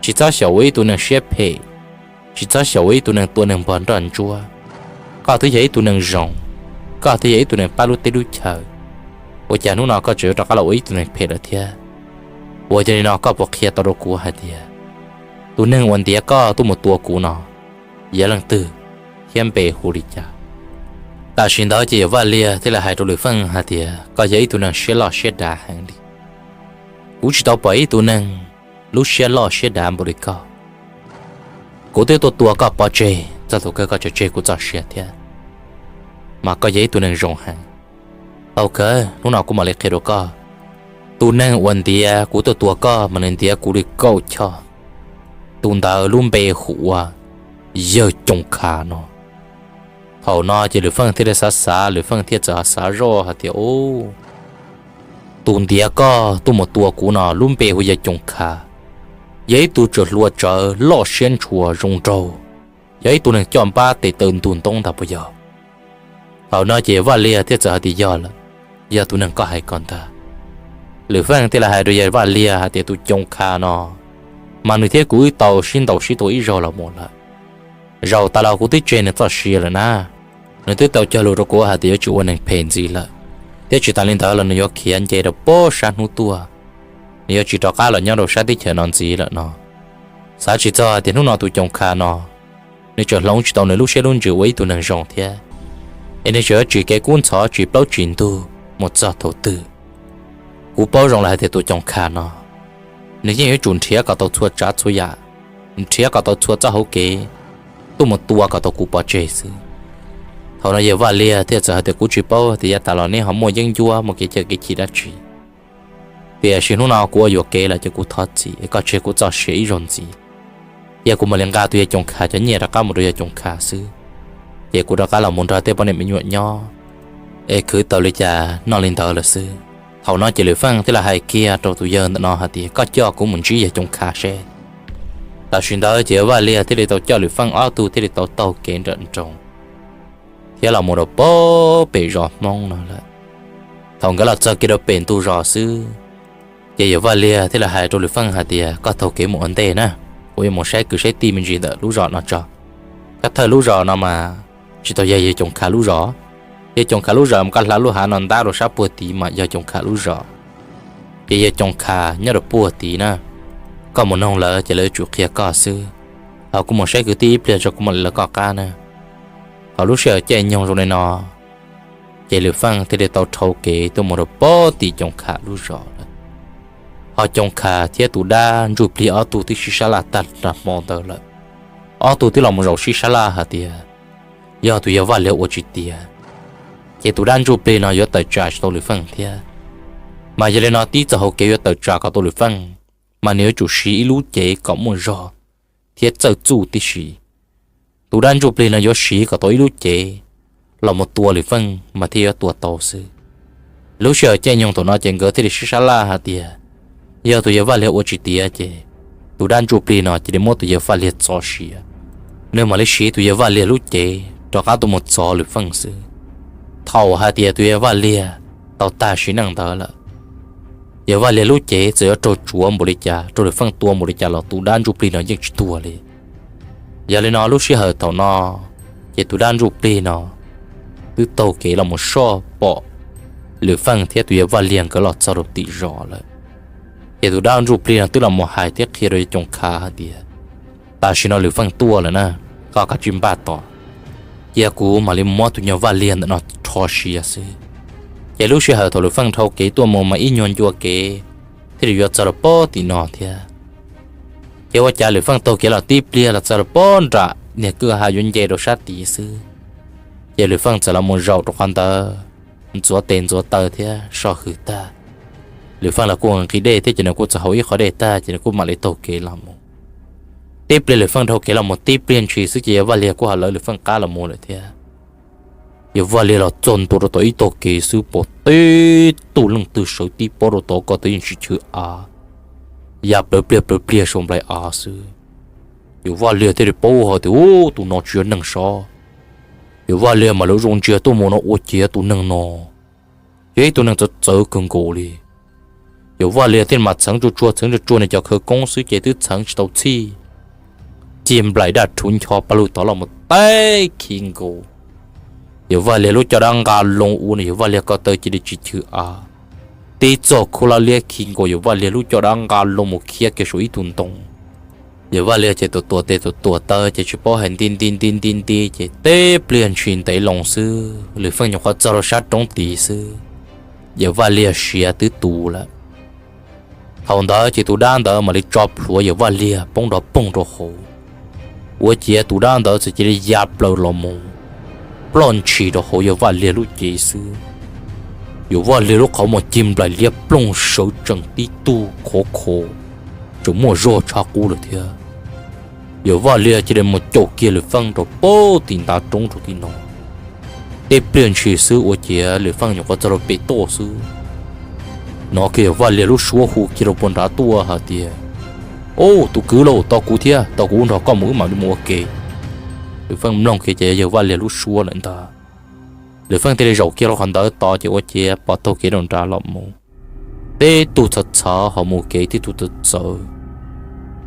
Tsis txhob xyaum ua ib tug neeg siab phem, tsis txhob xyaum ua ib tug neeg tua neeg npog nroj ntsuab. Koj twb yog ib tug neeg zoo, koj twb yog ib tug neeg pab lub teb lub chaw, ua cas hnub no koj tseem yuav rov qab los ua ib tug neeg phem lawm thiab? Uas yog li no koj puas qhia tau rau kuv hais tias tus neeg uas ntiav koj tuaj mus tua kuv no yog leej twg thiab npe hu li cas? Tam sim ntawd ces yawm Vaj Liag thiaj li hais rau Lwm Feej hais tias, koj yog ib tug neeg siab loj siab dav heev li. Kuv tsis tau pom ib tug neeg lub siab loj siab dav npaum li koj. Kuv twb tuaj tua koj pov tseg, txog thaum kawg koj tseem tseg kuv txoj sia thiab, mas koj yog ib tug neeg zoo heev. Tau kawg, hnub no kuv mam li qhia rau koj, tus neeg uas ntiav kuv tuaj tua koj mas nws ntiav kuv li kaum choj. Tus ntawd lub npe hu ua Yawg Coos Kha no. Thaum no ces Lwm Feej thiaj li xav xav, Lwm Feej thiaj txawm xav zoj hais tias, ub, tus ntiav koj tuaj mus tua kuv no lub npe hu Yawg Coos Kha, yog ib tug tsuas hluas tsawv loj siab ntshua zoo nraug, yog ib tug neeg coj npab tes taw ntug ntoob ntag puas yog? Thaum no ces Vaj Liag thiaj txawm hais tias yog lawm, yog tus neeg koj hais ko ntag. Lwm Feej thiaj li hais rau yawg Vaj Liag hais tias tus Coos Kha no, mas nws thiab kuv wb tau sib ntaus sib tua ib zaug los mus lawm. Zaum tas los kuv twb tseg nws txoj sia lawm na. Nws twb tau cog lus rau kuv hais tias yuav tsis ua neeg phem ntxiv lawm, thiab tsis tas li ntawd los nws yuav khiav nce rau pob sab hnub tuaj, nws yuav tsis rov qab los nyob rau sab teb chaws no ntxiv lawm no. Xav tsis txog tias hnub no tus Coos Kha no, nws tseem hloov tsis tau nws lub siab lub ntsws ua ib tug neeg zoo thiab, es nws tseem yuav tsim kev kub ntxhov tsis plaub tsis ntug mus txog thaum twg. Kuv paub zoo lawm hais tias tus Coos Kha no, nws yeej yuav tsum nrhiav kom tau txhua tsav txhua yam, nrhiav kom tau txhua txoj hauv kev tuaj mus tua kom tau kuv pov tseg xwb. Thaum no yawg Vaj Liag thiaj txawm hais tias kuv tsis paub tias yav tas los neb ho muaj yeeb ncuab muaj kev cawm kev chim dab tsi, tiam sis hnub no kuv ua yuam kev lawm ces kuv thov txim es koj tseg kuv txoj sia ib zaug ntxiv. Cia kuv mam li nqa tus yawg Coos Kha cov nyiaj rov qab mus rau yawg Coos Kha xwb, ces kuv rov qab los mus nrog tej poj niam me nyuam nyob, es khwv tau li cas noj li ntawd lawm xwb. Thaum no ces Lwm Feej thiaj li hais kiag rau tus yawg ntawm no hais tias koj coj kuv mus ntsib yawg Coos Kha seb. Tam sim ntawd ces Vaj Liag thiaj li tau coj Lwm Feej ob tug thiaj li tau taug kev nrawm nroos thiab los mus rau pem zos Hmoob no lawm. Thaum nkawd los txog kiag rau pem ntug zos xwb, ces yawg Vaj Liag thiaj li hais rau Lwm Feej hais tias koj taug kev mus ua ntej na, kuv yuav mus saib kwv saib tij me ntsis ntawm lub zos no tso. Koj thawj lub zos no mas tsis tau yog yawg Coos Kha lub zos. Yawg Coos Kha lub zos mas koj hla lub hav no ntab rau sab puag tid mas yog Coos Kha lub zos. Ces yawg Coos Kha nyob rau puag tid na, koj mus noog lawv ces lawv yuav tsum qhia koj xwb. Ho kuv mus saib kwv tij ib pliag tso kuv mam li lawv koj qab na. Thaum lub sij hawm caij nyoog zoo li no, ces Lwm Feej thiaj li tau dhau kev tuaj mus rau puag tim Coos Kha lub zos lawm. Ho Coos Kha thiab tus dab Ntsuj Plig ob tug twb sib sab laj tag nrho hmo ntawd lawm. Ob tug twb los mus zaum sib sab laj hais tias yog tus yawg Vaj Liag ua tsis tiav, ces tus dab Ntsuj Plig no yuav tawm tsam tsis tau Lwm Feej thiab. Mas yog li no tib txoj hauv kev yuav tawm tsam kom tau Lwm Feej, mas nws yuav tsum siv ib lub cev kom muaj zog thiab txawj txuj tib si. Tus dab Ntsuj Plig no yuav siv kom tau ib lub cev los mus tua Lwm Feej mas thiaj yuav tua tau xwb. Lub sij hawm caij nyoog thaum no ces nkawd thiaj li sib sab laj hais tias yog tus yawg Vaj Liag ua tsis tiav ces tus dab Ntsuj Plig no cia li muab tus yawg Vaj Liag txov sia, nws mam li siv tus yawg Vaj Liag lub cev rov qab tuaj mus txov Lwm Feej xwb. Thaum hais tias tus yawg Vaj Liag tau tag sim neej ntawd lawm, yawg Vaj Liag lub cev txawm yuav raug tsuav npaum li cas, raug Lwm Feej tua npaum li cas los tus dab Ntsuj Plig no yeej tsis tuag li. Yog li no lub sij hawm thaum no, ces tus dab Ntsuj Plig no twb taug kev los mus soj pom Lwm Feej thiab tus yawg Vaj Liag nkawd los txog rau tim zos lawm. Ces tus dab Ntsuj Plig no twb los mus hais thiab qhia rau yawg Coos Kha hais tias tam sim no Lwm Feej tuaj lawm na, koj kav tsij npaj tos, cia kuv mam li muab tus yawg Vaj Liag ntawm no rho sia xwb. Ces lub sij hawm thaum Lwm Feej dhau kev tuaj mus mas ib nyuag ncua kev thiaj li yuav txog rau puag tim no thiab. Ces ua cas Lwm Feej taug kev los tib pliag los txog rau puag nram niag kwj ha yuav nce rau sab tid xwb, ces Lwm Feej txawm los mus zaum rau qhov ntawd, ntxuav tes ntxuav taw thiab so hwm tag. Lwm Feej los kuj nqhis dej thiab ces nws kuj txawm haus ib qho dej tag ces nws kuj mam li taug kev los mus. Tib pliag Lwm Feej dhau kev los mus tib pliag ntshis xwb ces yawg Vaj Liag kuj ho lawv Lwm Feej qab los mus lawm thiab. Yawg Vaj Liag los txog ntua rau tom ib tog kev xwb pom tib tug leej twg sawv tib pob rau tod ko taw yeej tsis chwv av, ya plawv pliag plawv pliag saum nplaim av xwb. Yawg Vaj Liag thiaj li paub hais tias, ub, tus no tsis yog neeg sov. Yawm Vaj Liag mam li zoo ntsia tuaj mus no ua ciav tus neeg no yog ib tug neeg txawv txawv kawg nkaus li. Yawm Vaj Liag thiaj mam txheev tsuag tsuag txheev tsuag tsuag nws cov khawv koob xwb ces twb txheev tsis tau txhij, cig nplaim daj rhuv ncho pa lug tod los mus teb khi nkaus yawm Vaj Liag lub caj dab nqa loo ua rau yawm Vaj Liag ko taw cia li tsis chwv av. Tib txog khuj laj liab khi nkaus yawm Vaj Liag lub caj dab nqa loo mus khiav kiag saum ib tug ntoo. Yawm Vaj Liag ces tuam tuam tes tuam tuam taw ces tsis paub hais nti nti nti nti nti ces teb pliag ntshis ntev loo xwb Lwm Feej nyuam qhuav txog rau sab roob tid xwb, yawm Vaj Liag siav twb tu lawm. Thaum ntawd ces tus dab ntawd mam li tso plhuav yawm Vaj Liag poob nrov poog rau hauv. Ua ciav tus dab ntawd txawm cia li ya plaws los mus ploj ntshis rau hauv yawm Vaj Liag lub cev xwb. Yawm Vaj Liag lub qhov muag cig nplaim liab ploog sawv tsees tib tug khov kho, tseem muaj zog tshaj qub lawm thiab. Yawm Vaj Liag cia li mus caum kiag Lwm Feej rau pem tim ntav roob rau tim no. Teb pliag ntshis xwb ua ciav Lwm Feej nyuam qhuav txog rau pem toj xwb, hnov kiag yawm Vaj Liag lub suab hu kiag rau puag nrad tuaj hais tias, Au, tus kwv lauj, tos kuv thiab, tos kuv ua nrog koj mus wb mam li mus ua ke. Lwm Feej mloog kiag ces yawm Vaj Liag lub suab lawm ntag. Lwm Feej thiaj li zaum kiag rau qhov ntawd tos ces ua ciav pom taug kev rau nrad los mus. Teb tug txhav txhav ho mus kev tib tug txawv txawv.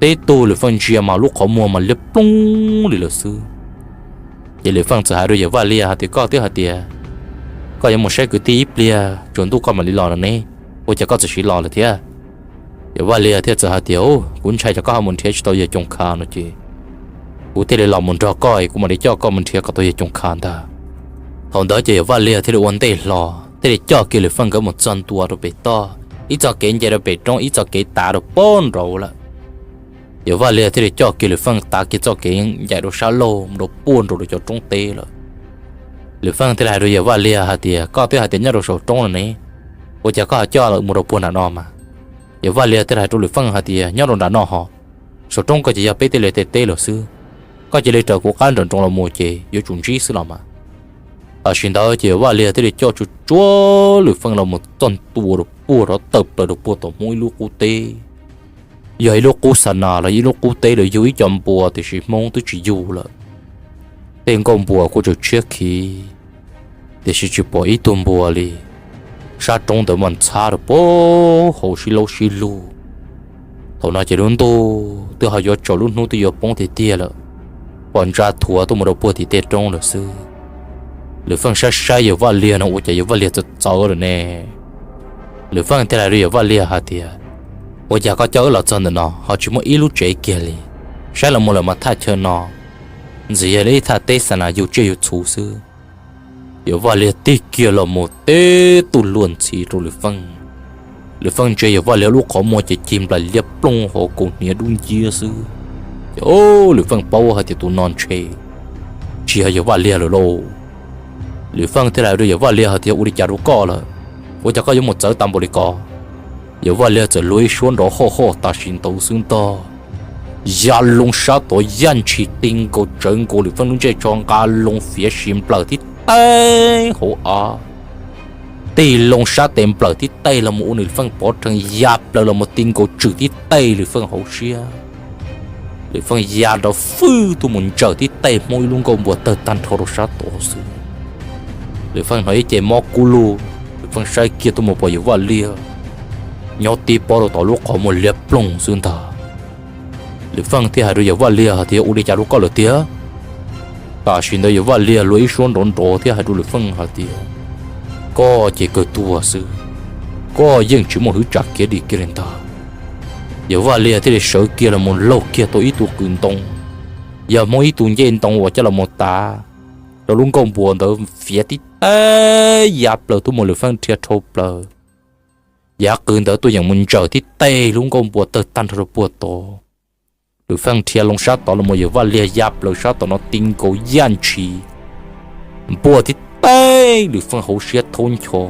Teb tug Lwm Feej ntsia mas lub qhov muag mas liab ploog li lawm xwb. Ces Lwm Feej txawm hais rau yawm Vaj Liag hais tias, Koj twb hais tias koj yuav mus saib kwv tij ib pliag tsaus ntuj koj mam li los no ne, ua cas koj txawm sim los lawm thiab? Yawm Vaj Liag thiaj txawm hais tias, Kuv ntshai tsam koj ho mus nrhiav tsis tau yawg Coom Kha no ces kuv thiaj li los mus nrog koj es kuv mam li coj koj mus nrhiav kom tau yawg Coom Kha ntag. Thaum ntawd ces yawm Vaj Liag thiaj li ua ntej hlo thiaj li coj kiag Lwm Feej nkawd mus txog ntua rau pem toj, ib txoj kev nce rau pem roob ib txoj kev tav rau pem nraud lawm. Yawm Vaj Liag thiaj li coj kiag Lwm Feej tav kiag txoj kev ncaim rau sab laug mus rau puag nraum lawv cov roob teb lawm. Lwm Feej thiaj li hais rau yawm Vaj Liag hais tias, Koj twb hais tias nyob rau saum roob no ne, ua cas koj ho coj lawv mus rau puag nram no mas? Yawm Vaj Liag thiaj li hais rau Lwm Feej hais tias, Nyob rau nram no ho, saum roob ko ces yog peb tej liaj tej teb lawm xwb. Koj cia li raws kuv qab nram nroos los mus ces yuav tsum ntsib xwb los mas. Tam sim ntawd ces yawm Vaj Liag thiaj li coj tsuag tsuag Lwm Feej los mus txog ntua rau puag rov tawm plaws rau puag tom Hmoob ib lub qub teb. Yog ib lub qub xa nas los ib lub qub teb lawv yug ib co npua tiam sis Hmoob twb tsis yug lawm. Tej nkauj npua kuj tseem tshiab khiv, tiam sis tsis pom ib tug npua li. Sab roob ntawd mas ntxhab rau puag hauv sib laub sib lug. Thaum no ces lub ntuj twb ho yuav tsaus lub hnub twb yuav poob tiag tiag lawm, pom ntsa thuav tuaj mus rau puag tim tej roob lawm xwb. Lwm Feej saib saib yawm Vaj Liag no ua cas yawm Vaj Liag txawv txawv lawm ne. Lwm Feej thiaj hais rau yawm Vaj Liag hais tias, Ua cas koj coj wb los txog ntawm no ho tsis muaj ib lub tsev kiag li? Saib los mus lawm mas thaj chaw no ntxim yog li ib thaj teb xa nas yug tsiaj yug txhu xwb. Yawm Vaj Liag tig kiag los mus teb tug luag ntxhi rau Lwm Feej. Lwm Feej ntsia yawm Vaj Liag lub qhov muag ces cig nplaim liab ploog hauv kaus hniav dub nciab xwb. Ces Lwm Feej paub hais tias tus no ntshe tsis yog yawm Vaj Liag lawm lauj. Lwm Feej thiaj hais rau yawm Vaj Liag hais tias, Ua li cas rau koj lawm? Ua cas koj yuav mus txawv tas npaum li ko? Yawm Vaj Liag txawm luag ib suab nrov hoj hoj tam sim ntawd xwb ntag, ya loo sab tod yaj ntshis ti nkaus tsawv nkaus Lwm Feej lub ntsej tsho nqa loo fiav si nplawm tib taig hauv av. Tig loo sab tes nplawm tib taig los mus ua Lwm Feej pov rhees ya plaws los mus ti nkaus tswm tib taig Lwm Feej hauv siab. Lwm Feej ya nrov fwj tuaj mus ntsawm tib taig Hmoob ib lub nkuaj npua tawg tag nrho rau sab tod xwb. Lwm Feej hnov ib ce mob kub lug, Lwm Feej saib kiag tuaj mus pom yawm Vaj Liag nyob tib pob rau tom lub qhov muag liab ploog xwb ntag. Lwm Feej thiaj hais rau yawm Vaj Liag hais tias, Ua li cas rau koj lawm tiag? Tam sim ntawd yawm Vaj Liag luag ib suab nrov nrov thiab hais rau Lwm Feej hais tias, Koj ces kawg tuag xwb, koj yeej tsis muaj hwv tsam khiav dim kiag li ntag. Yawm Vaj Liag thiaj li sawv kiag los mus laug kiag tau ib tug qws ntoo, yog Hmoob ib tug ncej ntoo uas coj los mus tav rau lub nkuaj npua ntawd fiav tib taig ya plaws tuaj mus Lwm Feej rhiab dhau plaws. Yav qws ntawd tuaj yeem mus ntsawm tib taig lub nkuaj npua tawg tag nrho rau puag tod. Lwm Feej rhiab loo sab tod los mus yawm Vaj Liag ya plaws sab tom no ti nkaus yaj ntshis npuaj tib taig Lwm Feej hauv siab thaub ncho.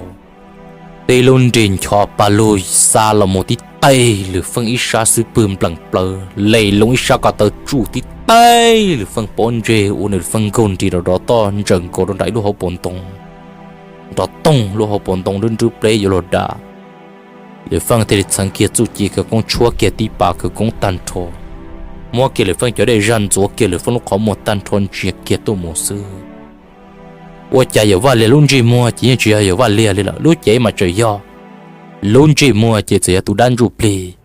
Tej lub nrig ncho pa lug xa los mus tib taig Lwm Feej ib sab xub pwg npleem plaws, lem loo ib sab ko taw tsuj tib taig Lwm Feej pob ntseg ua Lwm Feej nkaug nrig rov rov toj ntsawm nkaus rau nram ib lub hauv paus ntoo. Nrov toog lub hauv paus ntoo nrwb nrwb pleb yuav luag dam. Lwm Feej thiaj li txheev kiag txuj ci khawv koob tshuab kiag tib pas khawv koob tag nrho, muab kiag Lwm Feej cov dej zaj ntxuav kiag Lwm Feej lub qhov muag tag nrho ntsia kiag tuaj mus xwb. Ua cas Yawm Vaj Liag lub ntsej muag ces yeej tsis yog Yawm Vaj Liag li lawm, lub cev mas tseem yog lub ntsej muag ces txawm yog tus dab ntsuj plig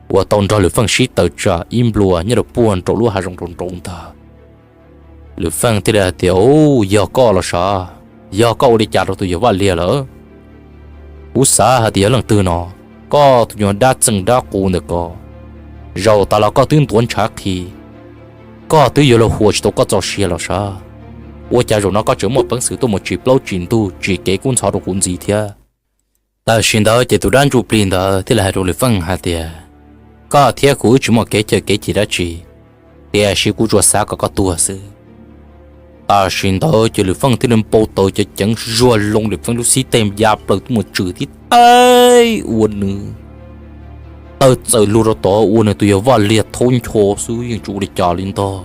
uas tau nrog Lwm Feej sib tawm tsam ib nplua nyob rau puag nraum lub hav zoov nraum nraud ntag. Lwm Feej thiaj li hais tias, Yog koj los sav, yog koj ua li cas rau tus Yawm Vaj Liag lawm? Kuv xav hais tias yog leej twg no, koj tus nyuag dab txeej dab qus ntawm ko, zaum tas los koj twb ntuav ntshav qhi, koj twb yuav luag huas tsis tau koj txoj sia los sav. Ua cas zaum no koj tseem muaj peev xwm tuaj mus tsim plaub tsim ntug tsim kev kub ntxhov rau kuv ntxiv thiab? Tam sim ntawd ces tus dab ntsuj plig ntawd thiaj li hais rau Lwm Feej hais tias, Koj thiab kuv wb tsis muaj kev cawm kev cim dab tsi, tiam sis kuv tsuas xav kom koj tuag xwb. Tam sim ntawd ces Lwm Feej thiaj li npau taws ceev ceev zuag loo Lwm Feej lub xib teg ya plaws tuaj mus tswm tib taig ua nws tawg txawm lug rau tod ua nws tus Yawm Vaj Liag thaub ncho xwb yeej tsis ua li cas li ntag.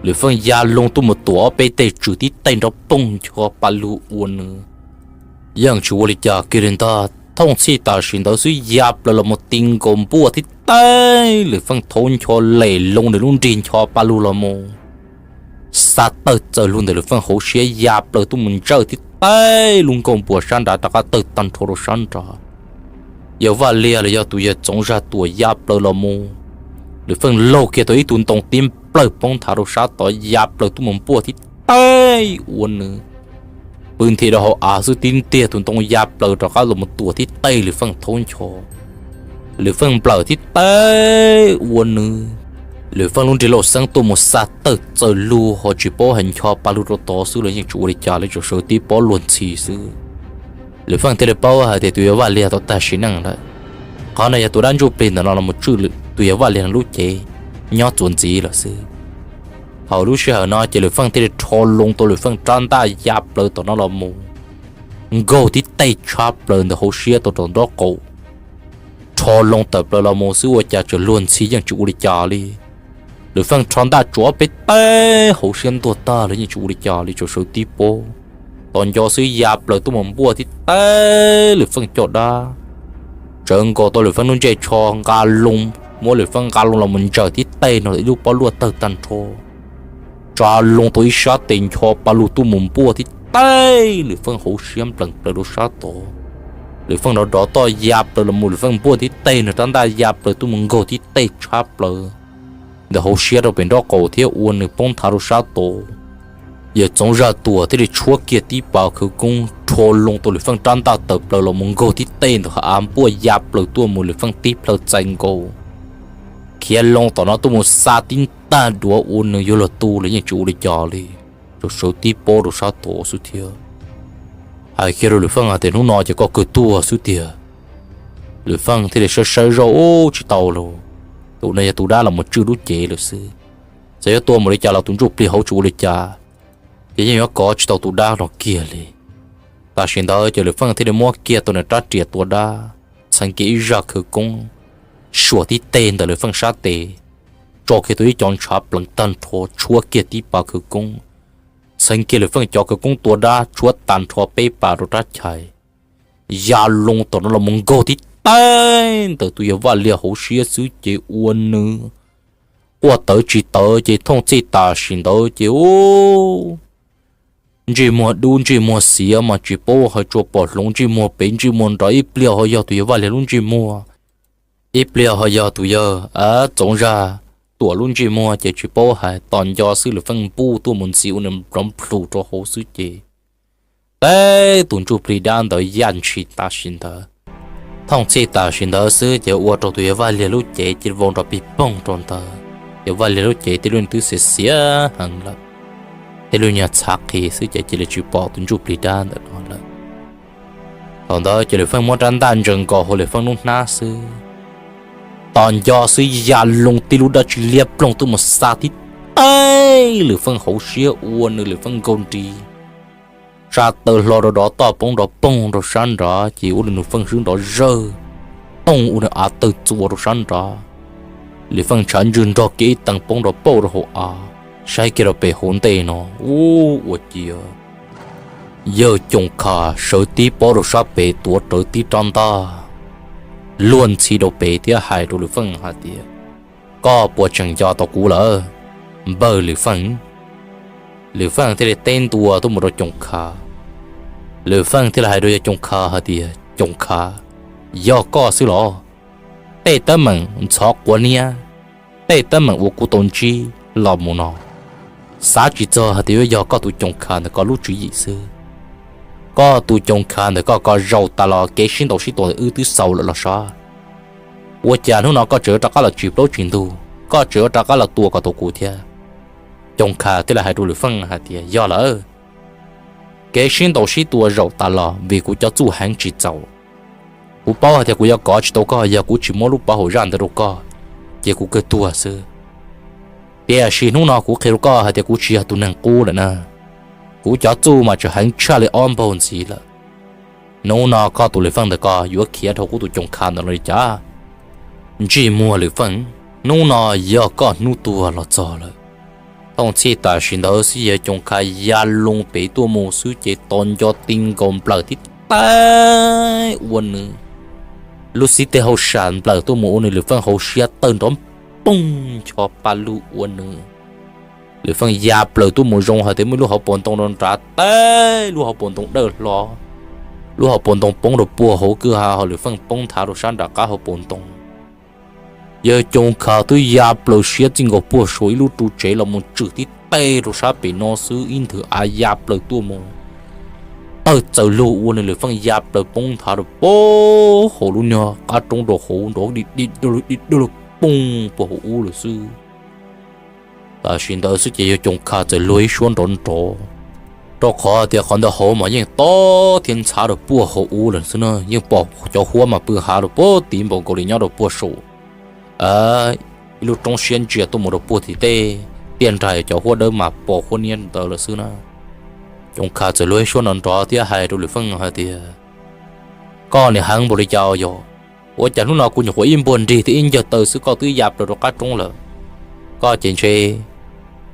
Lwm Feej ya loo tuaj mus tuam ob peb teg tswm tib taig nrov poog ncho pa lug ua nws yeej tsis ua li cas kiag li ntag. Thooj txhij tam sim ntawd xwb ya plaws los mus ti nkaus npuaj tib taig Lwm Feej thaub ncho lem loo nws lub nrig ncho pa lug los mus xa tawg txawm lug ntawm Lwm Feej hauv siab ya plaws tuaj mus ntsawj tib taig lub nkuaj npua sab nrad rov qab tawg tag nrho rau sab nrad. Yawm Vaj Liag los yog tus yawg Txoov Zaj Tuam ya plaws los mus, Lwm Feej laug kiag tau ib tug ntoo tib nplawg poob nthav rau sab tod ya plaws tuaj mus npuaj tib taig ua nws pw nthi rau hauv av xwb tib ntiag tus ntoo ya plaws rov qab los mus tuam tib taig Lwm Feej thaub ncho. Lwm Feej nplawm tib taig ua nws, Lwm Feej lub nrig lauj xeeb tuaj mus xa tawg txawm lug ho tsis paub hais ncho pa lug rau tod xwb los yeej tsis ua li cas li, tsuas sawv tib pob luag ntxhi xwb. Lwm Feej thiaj li paub hais tias tus Yawm Vaj Liag tau tag sim neej lawm. Qhov no yog tus dab ntsuj plig ntawm no los mus tswj tus Yawm Vaj Liag lub cev nyob txuas ntxiv lawm xwb. Thaum lub sij hawm no ces Lwm Feej thiaj li rho loo tau Lwm Feej rab ntaj ya plaws tom no los mus nkaug tib taig tshab plaws ntawm hauv siab tau rau nraub qaum. Rho loo tawm plaws los mus xwb ua cas tseem luag ntxhi yeej tsis ua li cas li. Lwm Feej rho ntaj tsuav peb taig hauv siab ntuag tag los yeej tsis ua li cas li, tsuas sawv tib pob. Tos nco xwb ya plaws tuaj mus npuaj tib taig Lwm Feej caj dab, tsawv nkaus tau Lwm Feej lub ntsej tsho nqa loo, muab Lwm Feej nqa loo los mus ntsaws tib taig no ib lub pob luaj tawg tag nrho. Tsa loo tau ib sab tes ncho pa lug tuaj mus npuaj tib taig Lwm Feej hauv siab nplees plaws rau sab tod. Lwm Feej nrov nrov toj ya plaws los mus Lwm Feej npuaj tib taig nws rab ntaj ya plaws tuaj mus nkaug tib taig tshab plaws ntawm hauv siab rau pem nraub qaum thiab ua nws poob nthav rau sab tod. Yawm Txoov Zaj Tuam thiaj li tshuab kiag tib pas khawv koob rho loo tau Lwm Feej rab ntaj tawm plaws los mus nkaug tib taig ntawm hauv av npuaj ya plaws tuaj mus Lwm Feej tib plhaw txais nkaus, khiav loo tom no tuaj mus xa tib ntaj duav ua nws yuav luag tu los yeej tsis ua li cas li, tsuas sawv tib pob rau sab tod xwb thiab. Hais kiag rau Lwm Feej hais tias, Hnub no ces koj kawg tuag xwb tiag. Lwm Feej thiaj li sawb sawb zoj, Ub, tsis tau lauj, tus no yog tus dab los mus tswj lub cev lawm xwb. Txawm yuav tua mus li cas los tus ntsuj plig hauv tsis ua li cas, ces yeej yuav kov tsis tau tus dab no kiag li. Tam sim ntawd ces Lwm Feej thiaj li muab kiag tau nws rab riam tua dab, txheev kiag ib zaj khawv koob, suam tib teg ntawm Lwm Feej sab tes, tso kiag tau ib co ntshav pleev tag nrho, tshuab kiag tib pas khawv koob, txheev kiag Lwm Feej cov khawv koob tua dab tshuab tag nrho peb pas rau rab chais, ya loo tom no los mus nkaug tib taig ntawm tus Yawm Vaj Liag hauv siab xwb ces ua nws quaj tawv tsis tawv ces thooj txhij tam sim ntawd ces ub, ntsej muag dub ntsej muag xiav mas tsis paub hais tsuas pom hloov ntsej muag pem ntsej muag nrad, ib pliag ho yog tus Yawm Vaj Liag lub ntsej muag, ib pliag ho yog tus Yawg Txoov Zaj Tuam lub ntsej muag ces tsis paub hais. Tos nco xwb Lwm Feej npuj tuaj mus ntxiv ua nws nrov nplhus rau hauv xwb ces teb tus ntsuj plig dab ntawd yaj ntshis tam sim ntawd. Thooj txhij tam sim ntawd xwb ces ua rau tus Yawm Vaj Liag lub cev cia li vau nrov pig poog rau ntawd. Yawm Vaj Liag lub cev tej lub twb xiav xiav heev lawm, tej lub nyuag txhav qhi xwb ces cia li tsis pom tus ntsuj plig dab ntawm no lawm. Thaum ntawd ces Lwm Feej muab rab ntaj ntsaws nkaus hauv Lwm Feej lub hnab xwb, tos nco xwb ya loo tib lub dab tsi liab ploog tuaj mus xa tib taig Lwm Feej hauv siab ua nws Lwm Feej nkaug nris, tsa taw hlo rau dov toj poob nrov poog rau sab nrad ces ua rau Lwm Feej swb nrov zawg tooj ua nws av tawg txua rau sab nrad. Lwm Feej tshav ntswg nrog kiag ib teev poob nrov pauj rau hauv av, saib kiag rau pem hauv ntej no, ub, ua ciav Yawg Coom Khas sawv tib pob rau sab pem tuav rawv tib rab ntaj luag ntxhi rau pem thiab hais rau Lwm Feej hais tias, Koj puas tseem nco tau kuv lawm, npawg Lwm Feej? Lwm Feej thiaj li teb ntua tuaj mus rau Coom Khav. Lwm Feej thiaj li hais rau yawg Coom Khav hais tias, Coom Khav, yog koj xwb los? Tej teeb meem ntxhov quav niab, tej teeb meem uas kuv tau ntsib los mus no, xav tsis txog hais tias yuav yog koj tus Coom Khav ntawm koj lub tswv yim xwb. Koj tus Coom Khav ntawm koj, koj zaum tas los kev sib ntaus sib tua ntawm wb twb xaus lawm los sav. Ua cas hnub no koj tseem yuav rov qab los tsis plaub tsis ntug, koj tseem yuav rov qab los tua kom tau kuv thiab? Coom Khav thiaj li hais rau Lwm Feej hais tias, Yog lawm, kev sib ntaus sib tua zaum tas los vim kuv cov txuj heev tsis txaus. Kuv paub hais tias kuv yuav kov tsis tau koj, yog kuv tsis muab lub pov haum zaj ntawd rau koj, ces kuv kawg tuag xwb. Tiam sis hnub no kuv qhia rau koj hais tias kuv tsis yog tus neeg qub lawm na. Kuv cov txuj mas tseem heev tshaj li ob npaug ntxiv lawm. Hnub no koj tus Lwm Feej ntawm koj yuav khiav dhau kuv tus Coom Khav ntawd los li cas? Ntsej muag Lwm Feej, hnub no yog koj hnub tuag los txog lawm. Thooj txhij tam sim ntawd xwb yawg Coom Khav ya loo pem tuaj mus xwb ces tos nco ti nkaus nplawm tib teg ua nws lub xib teg hauj sam nplawm tuaj mus ua nws Lwm Feej hauv siab tawg nrov poog ncho pa lug ua nws Lwm Feej ya plaws tuaj mus zoo hais tias muaj ib lub hauv paus ntoo rau nrad teb lub hauv paus ntoo dawb hlo. Lub hauv paus ntoo poob rau puag hauv kwj ha, ho Lwm Feej poob nthav rau sab nram qab hauv paus ntoo. Yawg Coom Khav twb ya plaws siab txij nkaus puag saum ib lub ru tsev los mus tswm tib teg rau sab pem no xwb ib nthwv av ya plaws tuaj mus tawg txaws lug ua nws Lwm Feej ya plaws poob nthav rau puag hauv lub nyuag qab roob rau hauv nrov di di poog puag hauv ub lawm xwb. Tam sim ntawd xwb ces yawg Coom Khav txawm luag ib suab nrov nrov, rau qhov tias qhov ntawd hauv mas yeej tob thiab ntxhav rau puag hauv ub lawm xwb na, yeej pom cov huab mas pw hav rau puag tid npaum nkaus li nyob rau puag saum ib lub roob siab ntsia tuaj mus rau puag tim tej tiaj nrag, cov huab dawb mas pos huab niab ntawd lawm xwb na. Coom Khav txawm luag ib suab nrov nrov thiab hais rau Lwm Feej hais tias, Koj niam heev npaum li cas yog? Ua cas hnub no kuv nyuam qhuav ib npuag nrig thiab ib ncawg taw xwb koj twb ya plaws rau qab roob lawm. Koj ces ntshe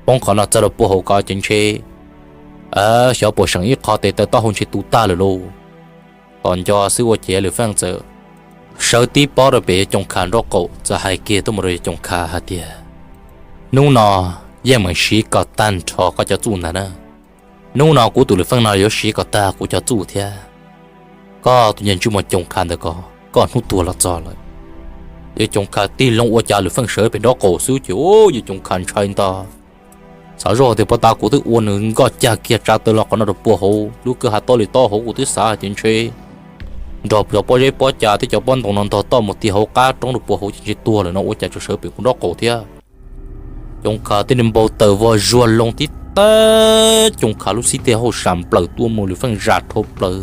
poob qhov no txog rau puag hauv ko ces ntshe xyov puas seem ib qho tes taw taub hau ntshe tu tag lawm lauj. Tos nco xwb ua ces Lwm Feej txawm sawv tib pob rau pem yawg Coom Khav nraub qaum txawm hais kiag tuaj mus rau yawg Coom Khav hais tias, Hnub no yeej meem siv kom tag nrho koj cov txuj ntag na. Hnub no kuv tus Lwm Feej no yuav siv kom tag kuv cov txuj thiab. Koj tus niag ntsej muag Coom Khav ntawm ko, koj hnub tuag los txog lawm. Yawg Coom Khav tig loo ua cas Lwm Feej sawv pem nraub qaum xwb ces yawg Coom Khav ntshai ntag. Xav zoj tias puag ta kuv twb ua nws nkoj cag kiag tsa taw los qhov no rau puag hauv lub kwj ha tob li tob hauv, kuv twb xav hais tias ntshe nrog cov pob zeb pob cav thiab cov pob ntoo no ntog toj mus ti hauv qab roob rau puag hauv ces ntshe tuag lawm no, ua cas tseem sawv pem kuv nraub qaum thiab. Coom Khav thiaj li npau taws vog zuag loo tib teg, Coom Khav lub xib teg hauj sam nplawm tuaj mus, Lwm Feej zam dhau plaws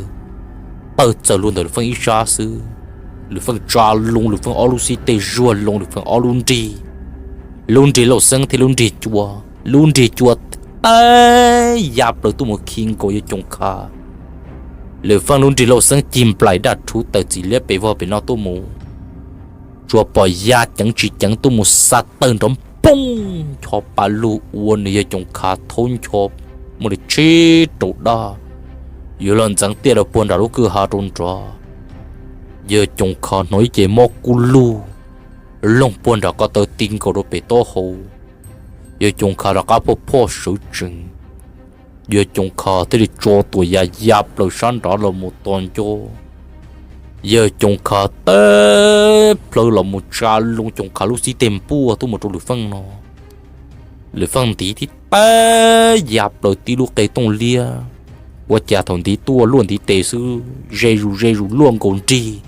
tawg txaws lug ntawm Lwm Feej ib sab xwb. Lwm Feej tsa loo, Lwm Feej ob lub xib teg zuag loo, Lwm Feej ob lub nrig, lub nrig lauj xeeb thiab lub nrig cua, lub nrig cua teb ya plaws tuaj mus khi nkaus yawg Coom Khav. Lwm Feej lub nrig lauj xeeb cig nplaim daj rhuv tawm txim liab pes vog pem no tuaj mus, tsuas pom ya ceev tsis ceev tuaj mus xa tawg nrov poog ncho pa lug ua nws yawg Coom Khav thaub ncho muaj li tsib rau daj, yuav luag ntxeev tiaj rau puag nram lub kwj ha rau nrad. Yawg Coom Khav hnov ib ce mob kub lug loog puag nram ko taw ti nkaus rau pem taub hau. Yawg Coom Khav rov qab phoj phoj sawv tsees, yawg Coom Khav thiaj li tso tuam ya ya plaws sab nrad los mus tos nco. Yawg Coom Khav teb plhaw los mus tsa loo Coom Khav lub xib teg npuaj tuaj mus rau Lwm Feej no. Lwm Feej ntiv tib teb ya plaws tib lub qe tooj liab, ua cas thaum ntiv tuaj luaj ntiv tes xwb ze zus ze zus luaj nkaus nrig,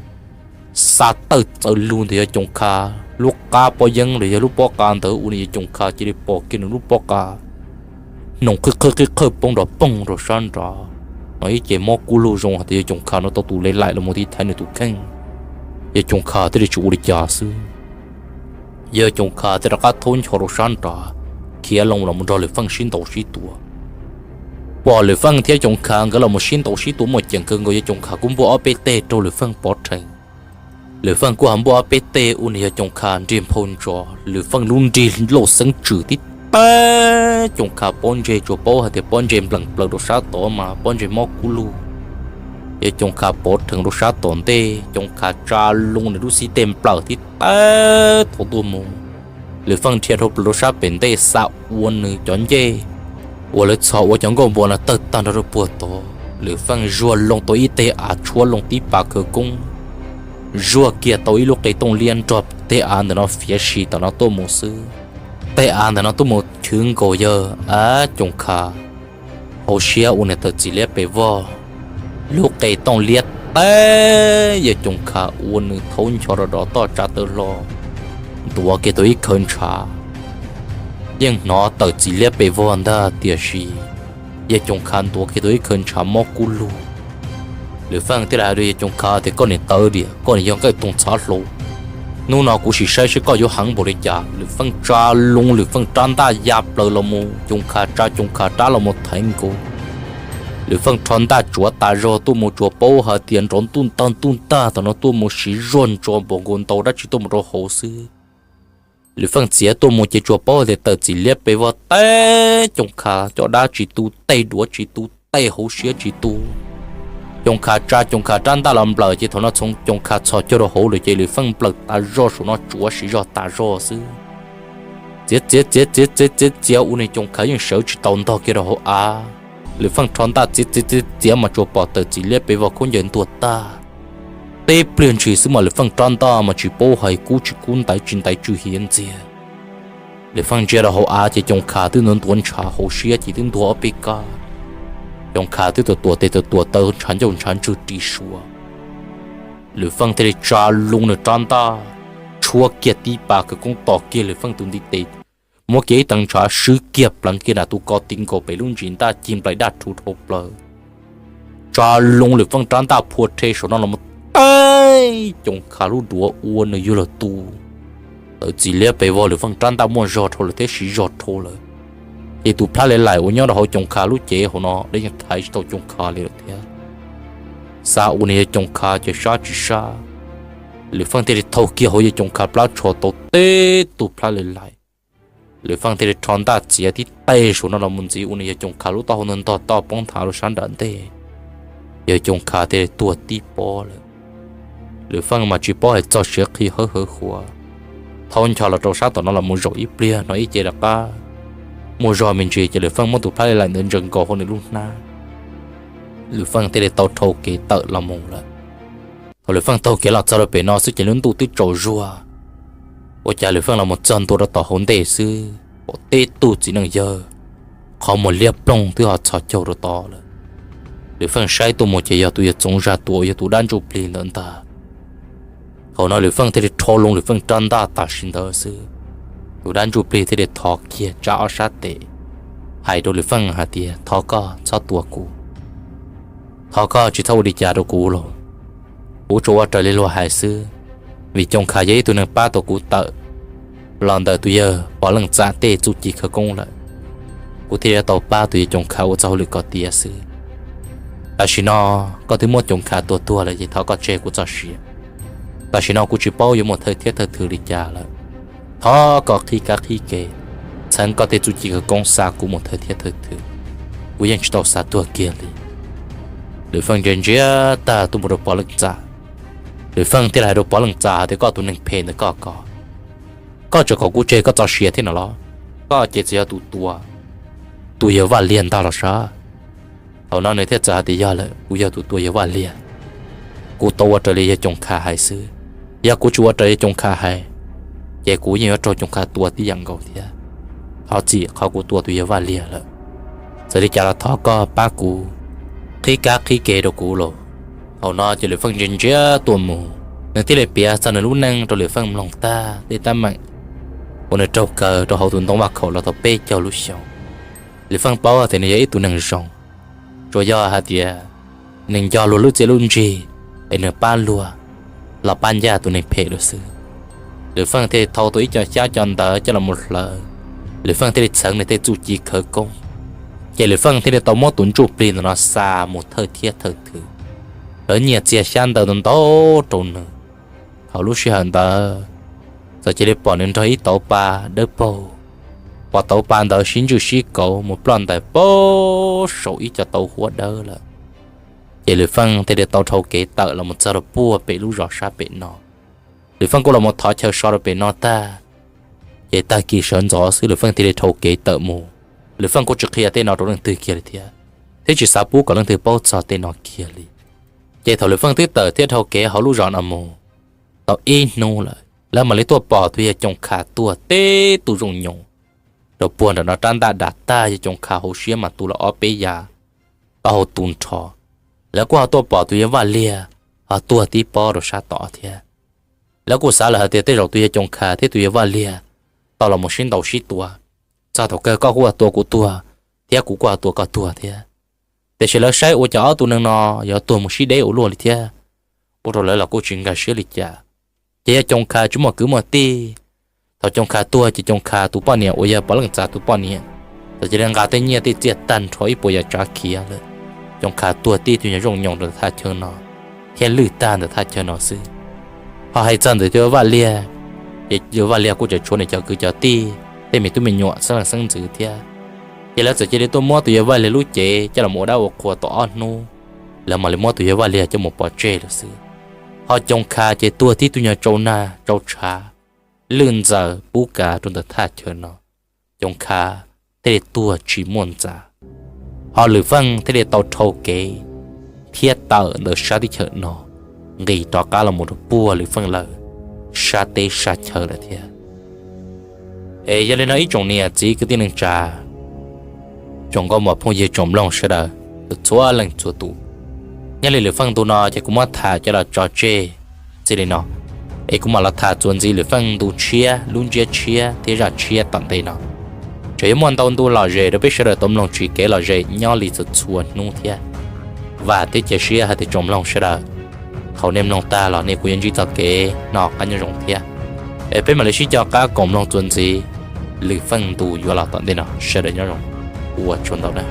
xa tawg txaws lug ntawm yawg Coom Khav lub qab pob yeeb los yog lub pob qa ntawd ua nws yawg Coom Khav cia li pom kiag nws lub pob qa hnoos qhwj qhawj qhwj qhawj poob nrov poog rau sab nrad. Hnov ib ce mob kub lug zoo hais tias yawg Coom Khav no tau tus le laim los mus tiv thaiv nws tus kheej. Yawg Coom Khav thiaj li tsis ua li cas xwb. Yawg Coom Khav thiaj rov qab thaub ncho rau sab nrad, khiav loo los mus nrog Lwm Feej sib ntaus sib tua. Pom Lwm Feej thiab Coom Khav nkawd los mus sib ntaus sib tua muaj ceem kawg nkaus, yawg Coom Khav kuj npuaj ob peb teg raug Lwm Feej pov rhees. Lwm Feej kuj ho npuaj ob peb teg ua nws yawg Coom Khav nrig nphau ntsos, Lwm Feej lub nrig lauj xeeb tswm tib teb, Coom Khav pob ntseg tsuas paub hais tias pob ntseg npleem plaws rau sab tod mas pob ntseg mob kub lug. Yawg Coom Khav pov rhees rau sab tom ntej, Coom Khav tsa loo nws lub xib teg nplawm tib teb thaum tuaj mus. Lwm Feej dhia dhau plaws rau sab pem ntej xa ua nws cov ncej uas lawv txhos ua cov nkauj npua no tawg tag nrho rau puag tod. Lwm Feej zuag loo tau ib teg av tshuab loo tib pas khawv koob, zuag kiag tau ib lub qe tooj liab nrog teg av ntawm no fiav si tom no tuaj mus xwb. Teg av ntawm no tuaj mus chwv nkaus yawg Coom Khav hauv siab ua nws tawm txiv liab pes vog. Lub qe tooj liab teb yawg Coom Khav ua nws thaub ncho rau dov toj tsa taw hlo, ntuav kiag tau ib khawv ntshav. Yeej hnov tawm txiv liab pes vog ntag tiam sis yawg Coom Khav ntuav kiag tau ib khawv ntshav mob kub lug. Lwm Feej thiaj li hais rau yawg Coom Khav tias, Koj niam tawv diam, koj niam yog nqaij toog txhav hlau. Hnub no kuv sim saib seb koj yuav heev npaum li cas. Lwm Feej tsa loo Lwm Feej rab ntaj ya plaws los mus, Coom Khav tsa Coom Khav rab los mus thaiv nkaus. Lwm Feej rho ntaj tsuav tas zog tuaj mus tsuas paub hais tias nrov ntuj ntag ntuj ntag tom no tuaj mus siv zog ntso npaum nkaus ntau dab tsi tuaj mus rau hauv xwb. Lwm Feej txiav tuaj mus ces tsuas paub tias tawm txim liab pes vog teb Coom Khav caj dab tsis tu, tej duav tsis tu, tej hauv siab tsis tu. Coom Khav tsa Coom Khav rab ntaj los nplawm ces thaum no txhoov Coom Khav txhos caug rau hauv lawm ces Lwm Feej nplawm tas zog saum no tsuav siv zog tas zog xwb. Txiav txiav txiav txiav txiav txiav txiav ua nws Coom Khav yeej sawv tsis tau ntog kiag rau hauv av. Lwm Feej rho ntaj txiav txiav txiav txiav mas tsuas pom tawm txim liab pes vog khaub ncaws ntuag tag. Teb pliag ntshis xwb mas Lwm Feej rab ntaj mas tsis paub hais kub tsis kub ntaiv tsis ntaiv tsw hiav ntxiag. Lwm Feej ntsia rau hauv av ces Coom Khav twb ntuav ntuav ntshav hauv siab ces twb ntuag ob peb kab. Coom Khav twb tuam tuam tes tuam tuam taw ntshav ncauj ntshav ntswg ris suav. Lwm Feej thiaj li tsa loo nws rab ntaj, tshuab kiag tib pas khawv koob tos kiag Lwm Feej tus ntiv tes, muab kiag ib teev ntshav swb kiag pleev kiag nram tus ko ti nkaus pem lub ntsis ntaj cig nplaim daj rhuv dhau plaws. Tsa loo Lwm Feej rab ntaj phua rhe saum no los mus teb Coom Khav lub duav ua nws yuav luag tu. Tawm txim liab pes vog Lwm Feej rab ntaj muaj zog dhau lawm thiab siv zog dhau lawm, ces tus plab le laim uas nyob rau hauv Coom Khav lub cev hauv no lawv yeej thaiv tsis tau Coom Khav li lawm thiab. Xav ua nws yawg Coom Khav ces sab tsis sab, Lwm Feej thiaj li thau kiag hauv yawg Coom Khav plab tsho tau teb tus plab le laim. Lwm Feej thiaj li rho ntaj txiav tib teg saum no los mus ntxiv ua nws yawg Coom Khav lub taub hau ntog ntog toj poob nthav rau sab nram ntej. Yawg Coom Khav thiaj li tuag tib pob lawm. Lwm Feej mas tsis paub hais txog siav qhi hawb hawv huav, thaub ncho los rau sab tom no los mus zaum ib pliag hnov ib ce rov qab muaj zog me ntsis ces Lwm Feej muab tus plab le laim ntawd ntsaws nkaus hauv nws lub hnab. Lwm Feej thiaj li tau rhau kev tawm los mus lawm. Thaum Lwm Feej taug kev los txog rau pem no xwb ces lub ntuj twb tsaus zuag, ua cas Lwm Feej los mus txog ntua rau tom hauv ntej xwb pom teb tug txiv neej yawg qhov muag liab ploog twb ho txhos caug rau tod lawm. Lwm Feej saib tuaj mus ces yog tus yawg Txoov Zaj Tuam uas yog tus dab ntsuj plig ntawd ntag. Thaum no Lwm Feej thiaj li rho loo Lwm Feej rab ntaj tam sim ntawd xwb, tus dab ntsuj plig thiaj li thov kiag tsa ob sab tes hais rau Lwm Feej hais tias, Thov koj txhob tua kuv. Thov koj tsis txhob ua li cas rau kuv lauj. Kuv tsuas ua raws li luag hais xwb, vim Coom Khav yog ib tug neeg pab tau kuv tawm los ntawm tus yawg Pov Leej Txam tej txuj ci khawv koob lawm, kuv thiaj li tau pab tus yawg Coom Khav ua txoj hauj lwm kom tiav xwb. Tam sim no koj twb muab Coom Khav tua tuag lawm ces thov koj tseg kuv txoj sia. Tam sim no kuv tsis paub yuav mus thawj thiab thawj thwm li cas lawm. Thov koj qhib kab qhib kev, txheev koj tej txuj ci khawv koob xa kuv mus thawj thiab thawj thwm, kuv yeej tsis tau xav tuag kiag li. Lwm Feej ntsia ntsia tag tuaj mus rau Pov Leej Txam, Lwm Feej thiaj li hais rau Pov Leej Txam hais tias, Koj tus neeg phem ntawm koj ko, koj tseem kom kuv tseg koj txoj sia thiab no los? Koj ces txawm yog tus tua tus yawg Vaj Liag ntag los sav? Thaum no nws thiaj txawm hais tias, Yog lawm, kuv yog tus tua yawg Vaj Liag. Kuv tau ua raws li yawg Coom Khav hais xwb. Yog kuv tsis ua raws yawg Coom Khav hais, ces kuv yeej yuav raug Coom Khav tua tib yam nkaus thiab. Thov txim qhov kuv tua tus yawg Vaj Liag lawm. Txawm li cas los thov koj pab kuv qhib kab qhib kev rau kuv lauj. Thaum no ces Lwm Feej ntsia ntsia tuaj mus, nws thiaj li piav txog nws lub neej rau Lwm Feej mloog tag tej teeb meem uas nws raug kaw rau hauv tus ntoo vaj khaum los tau peb caug lub xyoo. Lwm Feej paub tias nws yog ib tug neeg zoo, tsuas yog hais tias nws nco luag lub txiaj lub ntsig es nws pab luag los pab ncaj tus neeg phem lawm xwb. Lwm Feej thiaj li thau tau ib co xyab co ntawv coj los mus hlawv, Lwm Feej thiaj li txheev nws tej txuj ci khawv koob, ces Lwm Feej thiaj li tau muab tus ntsuj plig ntawm no xa mus thawj thiab thawj thwm, lawv nyiaj txiag xyab ntawv ntau ntau rau nws. Thaum lub sij hawm ntawd txawm cia li pom nws nrog ib tauv pa dawb paug, pom tauv pa ntawd sib ntswj sib kauv mus ploj ntais pem saum ib co tauv huab dawb lawm. Ces Lwm Feej thiaj li tau dhau kev tawm los mus txog rau puag pem lub zos sab pem no. Lwm Feej kuj los mus thov chaw so rau pem no tag, ces tag kis sawv ntxov xwb Lwm Feej thiaj li dhau kev tawm mus Lwm Feej kuj tsis qhia tej no rau leej twg kiag li thiab, thiab tsis xav pub kom leej twg paub txog tej no kiag li. Ces thaum Lwm Feej twb tawm thiab dhau kev hauv lub zos no mus tau ib hnub lawm, lawv mam li tuaj pom tus yawg Coom Khas tuag tib tug zoo nyoos rau puag nram no rab ntaj dam tag, yawg Coom Khas hauv siab mas tu los ob peb yav, taub hau tu nrho. Lawv kuj ho tuaj pom tus yawg Vaj Liag ho tuag tib pob rau sab tod thiab. Lawv kuj xav lawm hais tias tej zaum tus yawg Coom Khas thiab tus yawg Vaj Liag tau los mus sib ntaus sib tua, txog thaum kawg koj kuj tua kuv tuag thiab kuv kuj tua koj tuag thiab. Tiam sis lawv saib ua cas ob tug neeg no yuav tuag mus sib deb ua luaj li thiab, ua rau lawv los kuj tsis nkag siab li cas. Ces yawg Coom Khas tsis muaj kwv muaj tij. Thaum Coom Khas tuag ces Coom Khas tus poj niam uas yog Pov Leej Txas tus poj niam txawm cia li nqa tej nyiaj tej txiaj tag nrho ib puas yam tsav khiav lawm. Coom Khas tuag tib tug nyuag zoo nyoos rau ntawm thaj chaw no thiab lwj tag ntawm thaj chaw no xwb. Ho hais txog ntawm tus yawg Vaj Liag, ces tus yawg Vaj Liag kuj tseem tshuav nws cov kwv cov tij, tej me tub me nyuam xeeb leej xeeb ntxwv thiab. Ces lawv txawm cia li tuaj muab tus yawg Vaj Liag lub cev coj los ua dab ua qhua tau ob hnub, lawv mam li muab tus yawg Vaj Liag coj mus pov tseg lawm xwb. Ho Coom Khas ces tuag tib tug nyuag tsau nag tsau tshav, lwj ntxaws pub kav rau ntawm thaj chaw no. Coom Khas thiaj li tuag tsis muaj ntxa. Ho Lwm Feej thiaj li tau dhau kev thiab tawm ntawm sab teb chaws no nqis rov qab los mus rau puag Lwm Feej lawv sab teb sab chaw lawm thiab. Es yog li no ib tsoom niam txiv kwv tij neej tsa, tsoom nkauj muam phooj ywg tsoom mloog sawv daws txhua leej txhua tus, nyob li Lwm Feej ntu no ces kuv muab tham coj los tso tseg txij li no, es kuv mam los tham txuas ntxiv Lwm Feej ntu tshiab, lub ntsiab tshiab thiab zaj tshiab tom ntej no. Tseem yuav muaj ntau ntu lom zem rau peb sawv daws tau mloog tsis kev lom zem nyob li txhua txhua hnub thiab. Vam thiab cia siab hais tias tsoom mloog sawv daws, thaum nej mloog tag los nej kuj yuav ntsib txoj kev noj qab nyob zoo thiab. Es peb mam li sib coj qab koom mloog txuas ntxiv Lwm Feej ntu yuav los tom ntej no, sawv daws nyob zoo, ua tsaug ntau na.